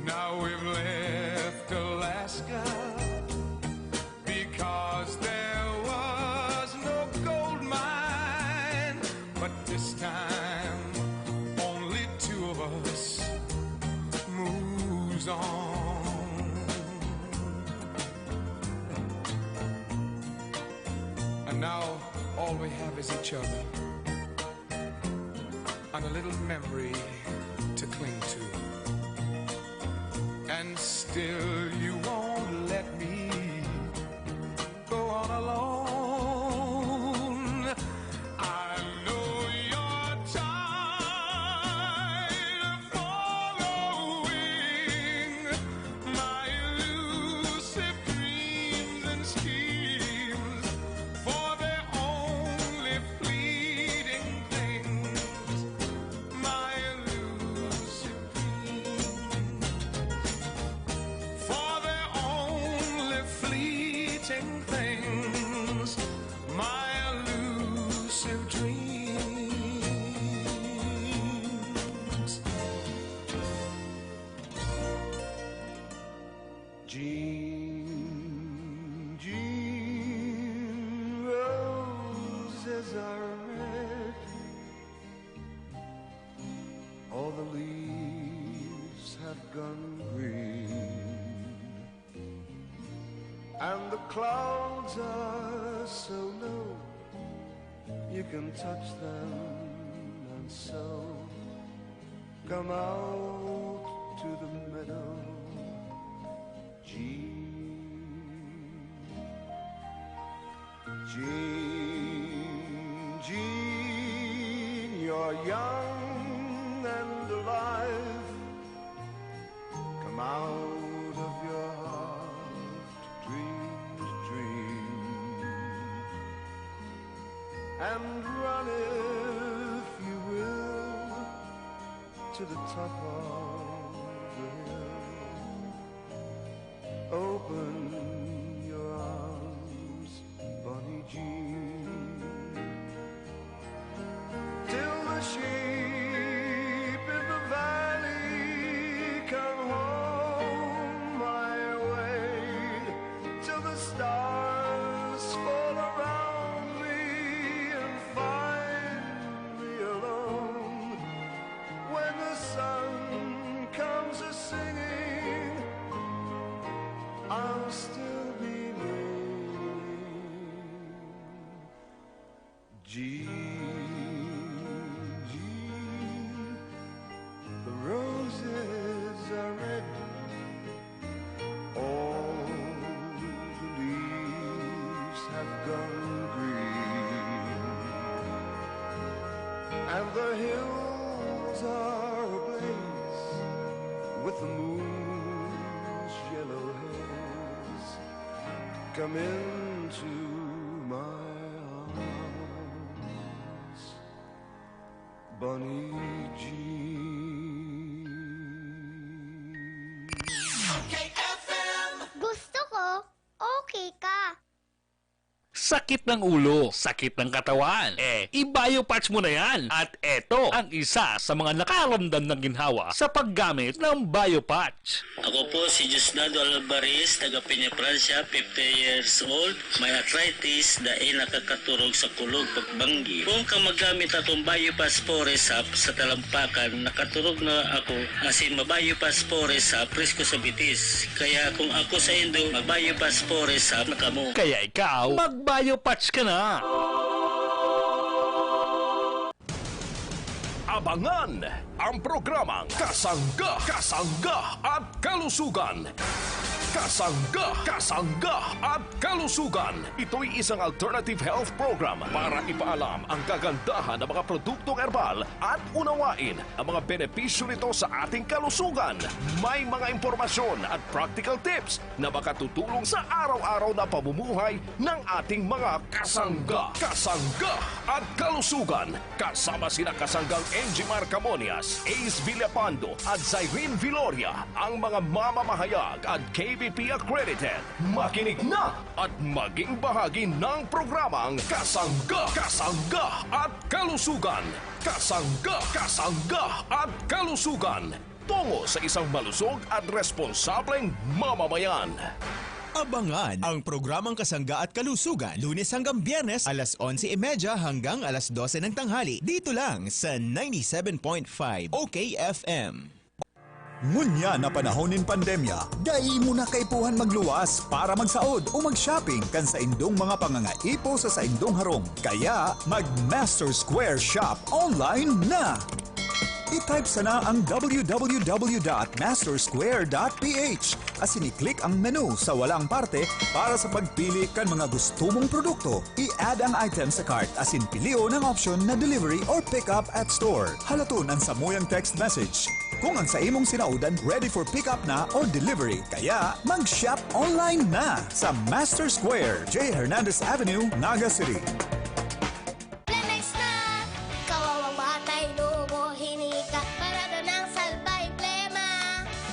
Now we've left Alaska because there was no gold mine, but this time only two of us moves on. And now all we have is each other and a little memory to cling to. And still you won't let me go on alone. I know you're tired of following my elusive dreams and schemes, for they're only fleeting things, my elusive dreams. For they're only fleeting things, my elusive dreams. Jean, Jean, roses are red. All the leaves have gone green, and the clouds are so low. You can touch them and so come out to the meadow. Jean, Jean, Jean, you're young and alive. Come out of your heart to dream, to dream. And run, if you will, to the top of the hill. Open your arms, Bonnie Jean, till the sheep in the valley come home my way, till the stars fall around me and find me alone. When the sun comes a-singing, I'll still be leaning. Jean, Jean, the roses are red. All the leaves have gone green, and the hills are ablaze with the moon's yellow haze. Come into my arms, Bonnie Jean. Gusto ko, okay ka. Sakit ng ulo, sakit ng katawan. Eh, i-Biopatch mo na yan. At eto ang isa sa mga nakaramdam ng ginhawa sa paggamit ng Biopatch. Ako po si Diosdado Alvarez, taga Peña Francia, fifty years old, may arthritis, dai nakakaturog sa kulog pagbanggi. Kung ka magamit atong Biopass Forest Hub sa talampakan, nakaturog na ako, asin ma-Biopass Forest Hub, presko sa bitis. Kaya kung ako sa indo, ma-Biopass Forest Hub na kamo. Kaya ikaw, mag-Biopatch ka na! Abangan ang programang Kasangga, Kasangga at Kalusugan. Kasangga, Kasangga at Kalusugan. Ito'y isang alternative health program para ipaalam ang kagandahan ng mga produktong herbal at unawain ang mga benepisyo nito sa ating kalusugan. May mga impormasyon at practical tips na makatutulong sa araw-araw na pamumuhay ng ating mga kasangga, kasangga at kalusugan. Kasama sina kasanggang Enjimar Camonias, Ace Villapando at Zyrene Viloria, ang mga mamamahayag at K B P accredited. Makinig na at maging bahagi ng programang Kasangga, Kasangga at Kalusugan. Kasangga, Kasangga at Kalusugan. Tungo sa isang malusog at responsableng mamamayan. Abangan ang programang Kasangga at Kalusugan, Lunes hanggang Biyernes, alas onse y media hanggang alas dose ng tanghali, dito lang sa ninety-seven point five O K F M. Ngunyan na panahon nin pandemya, dai mo na kaipuhan magluwas para magsaod o mag-shopping kan saindong mga pangangaipo sa saindong harong. Kaya, mag-Master Square Shop online na! I-type sana ang w w w dot master square dot p h asin i-click ang menu sa walang parte para sa pagpili kan mga gusto mong produkto. I-add ang item sa cart asin pilion ang option na delivery or pick up at store. Halaton ang samuyang text message kung ang sa imong sinaodan ready for pick up na or delivery. Kaya, mag-shop online na sa Master Square, J Hernandez Avenue, Naga City. Plemex na! Kawawang batay, lumo, hinika, parada ng salbay, plema.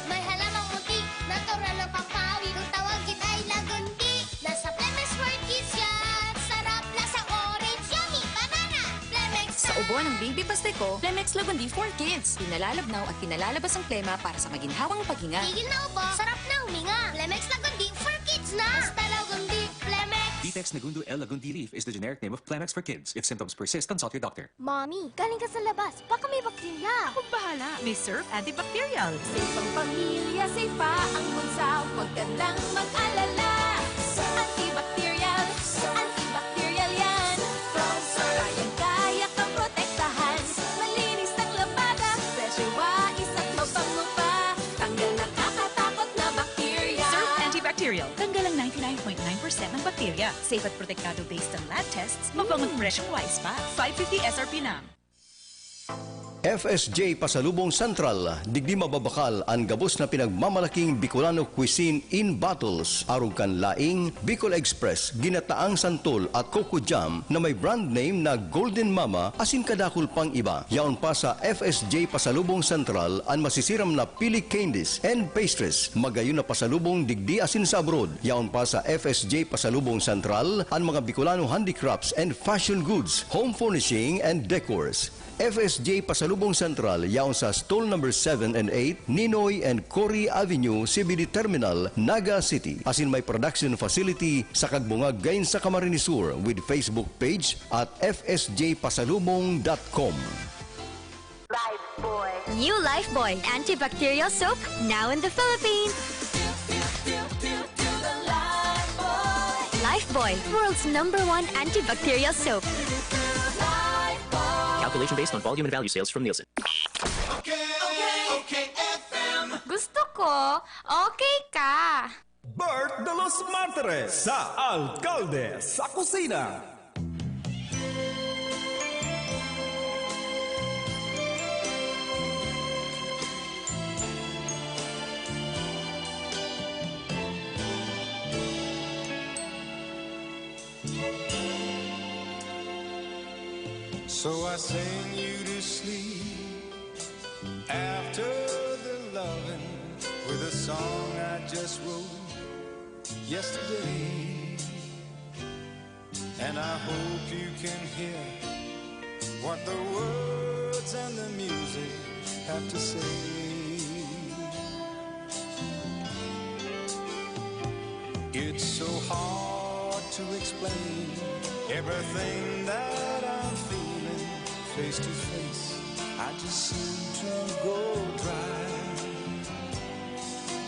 May halamang puti, natural ng pampawi. Kung tawag yun ay lagundi. Nasa Plemex for Kids yan. Sarap, lasa, orange, yummy, banana. Plemex Sa ubo ng baby basta ko, Plemex Lagundi for Kids. Pinalalabnaw at pinalalabas ang plema para sa maginhawang paghinga. Tigil na ubo, sarap na huminga. Plemex Lagundi for Kids na. Basta Lagundi, Plemex. Ditex Negundo L Lagundi leaf is the generic name of Plemex for kids. If symptoms persist, consult your doctor. Mommy, galing ka sa labas. Baka may bakterya. Akong bahala. May Surf Antibacterial. Safe ang pamilya, safe pa ang bunso. Huwag ka nang mag-alala. Surf Antibacterial. Surf Antibacterial yan. From Surf. Kayang antibacterial. Tanggal ang ninety-nine point nine percent ng bakterya. Safe at protektado based on lab tests, mabangon presyong wais pa. Five fifty S R P lang. F S J Pasalubong Central, digdi mababakal an gabos na pinagmamalaking Bicolano cuisine in bottles, arog kan laing, Bicol Express, ginataang santol at coco jam na may brand name na Golden Mama asin kadakul pang iba. Yaon pa sa F S J Pasalubong Central an masisiram na pili candies and pastries, magayon na pasalubong digdi asin sa abroad. Yaon pa sa F S J Pasalubong Central an mga Bicolano handicrafts and fashion goods, home furnishing and decors. F S J Pasalubong Central, yaon sa stall number seven and eight, Ninoy and Cory Avenue, C B D Terminal, Naga City. Asin may production facility sa Kagbungag, Gain sa Camarines Sur, with Facebook page at F S J pasalubong dot com. Lifebuoy. New Lifebuoy antibacterial soap, now in the Philippines. Lifebuoy, world's number one antibacterial soap. Calculation based on volume and value sales from Nielsen. Gusto ko, okay ka. Bert de los Martires sa Alkalde sa Kusina. So I sing you to sleep after the loving with a song I just wrote yesterday. And I hope you can hear what the words and the music have to say. It's so hard to explain everything that I'm feeling face to face. I just seem to go dry.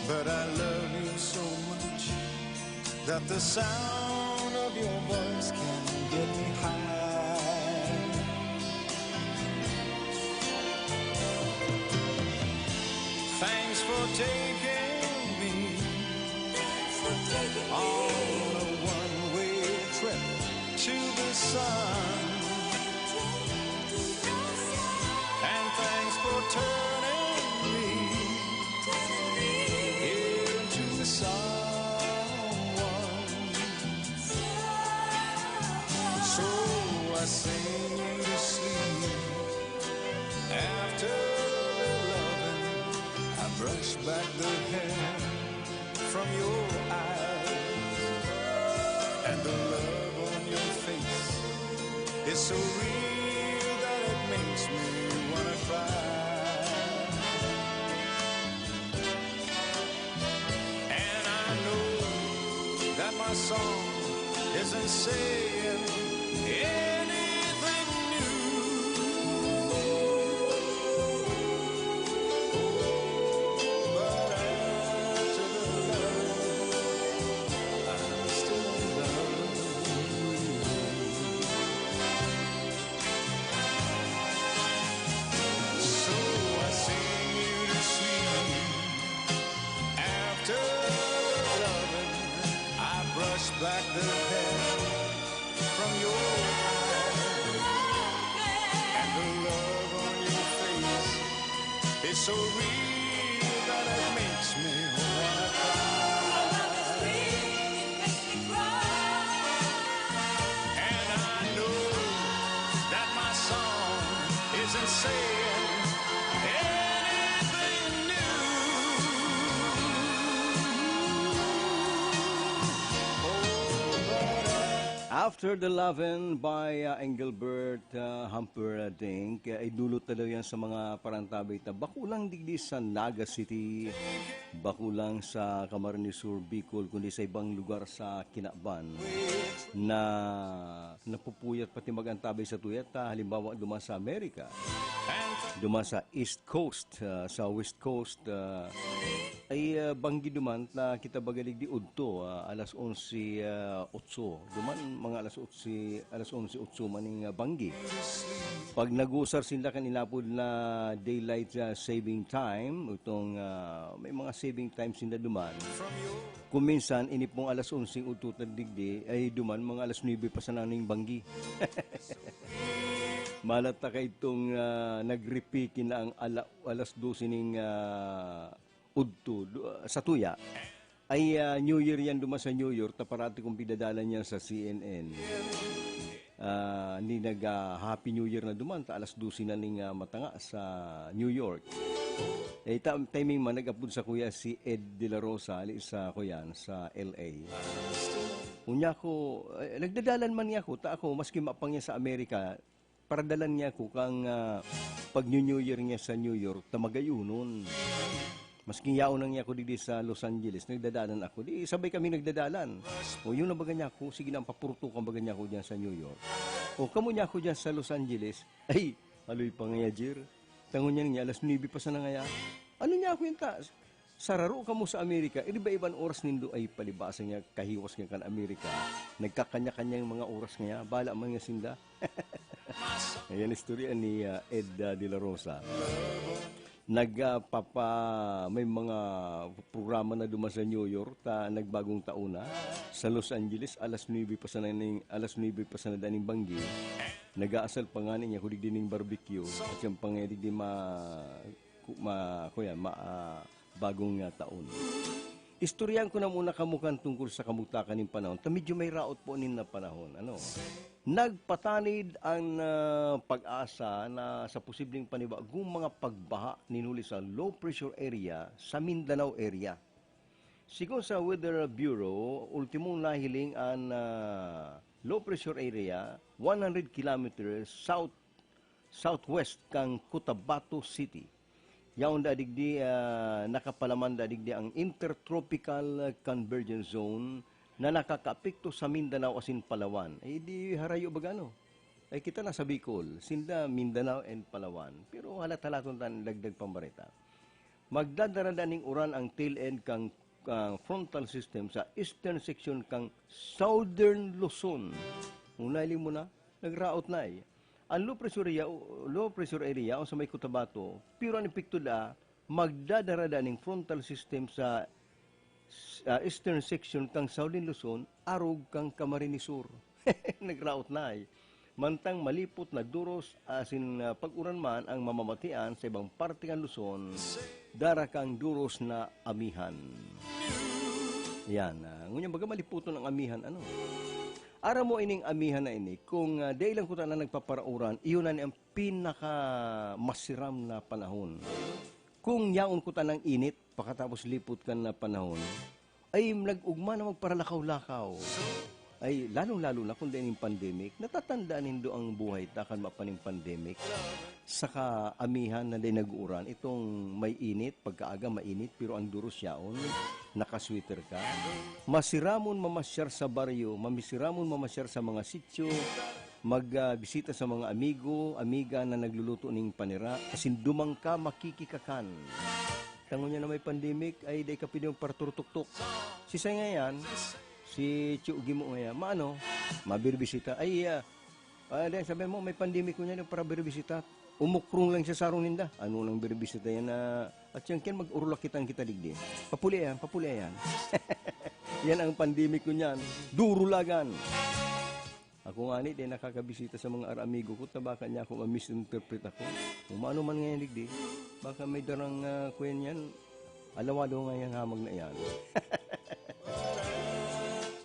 But I love you so much that the sound of your voice can get me high. Thanks for taking me on a one-way trip to the sun. And thanks for turning me into someone. So I sing you to sleep. After the loving, I brush back the hair from your eyes. And the love on your face is so real that it makes me wanna cry. And I know that my song isn't saying anything new. Oh, but after the love, I'm still in love with you. So I sing you to sleep. After loving, I brush back the hair from your eyes. And the love on your face is so real that it makes me wanna cry. And I know that my song isn't saying anything new. Oh, but I After the Lovin' by, ah, Engelbert, ah, Humperdinck, ah, idulot na daw yan sa mga parantabay ta bako lang digdi sa Naga City, bako lang sa Camarines Sur, Bicol, kundi sa ibang lugar sa kinaban na napupuyat pati mag-antabay sa tuyat, ah, halimbawa, duman sa Amerika, duman sa East Coast, ah, sa West Coast, ah, Ay, ah, banggi duman ta kita baga digdi udto, ah, alas onse, ah, otso. Duman mga alas otse, alas onse otso man ning, ah, banggi. Pag nag-usar sinda kan inapod na daylight, ah, saving time, itong, ah, may mga saving time sinda duman. Kung minsan, ini pong alas onse udto ta digdi, ay duman mga alas nuebe pa sana ning banggi. Malat ta kaitong, ah, nagripiki na ang ala-, alas dose ning, ah, udto, du-, ah, sa tuya. Ay, ah, New Year yan duman sa New York, ta parati kong pidadalan yan sa C N N. Ah, ni nag, ah, Happy New Year na duman, ta alas dose na ning, ah, matanga sa New York. Eh, ta-, timing man, nag-apod sa kuya si Ed De La Rosa, ali sa, kuyan, sa L A. Unya ko, eh, nagdadalan man niya ako, ta ako, maski mapang niya sa Amerika, paradalan niya ako kang, ah, pag New Year niya sa New York, ta magayonon. Maski yaon na niya ako digdi sa Los Angeles, nagdadalan ako. Di, sabay kami nagdadalan. O, yun ang baga niya ako, sige na, ang papurto kang baga niya ako dyan sa New York. O, kamo niya ako dyan sa Los Angeles, ay, aloy pa ngaya, Jer. Tangon niya niya, alas nuebe pa sana ngaya. Ano niya ako yung taas? Sararo kamo sa Amerika, iba-iban oras nindo ay palibasa niya, kahiwas niya kan Amerika. Nagkakanya-kanyang mga oras niya, bala man niya sinda. Ayan, istorya ni, ah, Ed, ah, De La Rosa. Nag, ah, papa-, may mga programa na duman sa New York, ta nagbagong taon na. Sa Los Angeles, alas nuebe pa sana ning, alas nuebe pa sana daning banggi. Nag-aasal pa nga niya, kudig din ning barbecue. At siyang pangyadig din ma-, ku-, ma-, kuya, ma-, ah, bagong, ah, taon. Istoryahan ko na muna kamo kan tungkol sa kamugtakan nin panahon, ta medyo may raot po nin na panahon. Ano? Nagpatanid ang, ah, PAGASA na sa posibleng panibagong mga pagbaha nin huli sa low pressure area sa Mindanao area. Sigon sa Weather Bureau, ultimong nahiling an, ah, low pressure area, one hundred kilometers south southwest kan Cotabato City. Yaon da digdi, ah, nakapalaman da digdi ang Intertropical Convergence Zone na nakakaapekto sa Mindanao asin Palawan. Eh, di harayo baga, no? Ay, kita na sa Bicol, sinda Mindanao and Palawan. Pero halat-halaton ta an dagdag pambareta. Magdadara da ning uran ang tail end kan, ah, frontal system sa eastern section kan Southern Luzon. Unay mo na, nagraot na eh. Ang low pressure area, low pressure area, o sa may Cotabato, pero ang epekto da, magdadara da ning frontal system sa, sa eastern section kan Southern Luzon, arog kan Camarines Sur. Nagraot na eh. Mantang malipot na duros asin, ah, pag-uran man ang mamamatian sa ibang parte kan Luzon, dara kan duros na amihan. Yan, ah, ngunyan baga malipoton ang amihan, ano? Aram mo ining amihan na ini, kung, ah, dai lang kuta na nagpaparauran, iyon na ni ang pinakamasiram na panahon. Kung yaon kuta ng init, pakatapos lipot kan na panahon, ay nag-ugma na magparalakaw-lakaw. Ay, lalong-lalo na kung dai ning pandemic. Natatandaan nindo ang buhay ta kan mapaning pandemic. Saka amihan na dai nag-uuran. Itong may init, pagkaaga mainit, pero ang duros yaon, nakasweater ka. Masiramon mamasyar sa baryo, mamisiramon mamasyar sa mga sityo, mag, ah, bisita sa mga amigo, amiga na nagluluto ning panira, asin duman ka makikikakan. Tango niya na may pandemic, ay dai ka pwede magparturtuktok. Si Say ngayan, si Chugi mo ngayan, maano, mabirbisita. Ay, ah, ah, dai, sabi mo, may pandemic ko niya, para birbisita. Umukrong lang siya sa arong ninda. Ano nang birbisita yan na, at yan, ken mag-urulakitan kita digdi. Papuli yan, papuli yan. Yan ang pandemic ko niyan. Durulagan. Ako ngani, di nakakabisita sa mga ar-, amigo ko, ta baka niya ako ma-misinterpret ako. Umano man ngayon, digdi, baka may darang, ah, kuya niyan, alawado nga yan, hamag na yan.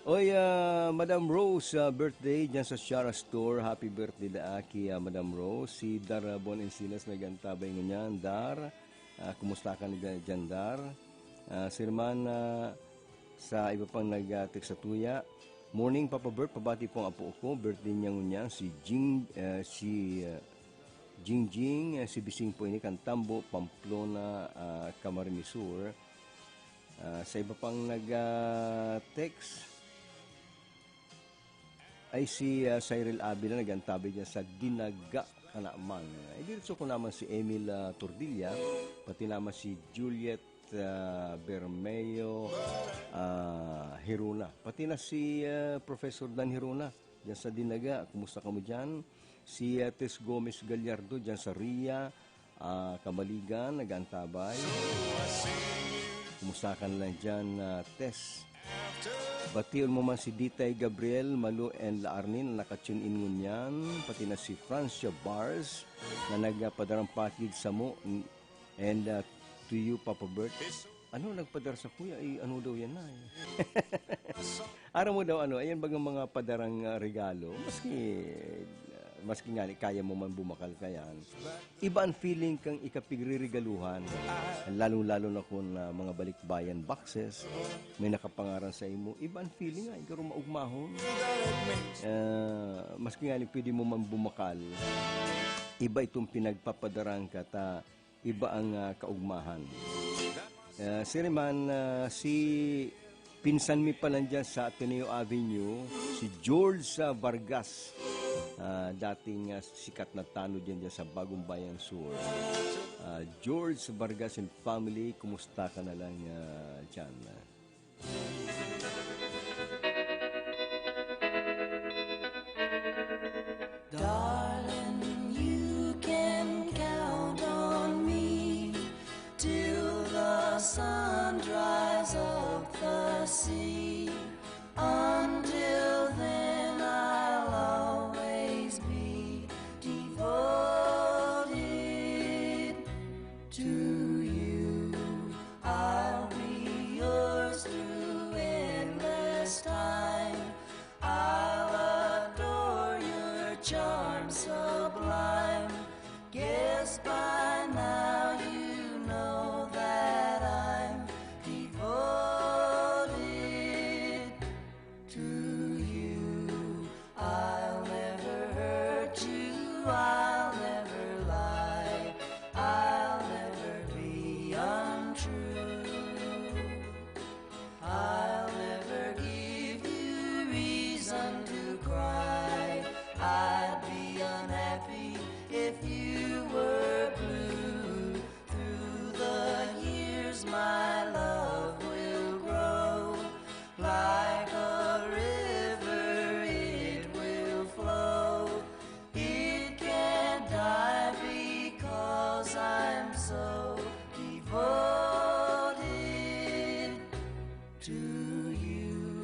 Oy, ah, Madam Rose, ah, birthday dyan sa Shara Store. Happy birthday da aki, ah, Madam Rose. Si Dar, ah, Bon Encinas, nag-antabay ngunyan. Dar, ah, kumusta ka na dyan, dyan, Dar? Ah, Sir Man, ah, sa iba pang nag, ah, text sa tuya. Morning, Papa Bert, pabati po ang apo ko. Birthday niya ngunyan, si Jing, ah, si, ah, Jingjing, ah, si Bising po ini kan Tambo, Pamplona, ah, Camarines Sur. Ah, sa iba pang nag, ah, text, ay si, ah, Cyril Avila nag-antabay dyan sa Dinaga, Kanaman. Ay, diretso ko naman si Emil, ah, Tordilla, pati naman si Juliet ah, Bermeo, ah, Hiruna. Pati na si, ah, Professor Dan Hiruna, diyan sa Dinaga. Kumusta kamo diyan? Si, ah, Tess Gomez Gallardo, diyan sa Ria, ah, Kamaligan, nag-aantabay. Kumusta ka na lang diyan, ah, Tess? Bation mo man si Ditay Gabriel, Malu and La Arnin na naka-tune in ngunyan, pati na si Francia Bars na nagpadarang package samo, n-, and, ah, to you, Papa Bert. Ano, nagpadara sa kuya, eh, ano daw yan na, eh? Aram mo daw, ano, ayan bagang mga padarang, ah, regalo, maski, ah, maski nga, kaya mo man bumakal ka yan, iba ang feeling kang ikapigreregaluhan, lalong-lalo na kung, ah, mga balikbayan boxes, may nakapangaran sa imo, iba ang feeling nga, ikaw maugmahon. Ah, maski nga pwede mo man bumakal, iba itong pinagpapadarang ka ta, iba ang, ah, kaugmahan. Ah, siring man, ah, si pinsan mi pa lang dyan sa Ateneo Avenue, si George, ah, Vargas. Ah, dating, ah, sikat na tanod yan dyan sa Bagong Bayan Sur. Ah, George Vargas and family, kumusta ka na lang, ah, dyan? Darling, you can count on me till the sun dries up the sea. Until then, I'll always be devoted to you. I'll be yours through endless time. I'll adore your charm sublime. Guess by now you know that I'm devoted to you. I'll never hurt you, I'll never lie, I'll never be untrue. I'll never give you reason to cry. I'd be unhappy if you were blue. Through the years, my love will grow. Like a river, it will flow. It can't die because I'm so devoted to you.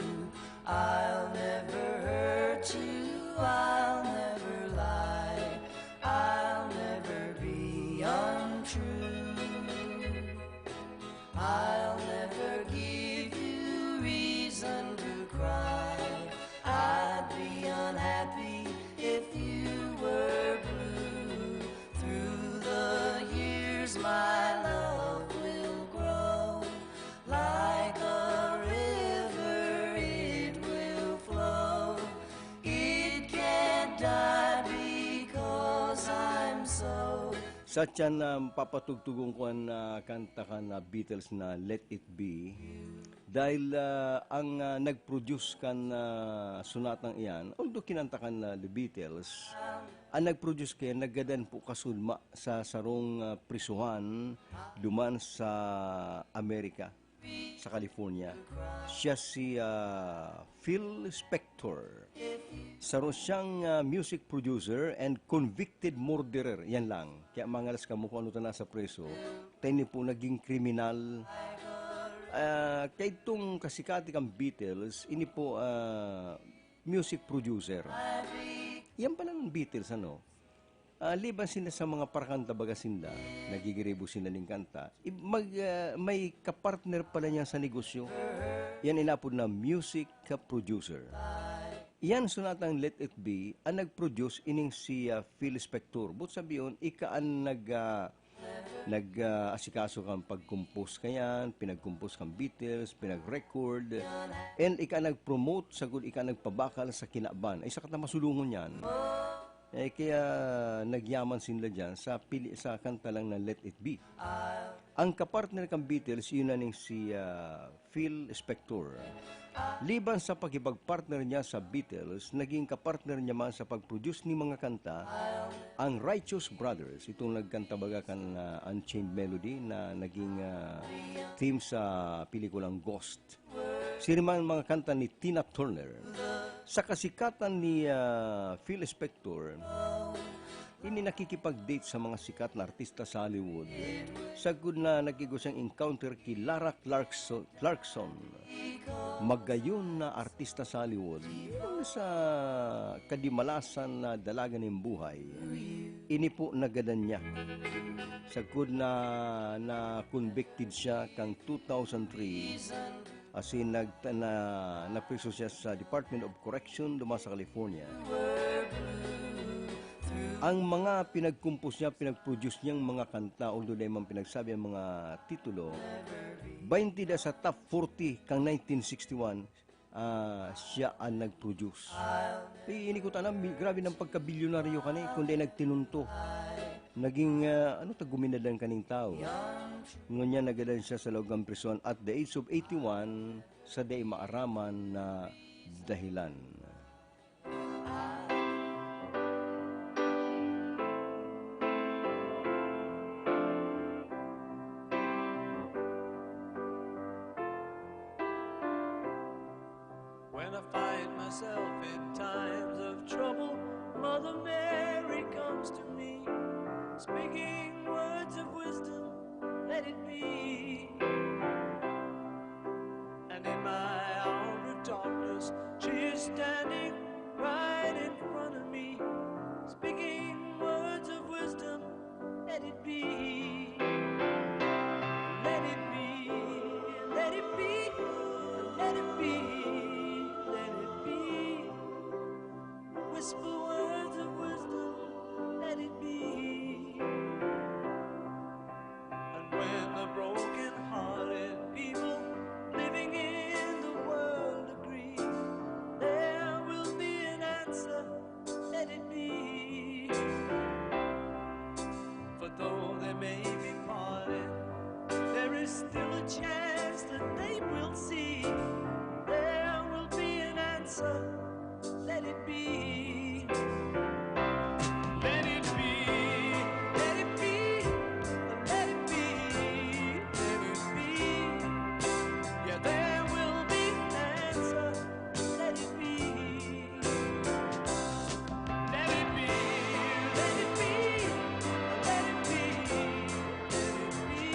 I'll never hurt you, I'll never lie, I'll never be untrue. I'll never give you reason to cry. I'd be unhappy if you were blue. Through the years, my love will grow. Like a river, it will flow. It can't die because I'm so Sa tiyan, ah, papatugtugon ko an, ah, kanta kan, ah, Beatles na Let It Be. Dahil, ah, ang, ah, nag-produce kan, ah, sonatang iyan, although kinanta kan, ah, The Beatles, ang nag-produce kaya naggadan po kasulma sa sarong, ah, prisuhan duman sa Amerika, sa California. Siya si, ah, Phil Spector. Saro siyang, ah, music producer and convicted murderer. Yan lang. Kaya mangalas kamo kung ano ta nasa preso. Ta ini po naging kriminal. Ah, kay itong kasikati kang Beatles, ini po, ah, music producer. Yan pala ng Beatles, ano? Ah, liban sila sa mga parakanta baga sinda, nagigiribo sila ning kanta, i-, mag-, ah, may kapartner pala niya sa negosyo. Yan inapod na music producer. Yan sonatang Let It Be, ang nag-produce ining si, ah, Phil Spector. But sabi yun, ika ang nag-, ah, nag, ah, asikaso kan pag-compose kayan, pinag-compose kan Beatles, pinag-record, and ika nag-promote, sagkod ika nagpabakal sa kinaban. Ay, sa kata masulungon yan. Eh, kaya nagyaman sinda dyan sa pili-, sa kanta lang na Let It Be. Ang kapartner kan Beatles, iyo na ning si, ah, Phil Spector. Liban sa pakipagpartner niya sa Beatles, naging kapartner niya man sa pag-produce nin mga kanta ang Righteous Brothers, itong nagkanta baga kan, ah, Unchained Melody na naging, ah, theme sa pelikulang Ghost. Siring man mga kanta ni Tina Turner. Sa kasikatan ni, ah, Phil Spector, ini nakikipag-date sa mga sikat na artista sa Hollywood. Sagkod na nag-igwa siyang encounter ki Lara Clarkson, Clarkson, magayon na artista sa Hollywood. Yung sa kadimalasan na dalaga nin buhay, ini po nagadan niya. Sagkod na na-convicted siya kan two thousand three, asin nag-, na-, napriso siya sa Department of Correction duman sa California. Ang mga pinagkompos niya, pinag-produce niyang mga kanta, although dai man pinagsabi ang mga titulo, baynte da sa top forty kan nineteen sixty-one, ah, siya an nag-produce. Eh, ini ko tanan, bi-, grabe ng pagkabilyonaryo kani, kundi nagtinunto. Naging, ah, ano ta, guminadan kaning tawo. Ngunyan nagadan siya sa laog kan prison at the age of eighty-one, sa dai maaraman na dahilan. When I find myself in times of trouble, Mother Mary comes to me, speaking words of wisdom, let it be. And in my hour of darkness, she is standing right in front of me, speaking words of wisdom, let it be. Let it be, let it be, let it be, let it be. Whisper words of wisdom, let it be. And when the broken-hearted people living in the world agree, there will be an answer, let it be. For though they may be parted, there is still a chance that they will see. There will be an answer, let it be. Let it be, let it be, let it be, let it be. Yeah, there will be an answer, let it be. Let it be, let it be, let it be, let it be.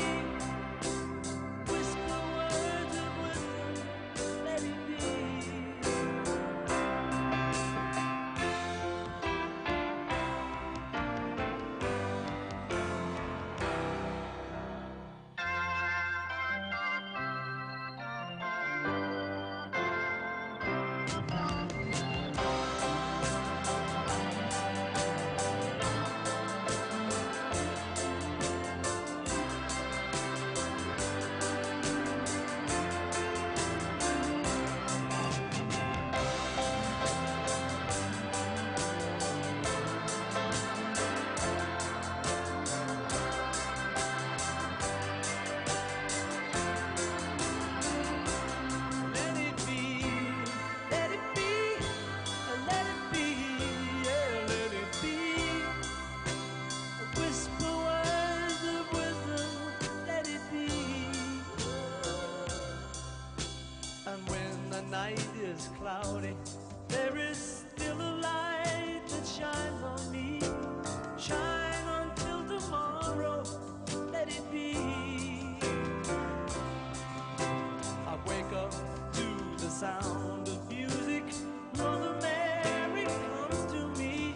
Whisper words of wisdom, let it be. Let it be, let it be, let it be, yeah, let it be. Whisper words of wisdom, let it be. And when the night is cloudy, there is still a light that shines on me. Shine until tomorrow, let it be. I wake up to the sound of music. Mother Mary comes to me,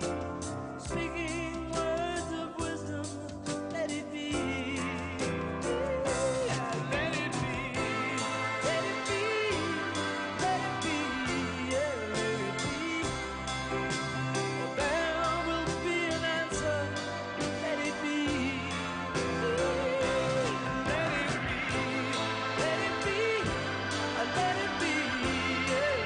speaking words of wisdom, let it be. Let it be, let it be, let it be, yeah, let it be. There will be an answer, let it be. Let it be, let it be, let it be, yeah,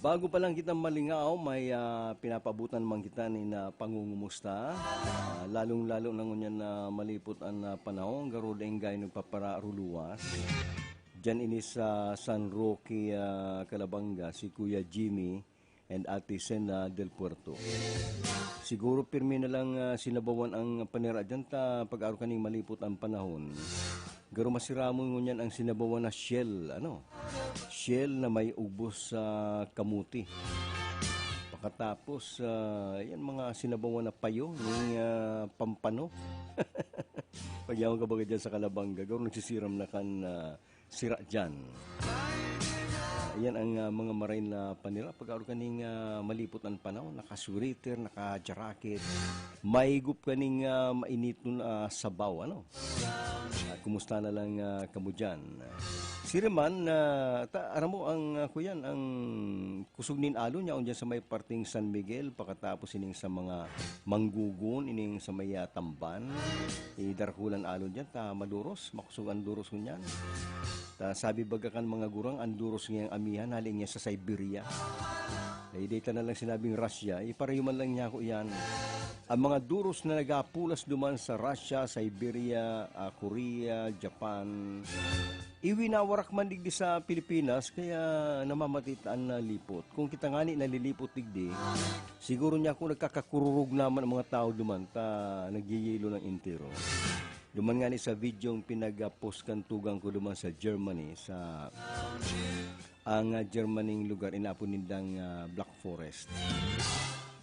Bago pa lang kita malingaw, may, ah, pinapabutan man kita nin, ah, pangungumusta. Ah, lalong-lalo na ngunyan na malipot an, ah, panahon, garo daing gayo nagpapararuluwas. Diyan ini sa San Roque, ah, Calabanga, si Kuya Jimmy and Ate Sena del Puerto. Siguro pirmi na lang, ah, sinabawan ang panira diyan ta pag-aro kaning malipot ang panahon. Garo masiramon ngunyan ang sinabawan na shell, ano? Shell na may ugbos sa kamuti. Pakatapos, ah, yan mga sinabawan na payo ning, ah, pampano. Pag yaon ka baga dyan sa Calabanga, garo nagsisiram na kan, ah, sira dyan. Yan ang, ah, mga maray na panira. Pag-aro kaning, ah, malipot ang panahon, naka-sweater, naka-jacket, maigop kaning, ah, mainit nun, ah, sabaw, ano? Ah, kumusta na lang, ah, kamo dyan? Siriman, ah, ta, aram mo, ang, ah, kuyan, ang kusog nin alon niya, dyan sa may parting San Miguel, pakatapos ining sa mga manggugon, ining sa may, ah, tamban, idarkulan alon dyan, ta maduros, makusog ang duros ngunyan. Ta sabi baga kan mga gurang, ang duros ngayang amihan, hali niya sa Siberia. Eh, di ta na lang sinabing Russia, ipareho man lang niya ako iyan. Ang mga duros na nagapulas duman sa Russia, Siberia, ah, Korea, Japan, iwinawarak man digdi sa Pilipinas, kaya namamatitaan na lipot. Kung kita ngani nalilipot digdi, siguro niya kung nagkakakururog naman ang mga tao duman, ta nagyeyelo ng entero. Duman ngani sa videong pinag-post kan tugang ko duman sa Germany, sa ang, ah, Germany lugar, inapod nindang, ah, Black Forest.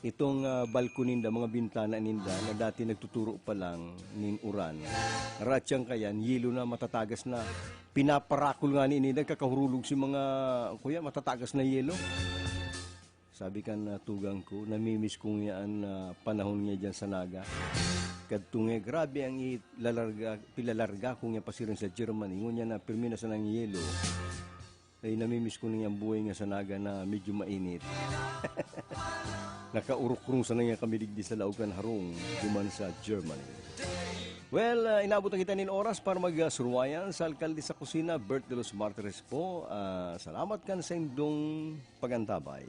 Itong, ah, balkon ninda, mga bintana ninda na dati nagtuturo pa lang nin uran. Ratsang kayan, yelo na, matatagas na. Pinaparakol ngani ninda, nagkakahurulog si mga, kuya, matatagas na yelo. Sabi kan, ah, tugang ko, "Namimiss ko ngaya an, ah, panahon ngaya diyan sa Naga. Kadto ngaya, grabe ang ilalarga, pilalarga ko ngaya pasiring sa Germany. Ngunyan na pirmi na sanang yelo. Ay, namimiss ko na ngaya an buhay ngaya sa Naga na medyo mainit." Nakaurukrong sana ngaya kami digdi sa laog kan harong duman sa Germany. Well, ah, inabot na kita nin oras para magsuruwayan sa Alkalde sa Kusina, Bert de los Martires po. Ah, salamat kan saindong pagantabay.